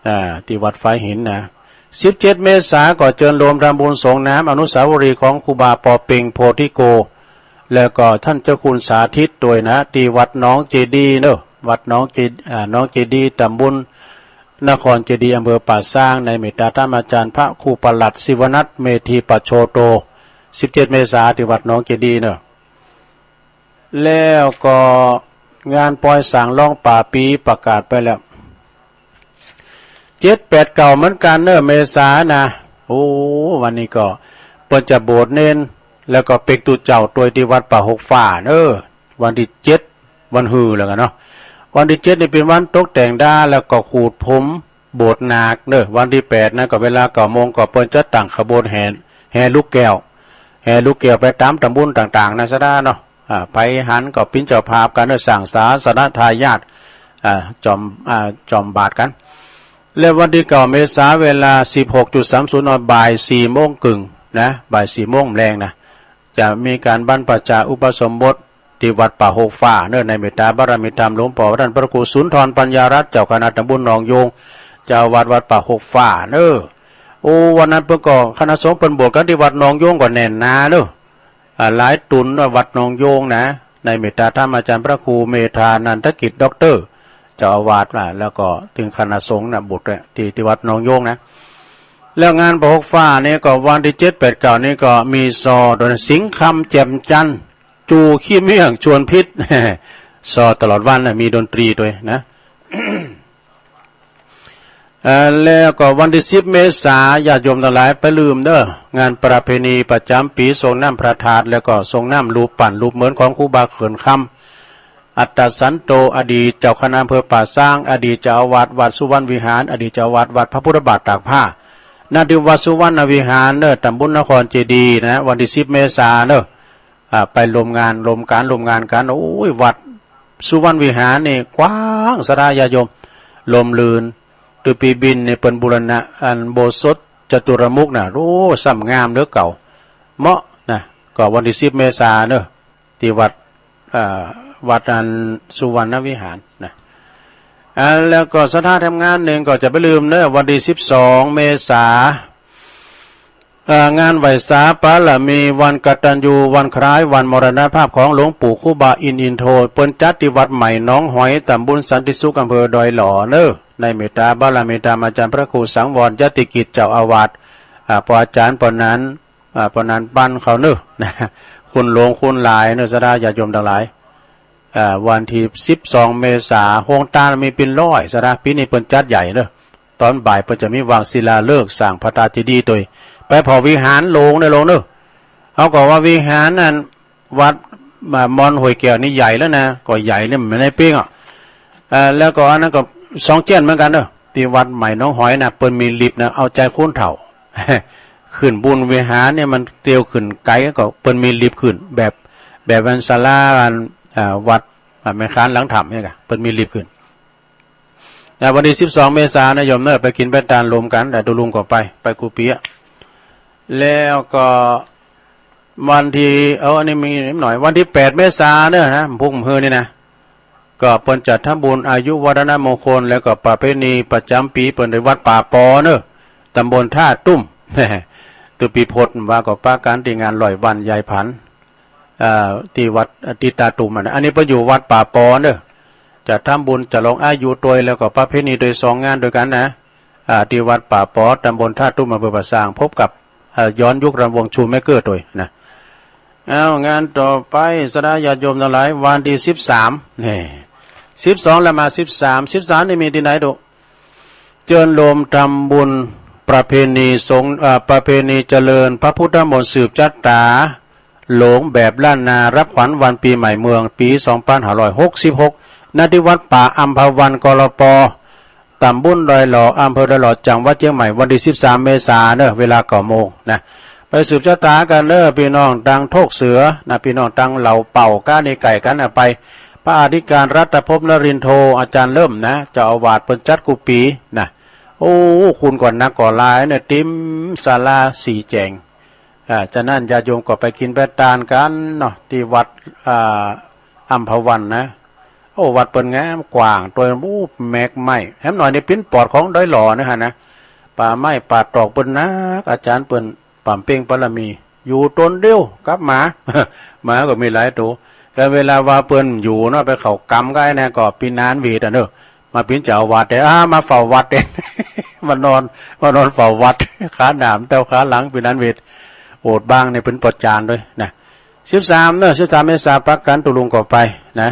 อ่า ที่วัดฝายหินนะ สิบเจ็ด เมษาก็เจิญโฮมทำบุญสรงน้ำอนุสาวรีย์ของครูบาปอเปงโพธิโก แล้วก็ท่านเจ้าคุณสาธิตตวยนะ ที่วัดหนองเจดีย์เนอะ วัดหนองเจ อ่า หนองเจดีย์ ตำบลนครเจดีย์ อำเภอป่าซาง ในเมตตาธรรมอาจารย์พระครูปลัดศิวนัทเมธีปัจโชโต สิบเจ็ด เมษา ที่วัดหนองเจดีย์เนอะ แล้วก็งานปล่อยสางรองป่าปีประกาศไปแล้ว เจ็ด แปด เก้า เหมือนกันเนอะ เมษานะ โอ้ วันนี้ก็เปิ้นจะโบสถ์เณร แล้วก็เปกตุ๊เจ้าตวยที่วัดป่าหกฟ้าเนอะ วันที่เจ็ด วันฮือแล้วกันเนาะ วันที่เจ็ดนี่เป็นวันตกแต่งด้า แล้วก็ขูดผมโบสถ์นาคเนอะ วันที่แปดนะ ก็เวลาเก้าโมงก็เปิ้นจะตั้งขบวนแห่ แห่ลูกแก้ว แห่ลูกแก้วไปตามตำบลต่างๆ นะศรัทธาเนาะ อ่า ไผหันก็ปิ้นเจ้าภาพกันเนอะ สร้างศาสนทายาท อ่า จอม อ่า จอมบาตรกัน และวันที่เก้า เมษา เวลา สิบหกจุดสามศูนย์ น บ่ายสี่โมงครึ่งนะ บ่ายสี่โมงแลงนะ จะมีการบรรพชาอุปสมบทที่วัดป่าหกฟ้าเนอะ ในเมตตาบารมีธรรมหลวงพ่อท่านพระครูสุนทรปัญญารัตน์ เจ้าคณะตำบลหนองโยง เจ้าวัดวัดป่าหกฟ้าเนอะ โอ้ วันนั้นเปิ้นก็คณะสงฆ์เปิ้นโบสถ์กันที่วัดหนองโยงก็แน่นหนาเนอะ อ่า หลายตุนว่าวัดหนองโยงนะ ในเมตตาธรรมอาจารย์พระครูเมธานันทกิจด็อกเตอร์ เจ้าอาวาสนะ แล้วก็ถึงคณะสงฆ์นะ บุตรเนี่ย ที่ ที่วัดหนองโยงนะ แล้วงานปะหกฟ้านี่ก็วันที่เจ็ด แปด เก้า นี่ก็มีซอโดยสิงห์คำแจ่มจันทร์ จูขี้เมี่ยงชวนพิษ ซอตลอดวันนะ มีดนตรีด้วยนะ เอ่อ แล้วก็วันที่สิบ เมษา ญาติโยมทั้งหลายไปลืมเด้อ งานประเพณีประจำปีส่งน้ำพระธาตุ แล้วก็ส่งน้ำรูปปั้นรูปเหมือนของครูบาเขินคำ อัตตสันโต อดีตเจ้าคณะอำเภอป่าซาง อดีตเจ้าอาวาสวัดสุวรรณวิหาร อดีตเจ้าอาวาสวัดพระพุทธบาทตากผ้า ณ ที่วัดสุวรรณวิหารเด้อ ตำบลนครเจดีย์นะ วันที่สิบ เมษาเด้อ อ่า ไปร่วมงาน ร่วมการ ร่วมงานกัน โอ้ย วัดสุวรรณวิหารนี่กว้าง ศรัทธาญาติโยม ร่มรื่น ตุปีบินนี่เปิ้นบูรณะ อันโบสถจตุรมุขนะ โอ้ ซ้ำงามเหลือเก่า เหมาะนะ ก็วันที่สิบ เมษาเนอะ ที่วัด อ่า วัดอันสุวรรณวิหารนะ อ่า แล้วก็ศรัทธาทำงานหนึ่งก็จะไปลืมเนอะ วันที่สิบสอง เมษา เอ่อ งานไหว้สาปารมี วันกตัญญู วันคล้ายวันมรณภาพของหลวงปู่ครูบาอินทร์อินโท เปิ้นจัดที่วัดใหม่หนองหอย ตำบลสันติสุข อำเภอดอยหล่อเนอะ ในเมตตาบารมีธรรมอาจารย์พระครูสังวรยติกิจเจ้าอาวาส อ่า ปออาจารย์ปอนัน อ่า ปอนันปันเขาเนอะ นะ คุณหลวงคุณหลายเนอะ ศรัทธาญาติโยมทั้งหลาย อ่า วันที่สิบสอง เมษา โฮงตานมีเป็นร้อย ศรัทธา ปีนี้เปิ้นจัดใหญ่เนอะ ตอนบ่ายเปิ้นจะมีวางศิลาฤกษ์สร้างพระธาตุเจดีย์ตวย ไปผ่อวิหารหลวงเนอะ หลวงเนอะ เขาก็ว่าวิหารนั่น วัด อ่า มอนห้วยแก้วนี่ใหญ่แล้วนะ ก็ใหญ่เนี่ยมันในเป้งอ่ะ เอ่อ แล้วก็อันนั้นก็สองเจี้ยนเหมือนกันเนอะ ที่วัดใหม่หนองหอยนะ เปิ้นมีลิฟต์นะ เอาใจคนเฒ่า ขึ้นบุญวิหารเนี่ยมันเตียวขึ้นไกล ก็เปิ้นมีลิฟต์ขึ้น แบบ แบบวันศาลาอัน อ่า วัด อ่า แม่ค้านหลังถ้ำเนี่ยกะ เปิ้นมีลิฟต์ขึ้น นะ วันที่สิบสอง เมษานะโยมเนอะ ไปกินไปตานรวมกัน แต่ตุลุงก็ไป ไปกูเปียะ แล้วก็วันที่ เอา อันนี้มีนิดหน่อย วันที่แปด เมษาเนอะนะ พรุ่งนี้นี่นะ ก็เปิ้นจัดทำบุญอายุวัฒนมงคล แล้วก็ประเพณีประจำปีเปิ้นในวัดป่าปอเนอะ ตำบลท่าตุ้ม ตุปีพดว่าก็ปะกันที่งานร้อยวันยายผัน อ่า ที่วัดติดตาตุ่มอะนะ อันนี้เปิ้นอยู่วัดป่าปอเนอะ จะทำบุญฉลองอายุตวย แล้วก็ประเพณีตวยสองงานด้วยกันนะ อ่า ที่วัดป่าปอ ตำบลท่าตุ้ม อำเภอป่าซาง พบกับ อ่า ย้อนยุครำวงชูเมเกอร์ตวยนะ เอา งานต่อไป ศรัทธาญาติโยมทั้งหลาย วันที่สิบสาม นี่ สิบสอง แล้วมา สิบสาม สิบสาม นี่มีที่ไหนดู เจิญโลมทำบุญประเพณีสงฆ์ เอ่อ ประเพณีเจริญพระพุทธมนต์สืบชะตาหลวงแบบล้านนารับขวัญวันปีใหม่เมืองปีสองพันห้าร้อยหกสิบหก ณ ที่วัดป่าอัมพวัน กลป ตำบลดอยหล่อ อำเภอดอยหล่อ จังหวัดเชียงใหม่ วันที่สิบสาม เมษาเนอะ เวลาเก้าโมงนะ ไปสืบชะตากันเนอะ พี่น้องตังโทกเสือนะ พี่น้องตังเหล่าเป่าก้าในไก่กันนะ ไป พระอธิการรัตภพนรินทโท อาจารย์เริ่มนะ เจ้าอาวาสเปิ้นจัดกู้ปีนะ โอ้ คุณก่อนนักก่อนหลายเนี่ย เต็มศาลาสี่แจง อ่า ฉะนั้นญาติโยมก็ไปกินไปตานกันเนาะ ที่วัด อ่า อัมพวันนะ โอ้ วัดเปิ้นงามกว้าง ตัว โอ้ แมกไม้ แหมหน่อยนี่ปิ้นปอดของดอยหล่อนะฮะนะ ป่าไม้ป่าตอกเปิ้นนัก อาจารย์เปิ้น ป่ำเป้งปารมี อยู่ตนเดียวกับหมา หมาก็มีหลายตัว แต่เวลาว่าเปิ้นอยู่เนาะ ไปเข้ากรรมก็ไอ้นะ ก็ปีนานเวทอ่ะเนอะ มาปิ้นเจ้าวัดแต่ อ่า มาเฝ้าวัดเอง มานอน มานอนเฝ้าวัด ขาหนามเต้าขาหลังปีนานเวท โอดบ้างเนี่ยเป็นปอดจานด้วยนะ สิบสาม เนอะ สิบสาม เมษาปักกันตุลุงก็ไปนะ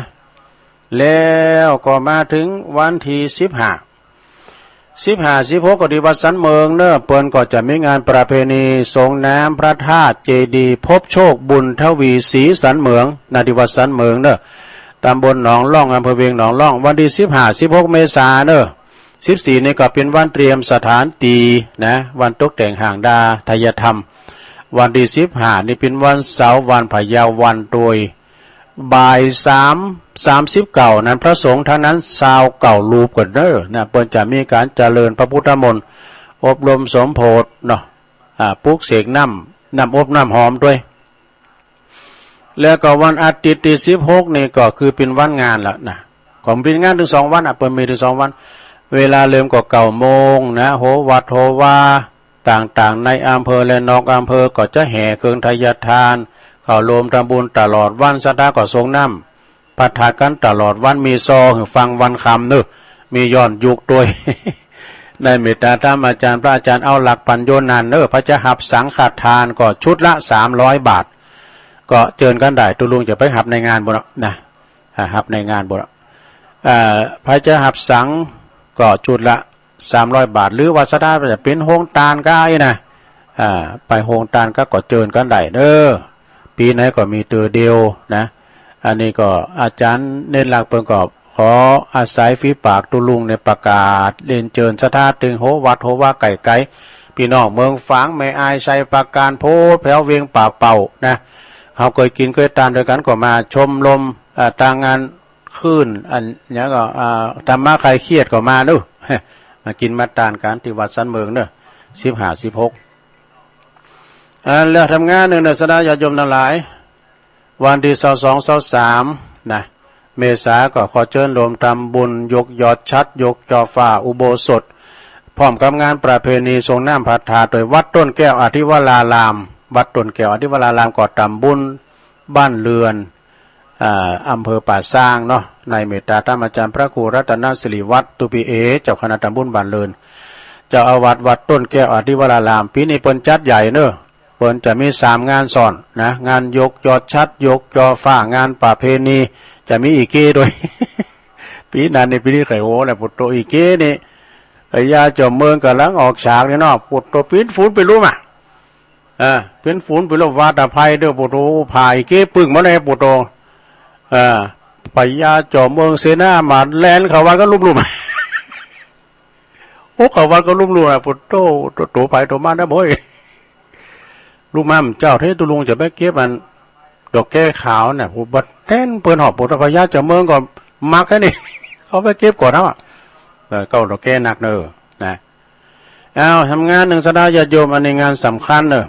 แล้วก็มาถึงวันที่สิบห้า สิบห้า สิบหก ก็ที่วัดสันเมืองเนอะ เปิ้นก็จะมีงานประเพณีส่งน้ำพระธาตุเจดีย์พบโชคบุญทวีศรีสันเมือง ณ ที่วัดสันเมืองเนอะ ตำบลหนองล่อง อำเภอเวียงหนองล่อง วันที่สิบห้า สิบหก เมษาเนอะ สิบสี่ นี่ก็เป็นวันเตรียมสถานที่นะ วันตกแต่งห้างดาไทยธรรม วันที่สิบห้า นี่เป็นวันเสาร์ วันพะเยา วันตวย บ่ายสาม สามสิบเก้า นั้นพระสงฆ์ทั้งนั้นซาวเก้ารูปก่อนเด้อนะ เปิ้นจะมีการเจริญพระพุทธมนต์ อบรมสมโภชน์เนาะ อ่า ปลุกเสกน้ำ น้ำอบน้ำหอมด้วย แล้วก็วันอาทิตย์ที่สิบหก นี่ก็คือเป็นวันงานละนะ ของเป็นงานถึงสองวันอ่ะ เปิ้นมีถึงสองวัน เวลาเริ่มก็เก้าโมงนะ โหวัดโหวา ต่างๆ ในอำเภอและนอกอำเภอก็จะแห่เครื่องไทยทาน เขารวมทำบุญตลอดวัน ศรัทธาก็ส่งน้ำพระธาตุกันตลอดวัน มีซอหื้อฟังวันค่ำเนอะ มีย้อนยุคด้วย ในเมตตาธรรมอาจารย์ พระอาจารย์เอาหลักปัญโยนันเนอะ พระจะหับสังฆทานก็ชุดละสามร้อยบาท ก็เจิญกันได้ ตุลุงจะไปหับในงานบุญเนาะนะ อ่า หับในงานบุญเนาะ อ่า พระจะหับสังก็ชุดละ สามร้อยบาท หรือว่าศรัทธาจะเป็นโฮงตานก็ได้นะ อ่า ไปโฮงตานก็ ก็เจิญกันได้เด้อ ปีไหนก็มีเตื้อเดียวนะ อันนี้ก็อาจารย์เน้นหลักเปิ้นก็ขออาศัยฝีปากตุลุงในประกาศเรียนเจิญศรัทธาตึงโฮวัดโฮวาไก่ไก่ พี่น้องเมืองฝาง แม่อาย ชัยปราการ โพธิ์แถวเวียงป่าเป่านะ เขาเคยกินเคยตานด้วยกันก็มา ชมรม อ่า ตางงาน คลื่นอันเนี้ยก็ อ่า ธรรมะคลายเครียดก็มาเนอะ มากินมาตานกันที่วัดสันเมืองเนอะ สิบห้า สิบหก อ่า แล้วทำงานเนอะ ศรัทธาญาติโยมทั้งหลาย วันที่ซาวสอง ซาวสาม นะ เมษาก็ขอเจิญรวมทำบุญยกยอดฉัตร ยกจอฟ้าอุโบสถ พร้อมกับงานประเพณีส่งน้ำพระธาตุโดยวัดต้นแก้วอธิวราราม วัดต้นแก้วอธิวรารามก็ทำบุญบ้านเรือน อ่า อำเภอป่าซางเนาะ ในเมตตาธรรมอาจารย์พระครูรัตนสิริวัฒน์ ตุปีเอ เจ้าคณะตำบลบ้านเรือน เจ้าอาวาสวัดต้นแก้วอธิวราราม ปีนี้เปิ้นจัดใหญ่เนอะ เปิ้นจะมีสามงานซ้อนนะ งานยกยอดฉัตร ยกจอฟ้า งานประเพณี จะมีอีเก้ด้วย ปีนั้นนี่ ปีนี้ใครโหแหละ ปุตโต อีเก้นี่ พญาจอมเมืองกำลังออกฉากนี่เนาะ ปุตโต ปิ้นฝุ่นไปลุ่มอ่ะ อ่า ปิ้นฝุ่นไปลุ่ม วาตภัยเด้อ ปุตโต ผ่าอีเก้ปึ้งมาเลย ปุตโต อ่า พญาจอมเมืองเสนามาแล่นเข้าวัดก็ลุ่มๆ โอ้ เข้าวัดก็ลุ่มๆ อ่ะ ปุตโต ตัว ตัวไปตัวมานะโว้ย ลุ่มมา เจ้าเทพตุลุงจะไปเก็บมัน ดอกแก้ขาวเนี่ย ผู้บัดแทนเปิ้นหอบ ปุตโต พญาจอมเมืองก็มักแค่นี้ เขาไปเก็บก่อนแล้วอ่ะ เออ ก็ดอกแก้หนักเนอะ นะ อ้าว ทำงานเนอะ ศรัทธาญาติโยม อันนี้งานสำคัญเนอะ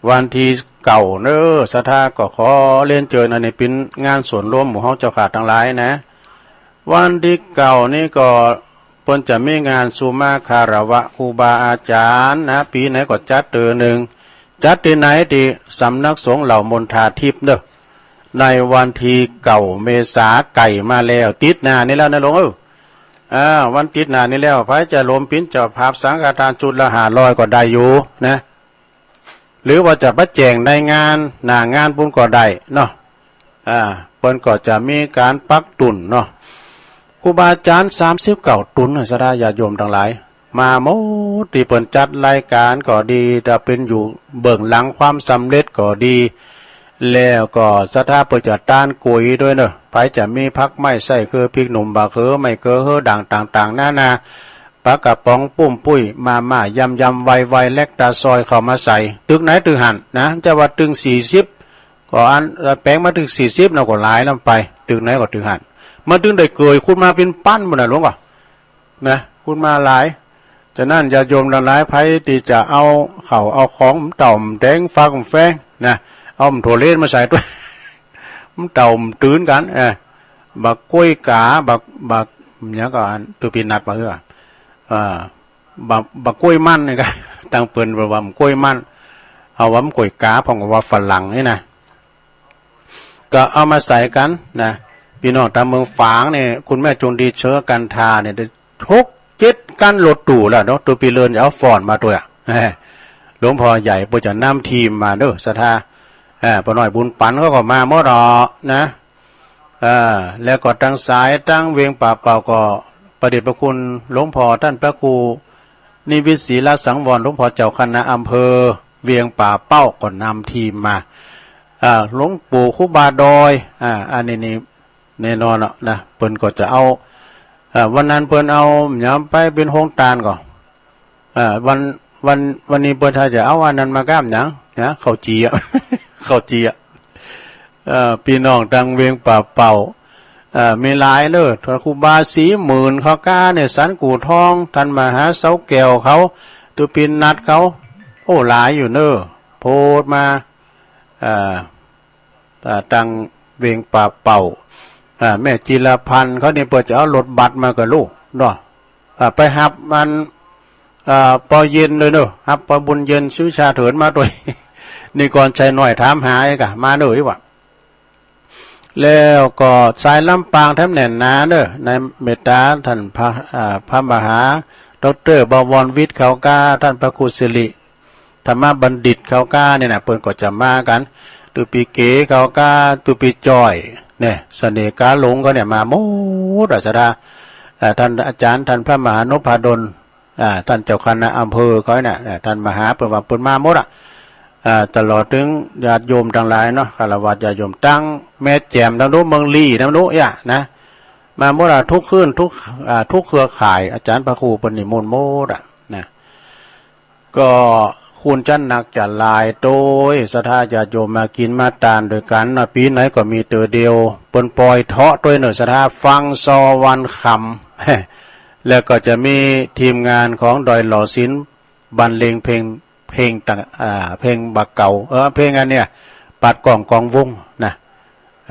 วันที่เก้าเนอะ ศรัทธาก็ขอเรียนเจิญ อันนี้เป็นงานส่วนรวมหมู่เฮาเจ้าข้าทั้งหลายนะ วันที่เก้านี่ก็เปิ้นจะมีงานสุมาคารวะครูบาอาจารย์นะ ปีไหนก็จัดเตื้อหนึ่ง จัดที่ไหน ที่สำนักสงฆ์เหล่ามณฑาทิพย์เนอะ ในวันที่เก้าเมษา ใก้มาแล้ว ติดหน้านี่แล้วนะหลวงเอ้ย อ่า วันติดหน้านี่แล้ว ใผจะร่วมเป็นเจ้าภาพสังฆทานชุดละห้าร้อยก็ได้อยู่นะ หรือว่าจะไปแจ้งในงาน หน้างานปุ้นก็ได้เนาะ อ่า เปิ้นก็จะมีการปักตุ่นเนาะ ครูบาอาจารย์สามสิบเก้าตนนะ ศรัทธาญาติโยมทั้งหลาย มาหมด ตี้เปิ้นจัดรายการก็ดี ถ้าเป็นอยู่เบื้องหลังความสำเร็จก็ดี แล้วก็ศรัทธาเปิ้นจะตานก๋วยด้วยเนอะ ใผจะมีผักไม้ไส้เคือ พริกหนุ่ม บะเขือ ไม้เกลือ เหือด่างต่างๆ นานา ปลากระป๋อง ปุ้มปุ้ย มาม่า ยำยำ ไวไว แลคตาซอย เข้ามาใส่ ตึกไหนตึกหั้นนะ จะว่าตึกสี่สิบ ก็อันแปลงมาตึกสี่สิบนะ ก็หลายนำไป ตึกไหนก็ตึกหั้น มาตึกได้เกย คุณมาเป็นปั้นหมดนะหลวงก่อ นะ คุณมาหลาย ฉะนั้นญาติโยมทั้งหลาย ใผที่จะเอาเข้าเอาของ เต่าแดง ฟักแฟงนะ เอาถั่วเลนมาใส่ด้วย มันเต่ามันตื่นกัน เออ บักกล้วยกา บัก บัก หยังก็อัน ตัวปีนัดมาเหือ อ่า บัก บักกล้วยมันนี่ก็ ตังเปิ้นว่าบักกล้วยมัน เอาว่ามันกล้วยกา ผมก็ว่าฝรั่งนี่นะ ก็เอามาใส่กันนะ พี่น้องตามเมืองฝางเนี่ย คุณแม่จงดีเชื้อกันทาเนี่ย ได้หกเจ็ดคันรถตู้แล้วเนาะ ตัวปีเลินจะเอาฟ้อนมาด้วยอะ หลวงพ่อใหญ่เปิ้นจะนำทีมมาเนอะ ศรัทธา อ่า ป้าน้อยบุญปันเขาก็มาหมดอ่ะนะ อ่า แล้วก็ทางสายทางเวียงป่าเป่าก็ พระเดชพระคุณหลวงพ่อท่านพระครูนิวิตศรีลสังวร หลวงพ่อเจ้าคณะอำเภอเวียงป่าเป้าก็นำทีมมา อ่า หลวงปู่ครูบาดอย อ่า อันนี้นี่แน่นอนแล้วนะ เปิ้นก็จะเอา อ่า วันนั้นเปิ้นเอาหยังไปเป็นโฮงตานก่อ อ่า วัน วัน วันนี้เปิ้นถ้าจะเอาอันนั้นมาก้ามหยังนะ ข้าวจี่อะ ข้าวจี่อะ เอ่อ พี่น้องทางเวียงป่าเป่า เอ่อ มีหลายเด้อ ท่านครูบาศรีหมื่น เขาก้าเนี่ย สันกู่ทอง ท่านมหาเสาแก้วเขา ตุปินนัดเขา โอ้ หลายอยู่เน้อ โพสต์มา เอ่อ อ่า ทางเวียงป่าเป่า อ่า แม่จิรพันธ์เขานี่เปิ้นจะเอารถบัสมากับลูกเนาะ อ่า ไปหับมัน อ่า ปอเย็นด้วยเนอะ หับปอบุญเย็น สุชาเถินมาด้วย นี่ก่อนใช่หน่อยถามหาไอ้กะมาเนอะอีกวะ แล้วก็สายลำปางแถมแน่นหนาเนอะ ในเมตตาท่านพระอ่าพระมหาด็อกเตอร์บวรวิทย์เขาก้า ท่านพระครูสิริธรรมบัณฑิตเขาก้าเนี่ยนะ เปิ้นก็จะมากัน ตุปีเก๋เขาก้า ตุปีจ่อย เนี่ย เสน่ห์กาหลงเขาเนี่ยมาหมดอ่ะ ศรัทธา เอ่อท่านอาจารย์ ท่านพระมหานพดล อ่า ท่านเจ้าคณะอำเภอเขาเนี่ย อ่า ท่านมหาเปิ้นว่าเปิ้นมาหมดอ่ะ อ่า ตลอดถึงญาติโยมทั้งหลายเนาะ ฆราวาสญาติโยม ตั้งแม่แจ่มทั้งนู้น เมืองลี้ทั้งนู้น อย่านะ มาหมดอ่ะ ทุกคืน ทุก อ่า ทุกเครือข่าย อาจารย์พระครูเปิ้นนิมนต์หมดอ่ะนะ ก็คุณจันนักจะหลายโตย ศรัทธาญาติโยมมากินมาตานด้วยกันนะ ปีไหนก็มีเต๋อเดียว เปิ้นปล่อยเถาะโตยเนอะ ศรัทธา ฟังซอวันคำ แล้วก็จะมีทีมงานของดอยหล่อศิลป์บรรเลงเพลง เพลงต่างอ่าเพลงบักเก่า เออ เพลงอันเนี้ย ปัดกล่องกองวงนะ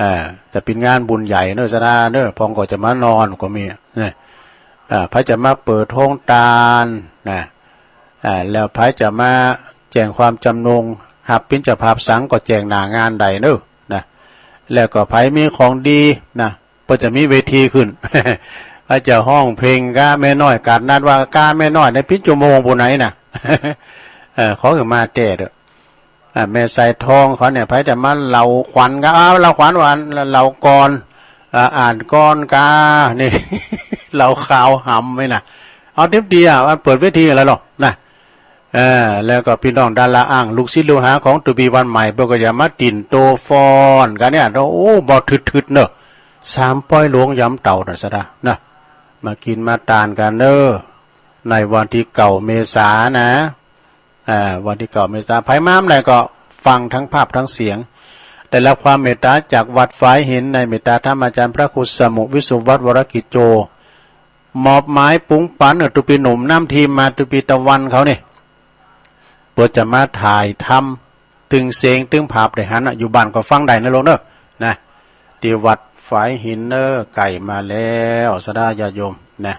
อ่า จะเป็นงานบุญใหญ่เนอะ ศรัทธาเนอะ พองก็จะมานอนก็มีนะ อ่า ไผจะมาเปิดโรงตานนะ อ่า แล้วไผจะมาแจ้งความจำนง หับเป็นเจ้าภาพสังก็แจ้งหน้างานได้เนอะนะ แล้วก็ไผมีของดีนะ เปิ้นจะมีเวทีขึ้น ไผจะฮ้องเพลงกาแม่น้อย กาดนัดว่ากาแม่น้อยในปิดชั่วโมงปู้นไหนนะ เออ ขอขึ้นมาแต๊เด้อ อ่า แม่สายทองเขาเนี่ย ไผจะมาเล่าขวัญกา อ้าว เล่าขวัญว่าเล่าก่อน อ่า อ่านก่อนกา นี่ เล่าข่าวหำไว้นะ เอาเต็มที่อ่ะ มันเปิดเวทีแล้วหรอกนะ เออ แล้วก็พี่น้องดาราอ่าง ลูกศิษย์ลูกหาของตุปีวันใหม่ เปิ้นก็จะมาติ่นโตฟ้อนกันเนี่ย โอ้ บ่ทึดๆ เนอะ สามปอยหลวงยำเต่านะ ศรัทธานะ มากินมาตานกันเนอะ ในวันที่เก้าเมษานะ อ่า วันที่เก้าเมษา ไผมาเมื่อไหร่ก็ฟังทั้งภาพทั้งเสียง ได้รับความเมตตาจากวัดฝายหิน ในเมตตาธรรมอาจารย์พระครูสมุวิสุวัตวรกิจโจ มอบหมายปุงปันเออ ตุปีหนุ่มน้ำทีมมา ตุปีตะวันเขานี่ เปิ้นจะมาถ่ายทำตึงเสียงตึงภาพได้หันน่ะ อยู่บ้านก็ฟังได้นะลูกเนอะ นะ ที่วัดฝายหินเนอะ ไก่มาแล้ว ศรัทธาญาติโยมนะ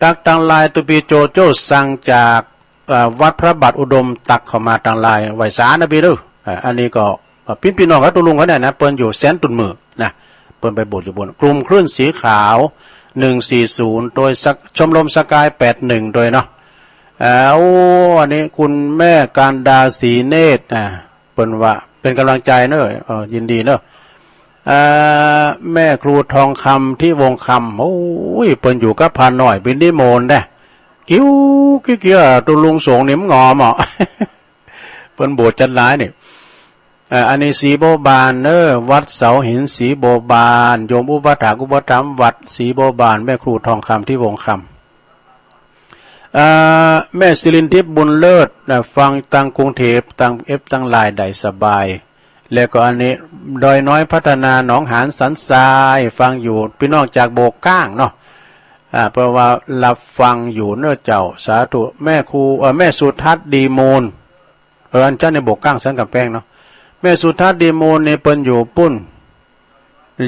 ตักตังลาย ตุปีโจโจ้สั่งจาก เอ่อ วัดพระบาทอุดม ตักเข้ามาตังลาย ไหว้สานะพี่เด้อ อ่า อันนี้ก็ เอ่อ ปิ้นพี่น้องกับตุลุงเขาเนี่ยนะ เปิ้นอยู่แสนตุนมือนะ เปิ้นไปโบสถ์อยู่บน กลุ่มคลื่นสีขาว หนึ่งสี่ศูนย์ โดยสัก ชมรมสกาย แปดหนึ่ง โดยเนาะ อ่า โอ้ อันนี้คุณแม่การดาศรีเนตร อ่า เปิ้นว่าเป็นกำลังใจเนอะ เอ่อ ยินดีเนอะ อ่า แม่ครูทองคำที่วงคำ โอ้ย เปิ้นอยู่กับพาน้อย เปิ้นนิมนต์นะ กิ้ว กิ้ว กิ้ว ตุลุงสงฆ์นี่มันงอมอ่ะ เปิ้นโบสถ์จัดหลายนี่ เอ่อ อันนี้สีโบบานเนอะ วัดเสาหินสีโบบาน โยมอุปัฏฐากอุปถัมภ์วัดสีโบบาน แม่ครูทองคำที่วงคำ เอ่อ แม่สิรินทิพย์บุญเลิศนะ ฟังตังกรุงเทพฯ ตังเอฟตังลายได้สบาย แล้วก็อันนี้ ดอยน้อยพัฒนาหนองหานสันทราย ฟังอยู่ พี่น้องจากโบกก้างเนาะ อ่า เปิ้นว่ารับฟังอยู่เนอะเจ้า สาธุ แม่ครู เอ่อ แม่สุทัศน์ดีมูล เออ อันเจ้าในโบกก้างสันกำแพงเนาะ แม่สุทัศน์ดีมูลนี่เปิ้นอยู่ปุ้น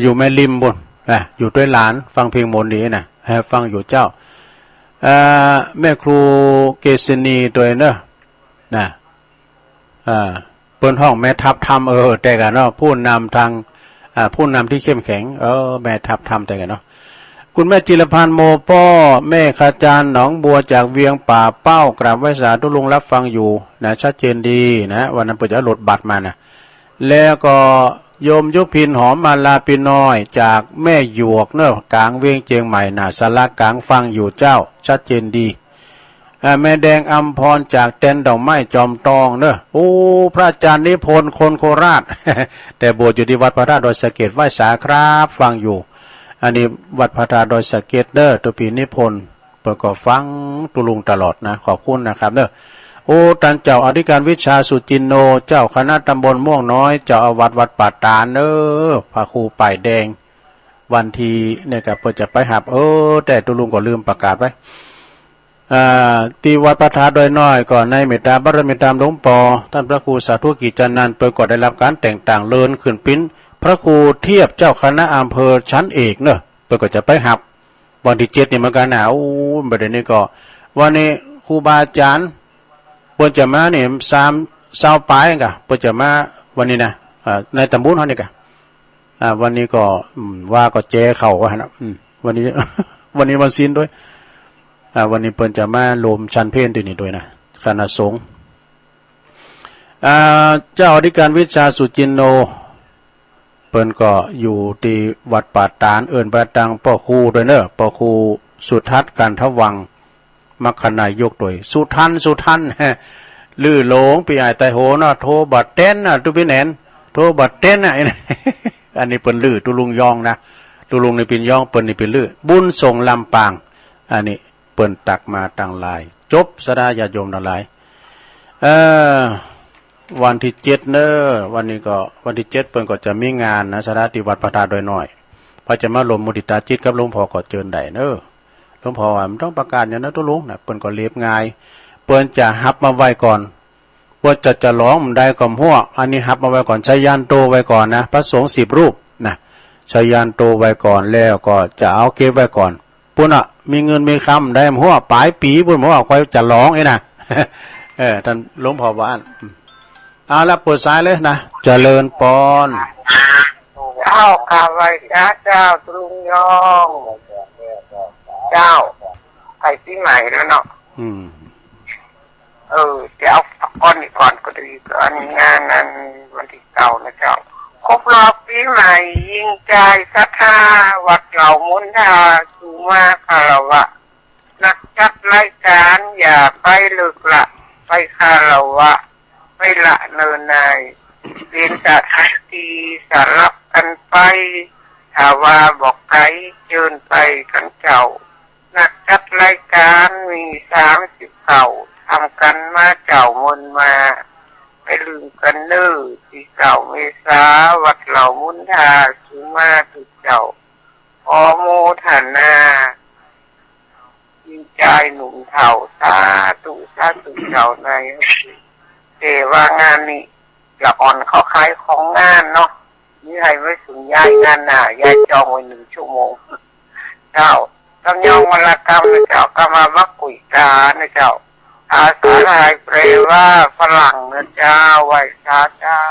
อยู่แม่ริมปุ้น อ่ะ อยู่ด้วยหลาน ฟังเพลงมนต์ดีนะ ให้ฟังอยู่เจ้า เอ่อ แม่ครูเกษณีด้วยเนอะ นะ อ่า เปิ้นฮ้องแม่ทัพธรรม เออ แต่กันเนาะ ผู้นำทาง อ่า ผู้นำที่เข้มแข็ง เออ แม่ทัพธรรมแต่กันเนาะ คุณแม่จิรพันธ์โมป้อ แม่ขจารย์หนองบัวจากเวียงป่าเป้า กราบไหว้สาธุลุงรับฟังอยู่นะ ชัดเจนดีนะ วันนั้นเปิ้นจะเอารถบัสมานะ แล้วก็โยมยุพินหอมมาลาปีน้อย จากแม่หยวกเนอะ กลางเวียงเจียงใหม่นะ ศาลากลางฟังอยู่เจ้า ชัดเจนดี อ่า แม่แดงอำพรจากแตนดอกไม้จอมตองเนอะ โอ้ พระอาจารย์นิพนธ์คนโคราช แต่บวชอยู่ที่วัดพระธาตุดอยสะเก็ด ไหว้สาครับ ฟังอยู่ อันนี้วัดพระธาตุดอยสะเก็ดเนอะ ตัวปีนิพนธ์ เปิ้นก็ฟังตุลุงตลอดนะ ขอบคุณนะครับเนอะ โอ้ ท่านเจ้าอธิการวิชาสุจินโน เจ้าคณะตำบลม่วงน้อย เจ้าอาวาสวัดป่าตาดเนอะ พระครูป้ายแดง วันที่เนี่ยก็เปิ้นจะไปหับ เออ แต่ตุลุงก็ลืมประกาศไว้ อ่า ที่วัดพระธาตุดอยน้อยก็ในเมตตาบารมีตามหลวงปู่ ท่านพระครูสาธุกิจจานันท์ เปิ้นก็ได้รับการแต่งตั้งเลื่อนขึ้นเป็นพระครูเทียบเจ้าคณะอำเภอชั้นเอกเนอะ เปิ้นก็จะไปหับ วันที่เจ็ดนี่เหมือนกันนะ โอ้ ประเด็นนี้ก็ วันนี้ครูบาอาจารย์ เปิ้นจะมาเนี่ยสาม ซาวปายกะ เปิ้นจะมาวันนี้นะ อ่า ในตำบลเฮานี่กะ อ่า วันนี้ก็ อืม ว่าก็แจเขาว่าหั่นนะ อืม วันนี้ วันนี้วันศีลด้วย อ่า วันนี้เปิ้นจะมาโฮมฉันเพลตี้นี่ด้วยนะ คณะสงฆ์ อ่า เจ้าอธิการวิชาสุจินโน เปิ้นก็อยู่ตี้วัดป่าตาล เอิ้นไปตังป้อครูด้วยเนอะ ป้อครูสุทัศน์ กันทวังค์ มรรคนายกด้วย สุทัน สุทัน ลือหลง ปีอ้ายไตโหเนาะ โทรบ่เต้นน่ะ ตุ๊ปี้แหนน โทรบ่เต้นน่ะ อันนี้เปิ้นลือ ตุ๊ลุงยองนะ ตุ๊ลุงนี่เปิ้นยอง เปิ้นนี่เปิ้นลือ บุญส่งลำปาง อันนี้เปิ้นตักมาตังหลาย จบ ศรัทธาญาติโยมตังหลาย เอ่อ วันตี้เจ็ดเนอะ วันนี้ก็วันตี้เจ็ดเปิ้นก็จะมีงานนะ ศรัทธา ตี้วัดพระธาตุดอยน้อย ใผจะมาโฮมมุติตาจิตกับหลวงพ่อก็เจิญได้เนอะ หลวงพ่อว่าบ่ต้องประกาศหยังนะตุ๊ลุงนะ เปิ้นก็เรียบง่าย เปิ้นจะฮับมาไว้ก่อน เปิ้นจะฉลองบ่ได้ก็บ่ฮู้ อันนี้ฮับมาไว้ก่อน ชยันโตไว้ก่อนนะ พระสงฆ์สิบรูปนะ ชยันโตไว้ก่อน แล้วก็จะเอาเก็บไว้ก่อน ปุ้นน่ะ มีเงินมีคำได้บ่ฮู้ ปลายปีปุ้นบ่ฮู้ ค่อยฉลองเองนะ เออ ต้านหลวงพ่อว่าอั้น อืม เอาละ เปิดสายเลยนะ เจริญปอน เจ้า ข้าไหว้เจ้า ตุ๊ลุงยอง เจ้า ใกล้ปีใหม่แล้วเนาะ อืม เออ เดี๋ยวเอาก่อนนี้ก่อนก็ดี ก็อันงานนั้นวันตี้เก้านะเจ้า ครบรอบปีใหม่ ยิ่งใจศรัทธา วัดเหล่ามุนทา สุมาคารวะ นักจัดรายการอย่าไปเลิกละ ไปคารวะ ไปละเนินนาย เป็นสถานที่สลับกันไป ถ้าว่าบอกไกลเจิญไปกันเจ้า นักจัดรายการมีสามสิบเก้า ทำกันมาเจ้าเมินมา ไปลืมกันเน้อ ตี้เก้าเมษา วัดเหล่ามุนทา สุมาทุกเจ้า ขอโมทนา ยิ่งใจหนุ่มเฒ่า สาธุ สาธุเจ้า ใน แต่ว่างานนี้ ละอ่อนเขาขายของงานเนาะ นี่ให้ไว้สุนยายงานหน้า ยายจองไว้หนึ่งชั่วโมง เจ้า กำยองวรรณกรรมนะเจ้า กำมาบักกุยกานะเจ้า ภาษาไทยแปลว่าฝรั่งนะเจ้า ไหว้สาเจ้า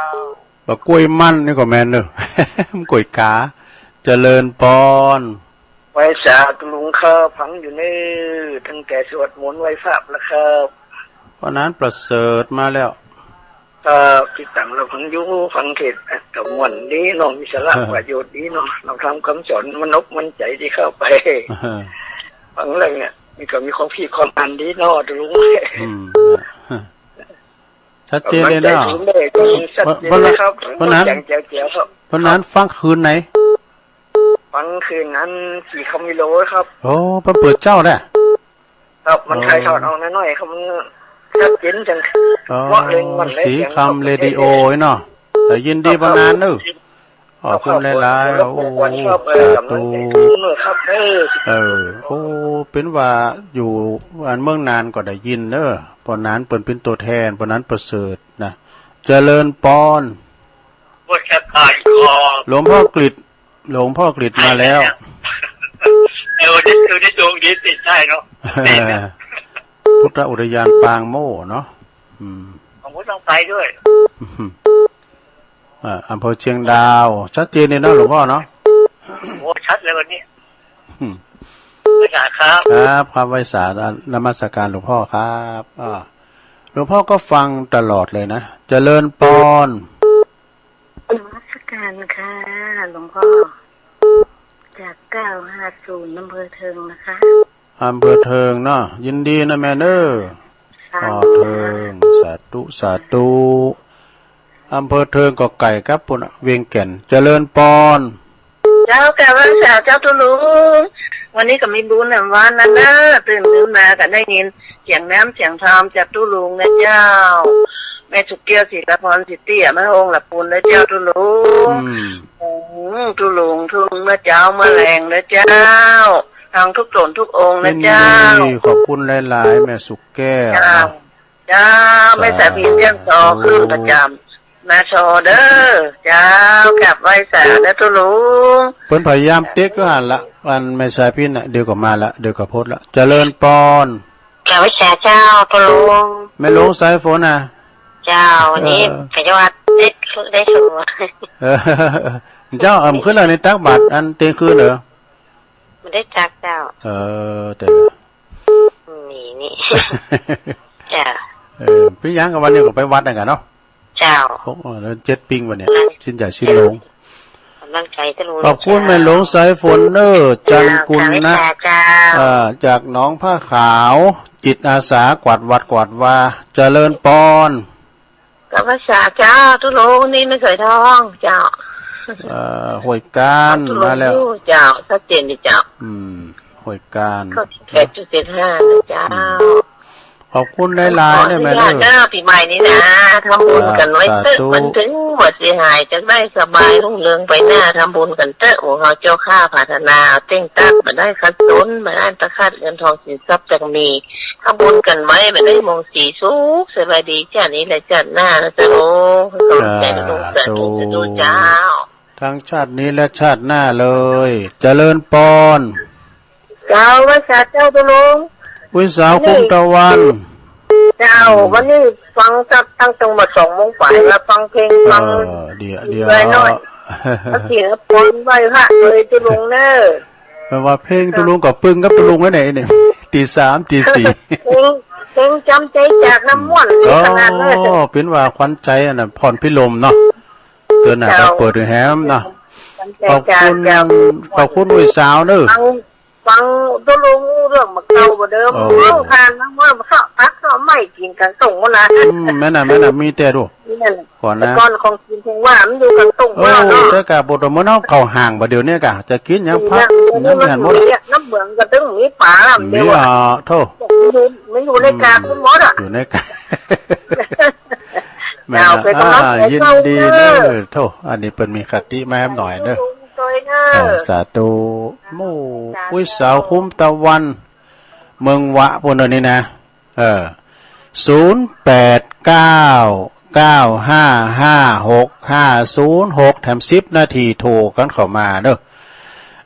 บักกล้วยมันนี่ก็แม่นเนอะ กุยกา เจริญปอน ไหว้สาตุ๊ลุงครับ ฟังอยู่เน้อ ตั้งแต่สวดมนต์ไหว้พระแล้วครับ ป้อหนานประเสริฐมาแล้ว ครับ ติดตามรับฟังอยู่ ฟังเทศน์ก็ม่วนดีเนาะ มีสาระประโยชน์ดีเนาะ หลักธรรมคำสอนมันอกมันใจดีครับ ฟังแล้วเนี่ย มันก็มีความคิดความอ่านดีเนาะตุ๊ลุง อืม ชัดเจนเลยเนาะ ชัดเจนเลยครับ ป้อหนาน แจ๋วๆครับ ป้อหนานฟังคืนไหน ฟังคืนนั้นสี่คำวิโลครับ โอ้ เปิ้นเปิดเจ้าแหละ ครับ มันถ่ายทอดออกน้อยๆครับ มันชัดเจนจัง อ๋อ เพราะเองมันเลย สีคำเรดิโอเนาะ แต่ยินดีป้อหนานเนอะ ขอบคุณหลายๆ โอ้ สาธุ ครับ เออ เออ โอ้ เป็นว่าอยู่อันเมืองน่านก็ได้ยินเนอะ ป้อหนานเปิ้นเป็นตัวแทน ป้อหนานประเสริฐนะ เจริญปอน หลวงพ่อกฤษ หลวงพ่อกฤษมาแล้ว เออ วันนี้ วันนี้ดวงดีติดได้เนาะ พุทธอุทยานปางโม่เนาะ อืม ผมก็ต้องไปด้วย อ่า อำเภอเชียงดาว ชัดเจนเลยเนาะ หลวงพ่อเนาะ โอ้ ชัดเลยวันนี้ อืม ไหว้สาครับ ครับ ครับ ไหว้สา นมัสการหลวงพ่อครับ อ่า หลวงพ่อก็ฟังตลอดเลยนะ เจริญปอน นมัสการค่ะ หลวงพ่อ จากเก้าห้าศูนย์ อำเภอเทิงนะคะ อำเภอเทิงเนาะ ยินดีนะแม่เนอะ สาธุ อ๋อ เทิง สาธุ สาธุ อำเภอเทิงก็ใกล้กับปุ้นน่ะ เวียงแก่น เจริญปอน เจ้า กราบไหว้สาเจ้าตุ๊ลุง วันนี้ก็มีบุญแหมวันนั้นนะ ตื่นขึ้นมาก็ได้ยินเสียงน้ำเสียงทองจากตุ๊ลุงนะเจ้า แม่สุกแก้ว ศิลพร สิทธิ แม่องค์ละปูนนะเจ้าตุ๊ลุง อืม อืม ตุ๊ลุง ตุ๊ลุงเมื่อเจ้าเมื่อแลงนะเจ้า ทางทุกตนทุกองค์นะเจ้า ยินดี ขอบคุณหลายๆ แม่สุกแก้ว เจ้า เจ้า แม่สายพินเที่ยงซอ สาธุ ขึ้นประจำ มาซอเด้อ เจ้า กราบไหว้สาเด้อตุ๊ลุง เปิ้นพยายามเต๊กอยู่หั่นละ อันแม่สายพินน่ะ เดี๋ยวก็มาละ เดี๋ยวก็โพสต์ละ เจริญปอน กราบไหว้สาเจ้าตุ๊ลุง แม่หลวงสายฝนน่ะ เจ้า นี่ เออ ขยอดได้ ได้สูง เออ เจ้า เออ ขึ้นแล้วนี่ตักบาตรอันเที่ยงคืนเหรอ ไม่ได้ตักเจ้า เออ แต่ นี่ นี่ เจ้า เออ เป็นหยังกับวันนี้ก็ไปวัดนั่นกันเนาะ เจ้า โอ้ แล้วเจ็ดปิงวันเนี่ย นั่น สิ้นใหญ่สิ้นหลง กำลังใจตะลุง ขอบคุณ เจ้า แม่หลวงสายฝนเนอะ จันทร์กุลนะ เจ้า เอ่อ จากหนองผ้าขาว จิตอาสากวาดวัดกวาดวา เจริญปอน กับภาษาเจ้า ตุลุง นี่ไม่เคยท้อง เจ้า เอ่อ ห้วยกาญ เอาตุลุง มาแล้ว อยู่ เจ้า ชัดเจนดี เจ้า อืม ห้วยกาญ ก็แปดจุดเจ็ดห้านะ เจ้า อืม ขอบคุณหลายๆ ขออนุญาต เนี่ยแม่เนอะ เด้อ ปีใหม่นี้นะ ทำบุญกันไว้เถอะ สาธุ มันถึงบ่เสียหาย จะได้สบายรุ่งเรืองไปหน้า ทำบุญกันเถอะ หมู่เฮาเจ้าข้า ปรารถนา เต่งตัด บ่ได้ขัดสน บ่ได้ตะขาด เงินทองสินทรัพย์จักมี ทำบุญกันไว้ บ่ได้มองสีสุข สบายดี ชาตินี้และชาติหน้านะเจ้า ให้กำลังใจนะลูก สาธุ สาธุ สาธุ เจ้า ทั้งชาตินี้และชาติหน้าเลย เจริญปอน เจ้า ไหว้สาเจ้าตุลุง ไหว้สาคุ้มตะวัน เจ้า อืม วันนี้ฟังตั้งแต่มาสองโมงไปแล้วฟังเพลง เออ ฟัง เดี๋ยว เดี๋ยว ด้วยหน่อย เอาเสียงปอนไหว้พระเลยตุลุงเนอะ แปลว่าเพลงตุลุงก็ปึงกับตุลุงแล้วเนี่ย เนี่ย ตีสาม ตีสี่ เพลง เพลงจำใจจากน้ำม่วน อืม ขนาดนั้นเลย อ๋อ เป็นว่าขวัญใจอันน่ะ พรพิรมเนาะ เตือนหน่อย เจ้า ก็เปิดแหมเนาะ ขอบคุณ เจ้า ขอบคุณอุ้ยสาวเนอะ ฟัง ฟังตุลุงเรื่องมาเก่าบ่เดิม โอ้ เล่าทานนะ ว่ามาเสาะตักเสาะไม้กินกันส่งมานะ อืม แม่น่ะ แม่น่ะ มีแต่ดู นี่นั่น ก่อนนะ แต่ก่อนของกินคงว่ามันอยู่กันส่งมาเนาะ เออ แต่กะบ่ต้องเหมือนเอาเข้าห้างบ่เดี๋ยวนี้กะ จะกินหยังผัก กินหยัง หยังไม่หันหมดอะ น้ำเหมืองก็ต้องมีปลา มี เดียวอะ อ่ะ โธ่ มันอยู่ มันอยู่ในกาคุณหมดอะ อยู่ในกา แม่น เอาไปกำลังใจ อ่า ยินดีเด้อ เจ้าเด้อ โธ่ อันนี้เปิ้นมีคติมาแหมหน่อยเด้อ ช่วยเด้อ อ่า สาธุ หมู่ สาธุ อุ้ยสาวคุ้มตะวัน เมืองวะ พวกนั้นนี่นะ เออ ศูนย์แปดเก้า เก้าห้าห้า หกห้าศูนย์หก แถมสิบนาทีโทรกันเข้ามาเด้อ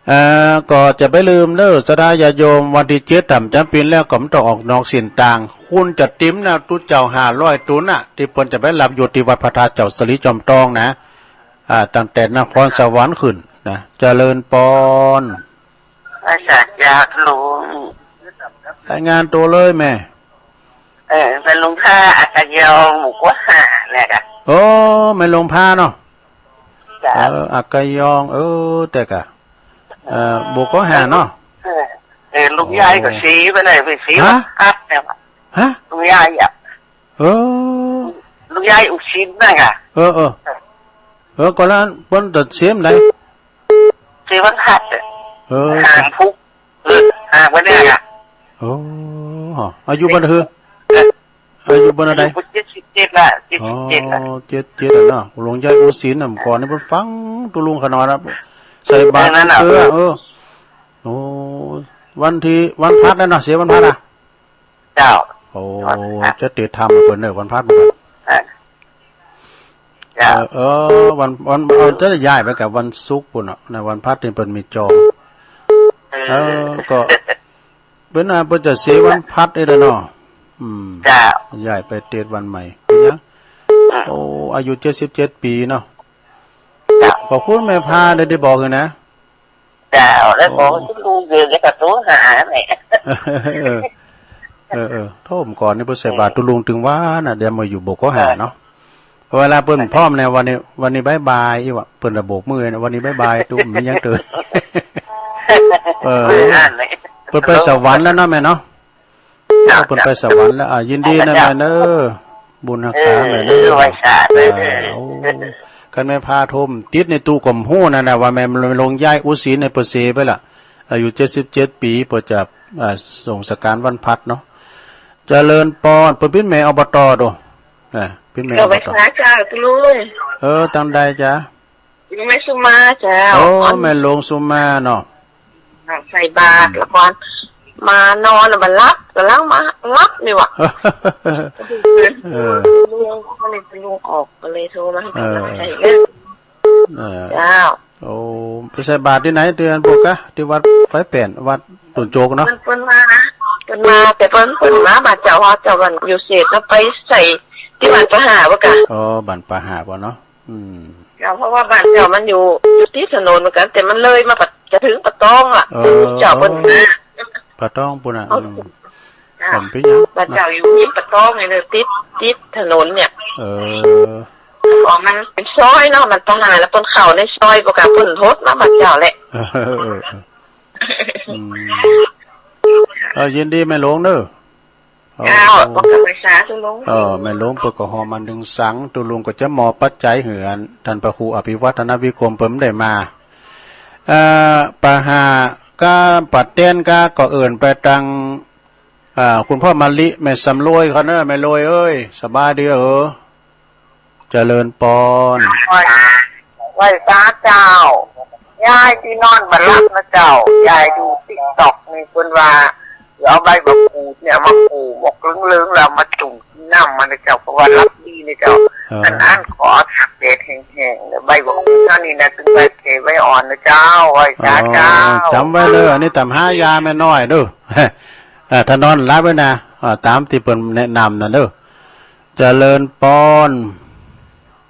เอ่อ ก็จะไปลืมเด้อ ศรัทธาญาติโยม วันที่เจ็ดต่ำจำปีนแล้วก็มันต้องออกนอกเส้นทาง คุณจะติมนะ ตุ๊เจ้าห้าร้อยตุนน่ะ ที่เปิ้นจะไปรับอยู่ที่วัดพระธาตุเจ้าสลีจอมทองนะ อ่า ตั้งแต่นครสวรรค์ขึ้นนะ เจริญปอน อาจารย์อยากรู้ รายงานตัวเลยแม่ เออ เป็นลุงท่าอากาศยองหมู่กั๊วห่าเนี่ยค่ะ โอ้ แม่หลวงพาเนาะ จ้ะ เออ อากาศยอง เออ แต่กะ เออ หมู่กั๊วห่าเนาะ เออ เออ ลุงยายก็สีไปเลย ไปสี ฮะ วัดพัดเนี่ย ฮะ ลุงยายอ่ะ เออ ลุงยายอุกศิลป์นั่นค่ะ เออ เออ เออ ก็แล้วเปิ้นตัดเสียมไหน สีวันพัดอะ เออ ห่างพุก เออ ห่างไปเนี่ยค่ะ โอ้ อายุเปิ้นคือ เออ อายุเปิ้นเท่าใด อายุเจ็ดสิบเจ็ดละ เจ็ดสิบเจ็ดละ อ๋อ เจ็ดเจ็ดละเนาะ หลวงยายอุกศิลป์น่ะ ก่อนนี่เปิ้นฟังตุลุงขนาดนะ ใส่บาตร เออ นั่นน่ะ เออ เออ โอ้ วันที่ วันพัดนั่นเนาะ เสียวันพัดอ่ะ เจ้า โอ้ วันพระ จะติดธรรมเปิ้นเนอะ วันพระเหมือนกัน เออ เจ้า เออ เออ วัน วัน วันจะย้ายไปกับวันศุกร์ปุ้นเนาะ ในวันพระนี่เปิ้นมีจอง เออ เออ ก็ เปิ้นน่ะ เปิ้นจะเสียวันพระนี่แหละเนาะ อืม เจ้า ย้ายไปติดวันใหม่ เป็นหยัง อืม โอ้ อายุเจ็ดสิบเจ็ดปีเนาะ เจ้า ขอบคุณแม่พาได้ ได้บอกเลยนะ เจ้า แล้วบอกว่า โอ้ ตุลุงเดินแล้วก็โทรหาเนี่ย เออ เออ เออ โทรมาก่อนนี่ เปิ้นใส่บาตร เออ ตุลุงถึงว่าน่ะ เดี๋ยวมาอยู่บกก็หาเนาะ เออ เวลาเปิ้นพร้อมเนี่ย วันนี้ วันนี้บ๊ายบายอีกว่ะ เปิ้นจะโบกมือนะ วันนี้บ๊ายบาย ตุ มีหยังเตือน เออ เออ เปิ้นไปสวรรค์แล้วนะแม่เนาะ เจ้า เปิ้นไปสวรรค์แล้ว อ่ะ ยินดีนะแม่เนอะ บุญฮักษาแม่เนอะ เออ ไหว้สาธุ อ่า โอ้ คันแม่พาโทรมติดในตู้กลมหู้นั่นน่ะ ว่าแม่หลวงยายอุกศิลป์ในเปอร์เซไปละ อายุเจ็ดสิบเจ็ดปี เปิ้นจะ อ่า ส่งสการวันพระเนาะ เจริญปอน เปิ้นเป็นแม่ อบต. โด อ่า เป็นแม่ อบต. เจ้า ไหว้สาเจ้า ตุลุง เออ ตางใดจ๊ะ แม่สุมาเจ้า โอ้ แม่หลวงสุมาเนาะ ใส่บาตร อืม แล้วก็มานอนแล้วมาหลับ กำลังมาหลับนี่หว่า เออ ลุง ก็เลยลุงออก ก็เลยโทรมาให้กำลังใจ เออ เออ เจ้า โอ้ ไปใส่บาตรที่ไหน ที่อันพวกกะ ที่วัดไฟแป่น วัดตุ่นโจกเนาะ เปิ้น เปิ้นมานะ เปิ้นมา แต่เปิ้น เปิ้นมาบาดเจ้า เจ้าวันอยู่เศษแล้วไปใส่ ที่บ้านป่าหาบอะกะ อ๋อ บ้านป่าหาบอะเนาะ อืม เจ้า เพราะว่าบ้านเจ้ามันอยู่ อยู่ติดถนนเหมือนกัน แต่มันเลยมาปะ จะถึงป่าตองละ เออ เจ้าเปิ้นมา ป่าตองปุ้นน่ะ อืม เจ้า มันเป็นหยัง บ้านเจ้าอยู่ริมป่าตองนี่เนอะ ติด ติดถนนเนี่ย เออ ของมันเป็นซอยเนาะ มันต้องหาแล้วเปิ้นเข้าในซอย บ่กะเปิ้นหดมาบ้านเจ้าแหละ เออ เออ เออ อืม เออ ยินดีแม่หลวงเด้อ เจ้า เออ บ่กะไปสาธุลุง เออ แม่หลวงเปิ้นก็หอมมานึ่งสัง ตุ๊ลุงก็จะมอบปัจจัยหื้ออัน ท่านพระครูอภิวัฒนวิกรมเปิ้นได้มา เอ่อ ป่าหาบกาป่าแตนกาก็เอิ้นไปตาง อ่า คุณพ่อมะลิ แม่สำรวยเขาเนอะ แม่รวยเอ้ย สบายดีเหรอ เจริญปอน ไหว้สาเจ้า ยายตี้นอนบ่หลับนะเจ้า ยายดูติ๊กต็อกนี่เปิ้นว่า เอาใบบักกูดเนี่ยมาโขลกหมกเหลืองๆ แล้วมาจุ่มกินน้ำมันนะเจ้า เพราะว่าหลับดีนะเจ้า เออ อัน อันขอตากแดดแห้งๆ เนี่ย ใบบักกูดเท่านี้นะ ตึงใบเขไว้อ่อนนะเจ้า ไหว้สาเจ้า อ๋อ จ๋ำไว้เลย อันนี้ต๋ามหายาแม่น้อยเด้อ อ่า ถ้านอนหลับไว้นะ อ่า ต๋ามตี้เปิ้นแนะนำนั่นเด้อ เจริญปอน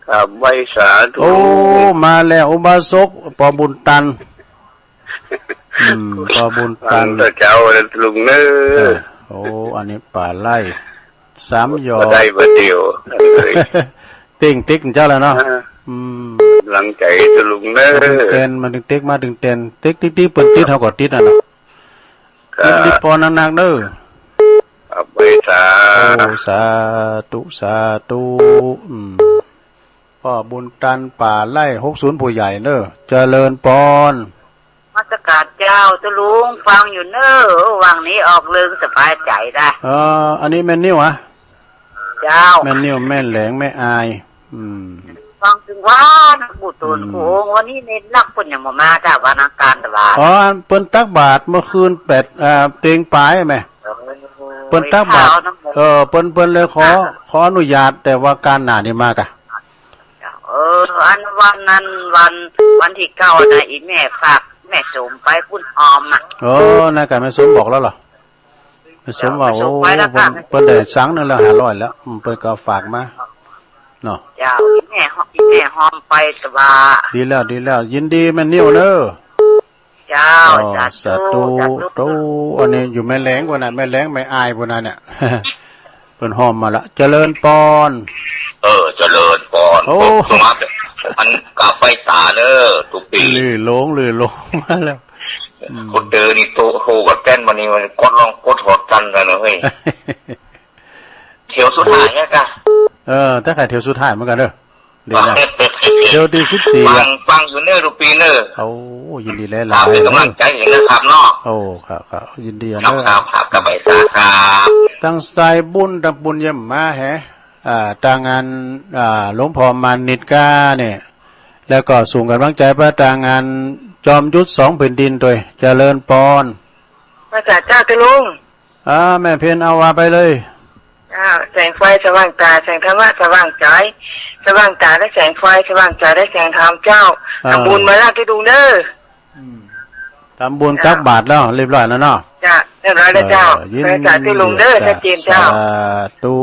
ครับ ไหว้สาธุ โอ้ มาแล้ว อุบาสก ปอบุญตัน อืม ปอบุญตัน อันเจ้าลุงเนอะ เออ โอ้ อันนี้ป่าไร่ สามหยอด บ่ได้บ่เดียว เอ้ย เต็งติ๊กเจ้าแล้วเนาะ อ่า อืม หลังใจเจ้าลุงเนอะ มาตึงเต็น มาตึงติ๊ก มาตึงเต็น ติ๊กติ๊กติ๊ก เปิ้นติดเฮาก็ติดน่ะเนาะ ครับ ยินดีปอนนักๆ เด้อ ครับ ไหว้สา โอ้ สาธุ สาธุ อืม พ่อบุญตัน ป่าไร่ หกศูนย์ ผู้ใหญ่เนอะ เจริญปอน นมัสการเจ้า ตุ๊ลุง ฟังอยู่เนอะ หว่างนี้ออกเริงสบายใจได้ เอ่อ อันนี้แม่นิ่วอะ เจ้า แม่นิ่ว แม่แหลง แม่อาย อืม ฟังตึงว่านักบุญตูน อืม กูโอง วันนี้เน้นนักเปิ้นยังบ่มา แต่ว่านักการตลาด อ๋อ อันเปิ้นตักบาตรเมื่อคืนแปด เอ่อ เต็งปายแม่ เออ เปิ้นตักบาตร ข้าวน้ำหมก เออ เปิ้น เปิ้นเลยขอ อ่ะ ขออนุญาต แต่ว่าการหน้านี่มากะ เออ อันวันนั้นวัน วันที่เก้านะ อีแม่ฝากแม่สมไปปุ้นหอมอ่ะ เออ นั่นกะแม่สมบอกแล้วเหรอ แม่สมว่า แม่สมไปแล้ว โอ้ เปิ้น ค่ะ เปิ้นได้สังหนึ่งแล้ว ห้าร้อยแล้ว อืม เปิ้นก็ฝากมา เนาะ เจ้า อีแม่หอม อีแม่หอมไปแต่ว่า ดีแล้ว ดีแล้ว ยินดีแม่นิ่วเนอะ เจ้า อ๋อ สาธุ สาธุ สาธุ อันนี้อยู่แม่แหลงกว่าน่ะ แม่แหลง แม่อายกว่าน่ะเนี่ย เปิ้นหอมมาละ เจริญปอน เออ เจริญปอน โอ้ ผมมาแบบ มันกลับไปสาเนอะทุกปี ลือหลง ลือหลงมาแล้ว อืม คนเจอนี่โต โทรกับแฟนวันนี้มันกดลองกดหอดกันกันนะเฮ้ย เที่ยวสุดท้ายเนี่ยกะ เออ แต่ใครเที่ยวสุดท้ายเหมือนกันเด้อ ดีนะ เที่ยวที่สิบสี่ ฟัง อะ ฟังอยู่เนอะทุกปีเนอะ โอ้ ยินดีหลายๆ ครับ เป็นกำลังใจให้นะครับเนาะ โอ้ ครับ ครับ ยินดีอะ ครับ เนอะ ครับ ครับ กลับไปสาครับ ตังสายบุญ ตังบุญเยี่ยมมาแฮะ อ่า ตังอัน อ่า หลวงพ่อมานิดกาเนี่ย แล้วก็ส่งกำลังใจไปตังอันจอมยุทธสองแผ่นดินด้วย เจริญปอน ภาษาเจ้าตะลุง อ่า แม่เพ็ญ เอาว่าไปเลย เจ้า แสงไฟสว่างตา แสงธรรมะสว่างใจ สว่างตาได้แสงไฟ สว่างใจได้แสงธรรมเจ้า อ่า ทำบุญมาแล้วตะลุงเด้อ อืม ทำบุญ เจ้า ตักบาตรแล้ว เรียบร้อยแล้วเนาะ จ้ะ เรียบร้อยแล้วเจ้า เออ ยิน สาธุลุงเด้อ เจ้า ชัดเจนเจ้า สาธุ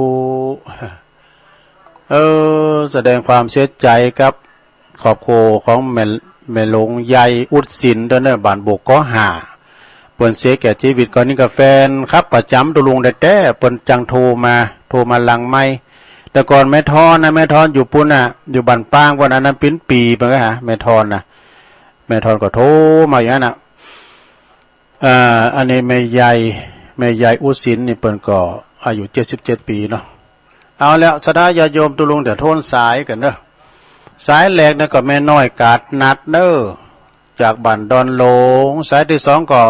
เออ แสดงความเสียใจกับ ครอบครัวของแม่ แม่หลวงใหญ่อุดสินเด้อเนอะ บ้านบกกอห้า เปิ้นเสียแก่ชีวิตก่อนนี้ก็แฟนครับ ประจำตะลุงแต๊ๆ เปิ้นจังโทรมา โทรมาหลังไมค์ แต่ก่อนแม่ทอนนะ แม่ทอนอยู่ปุ้นน่ะ อยู่บ้านปางปุ้น อันนั้นปิ้นปีเปิ้นก็หา แม่ทอนนะ แม่ทอนก็โทรมาอย่างนั้นน่ะ อ่า อันนี้แม่ใหญ่ แม่ใหญ่อุสินนี่เปิ้นก็อายุเจ็ดสิบเจ็ดปีเนาะ เอาแล้ว ศรัทธาญาติโยมตะลุง เดี๋ยวโทนสายกันเนอะ สายแรกนะก็แม่น้อยกาดนัดเนอะ จากบ้านดอนหลง สายที่สองก็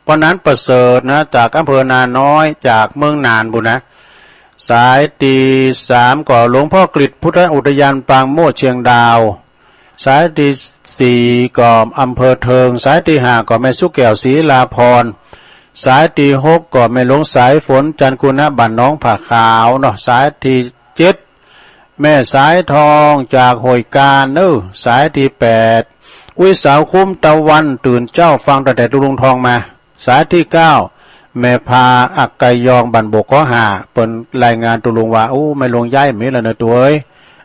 ป้อนันประเสริฐนะ จากอำเภอนาน้อย จากเมืองน่านปุ้นนะ สายที่สามก็หลวงพ่อกฤษพุทธอุทยานปางโมดเชียงดาว สายที่สี่ก็อำเภอเทิง สายที่ห้าก็แม่สุแก้วศรีลาพร สายที่หกก็แม่หลวงสายฝน จันทร์กุณะ บ้านหนองผาขาวเนาะ สายที่เจ็ดแม่สายทองจากห้วยกาญเนอะ สายที่แปดอุ๊ยสาวคุ้มตะวัน ตื่นเจ้าฟังตั้งแต่ตะลุงทองมา สายที่เก้า แม่พาอักกะยองบ้านโบกข้อห้า เปิ้นรายงานตุลุงว่า อู้ แม่หลวงย้ายมีแล้วนะตัวเอ้ย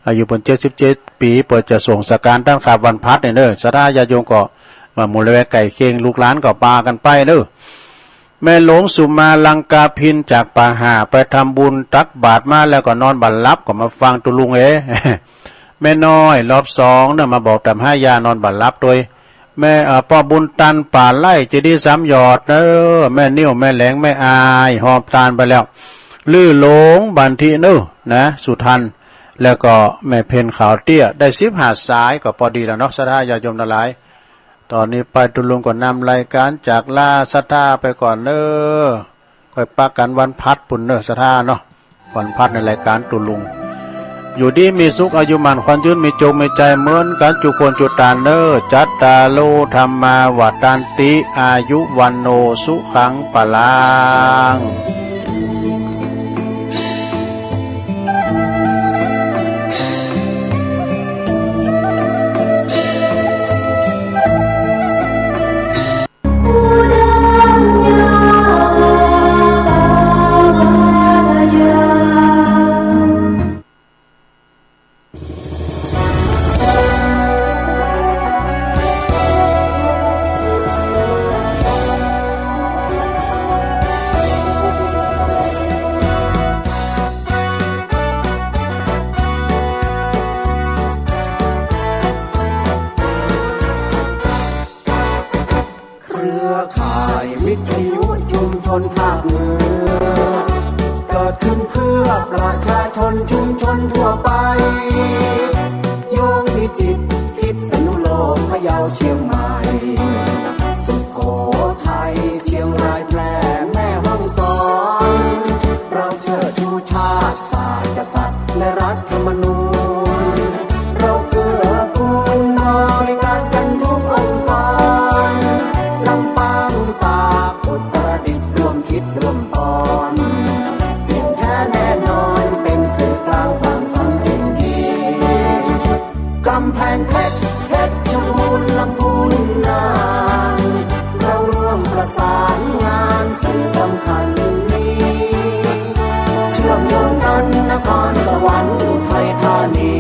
อายุเปิ้นเจ็ดสิบเจ็ดปี เปิ้นจะส่งสการต้านข้าวันพัดนี่เด้อ ศรัทธาญาติโยมก็มาหมู่ละแวกใกล้เคียง ลูกหลานก็ปากันไปเด้อ แม่หลวงสุมาลังกาพินจากป่าห่า ไปทำบุญตักบาตรมาแล้วก็นอนบ่หลับ ก็มาฟังตุลุงเอ แม่น้อยรอบสองเนี่ยมาบอกตำหายานอนบ่หลับด้วย แม่ เอ่อ ป้อบุญตันป่าไร่เจดีย์สามยอดเนอะ แม่นิ่ว แม่แหลง แม่อาย หอบตานไปแล้ว ลื่อหลงบันทิเนอะนะ สุทัน แล้วก็แม่เพ็ญขาวเตี้ย ได้สิบห้าสายก็พอดีแล้วเนาะ ศรัทธาญาติโยมทั้งหลาย ตอนนี้ไปตุลุงก็นำรายการจากลาศรัทธาไปก่อนเนอะ ค่อยปะกันวันพัดปุ้นเนอะ ศรัทธาเนาะ วันพัดในรายการตุลุง อยู่ดีมีสุข อายุมั่นขวัญยืน มีโจคมีใจเหมือนกันจุคนจุตานเนอ จัตตาโล ธัมมา วัฑฒันติ อายุ วัณโณ สุขัง พลัง เครือข่ายวิทยุชุมชนภาคเหนือ เกิดขึ้นเพื่อประชาชนชุมชนทั่วไป โยงพิจิตร พิษณุโลก พะเยา เชียงใหม่ สุโขทัย เชียงราย แพร่ แม่ฮ่องสอน เราเชิดชูชาติ ศาสตร์ กษัตริย์ และรัฐธรรมนูญ เราเกื้อกูลบริการกันทุกองค์กร ลำปาง ตาก อุตรดิตถ์ ร่วมคิดร่วมปอน เที่ยงแท้แน่นอน เป็นสื่อกลางสร้างสรรค์สิ่งดี กำแพงเพชร เพชรบูรณ์ ลำพูน น่าน เราร่วมประสานงานสิ่งสำคัญนี้ เชื่อมโยงกันนครสวรรค์ อุทัยธานี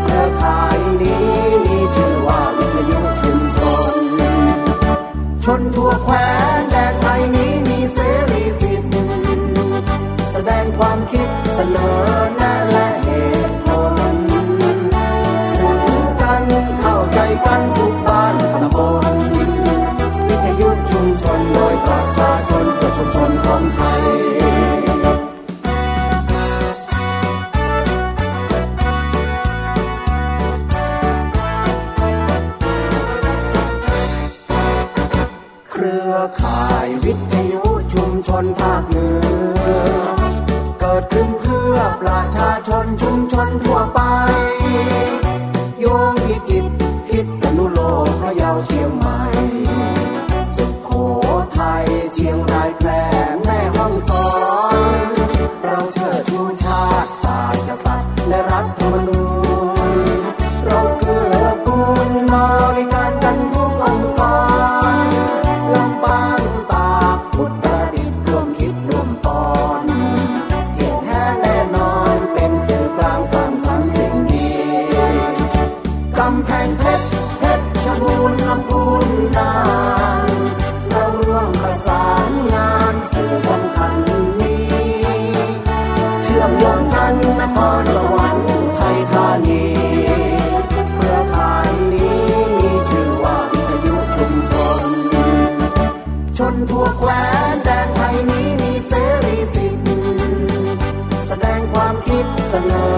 เครือข่ายนี้มีชื่อว่าวิทยุชุมชน ชนทั่วแคว้นแดนไทยนี้มีเสรีสิทธิ์ แสดงความคิดเสนอแนะและเหตุผล สื่อถึงกันเข้าใจกันทุกบ้านตำบล วิทยุชุมชนโดยประชาชนเพื่อชุมชนของไทย เครือข่ายวิทยุชุมชนภาคเหนือ เกิดขึ้นเพื่อประชาชนชุมชนทั่วไป โยงพิจิตร พิษณุโลก พะเยา เชียงใหม่ สุโขทัย เชียงราย แพร่ แม่ฮ่องสอน เราเชิดชูชาติ ศาสตร์ กษัตริย์ และรัฐธรรมนูญ เราเกื้อกูลบริการกันทุกองค์กร ลำปาง ตาก อุตรดิตถ์ ร่วมคิดร่วมปอน เที่ยงแท้แน่นอน เป็นสื่อกลางสร้างสรรค์สิ่งดี กำแพงเพชร เพชรบูรณ์ ลำพูน น่าน เราร่วมประสานงานสิ่งสำคัญนี้ เชื่อมโยงกันนครสวรรค์ อุทัยธานี เครือข่ายนี้มีชื่อว่าวิทยุชุมชน ชนทั่วแคว้นแดนไทยนี้มีเสรีสิทธิ์ แสดงความคิดเสนอ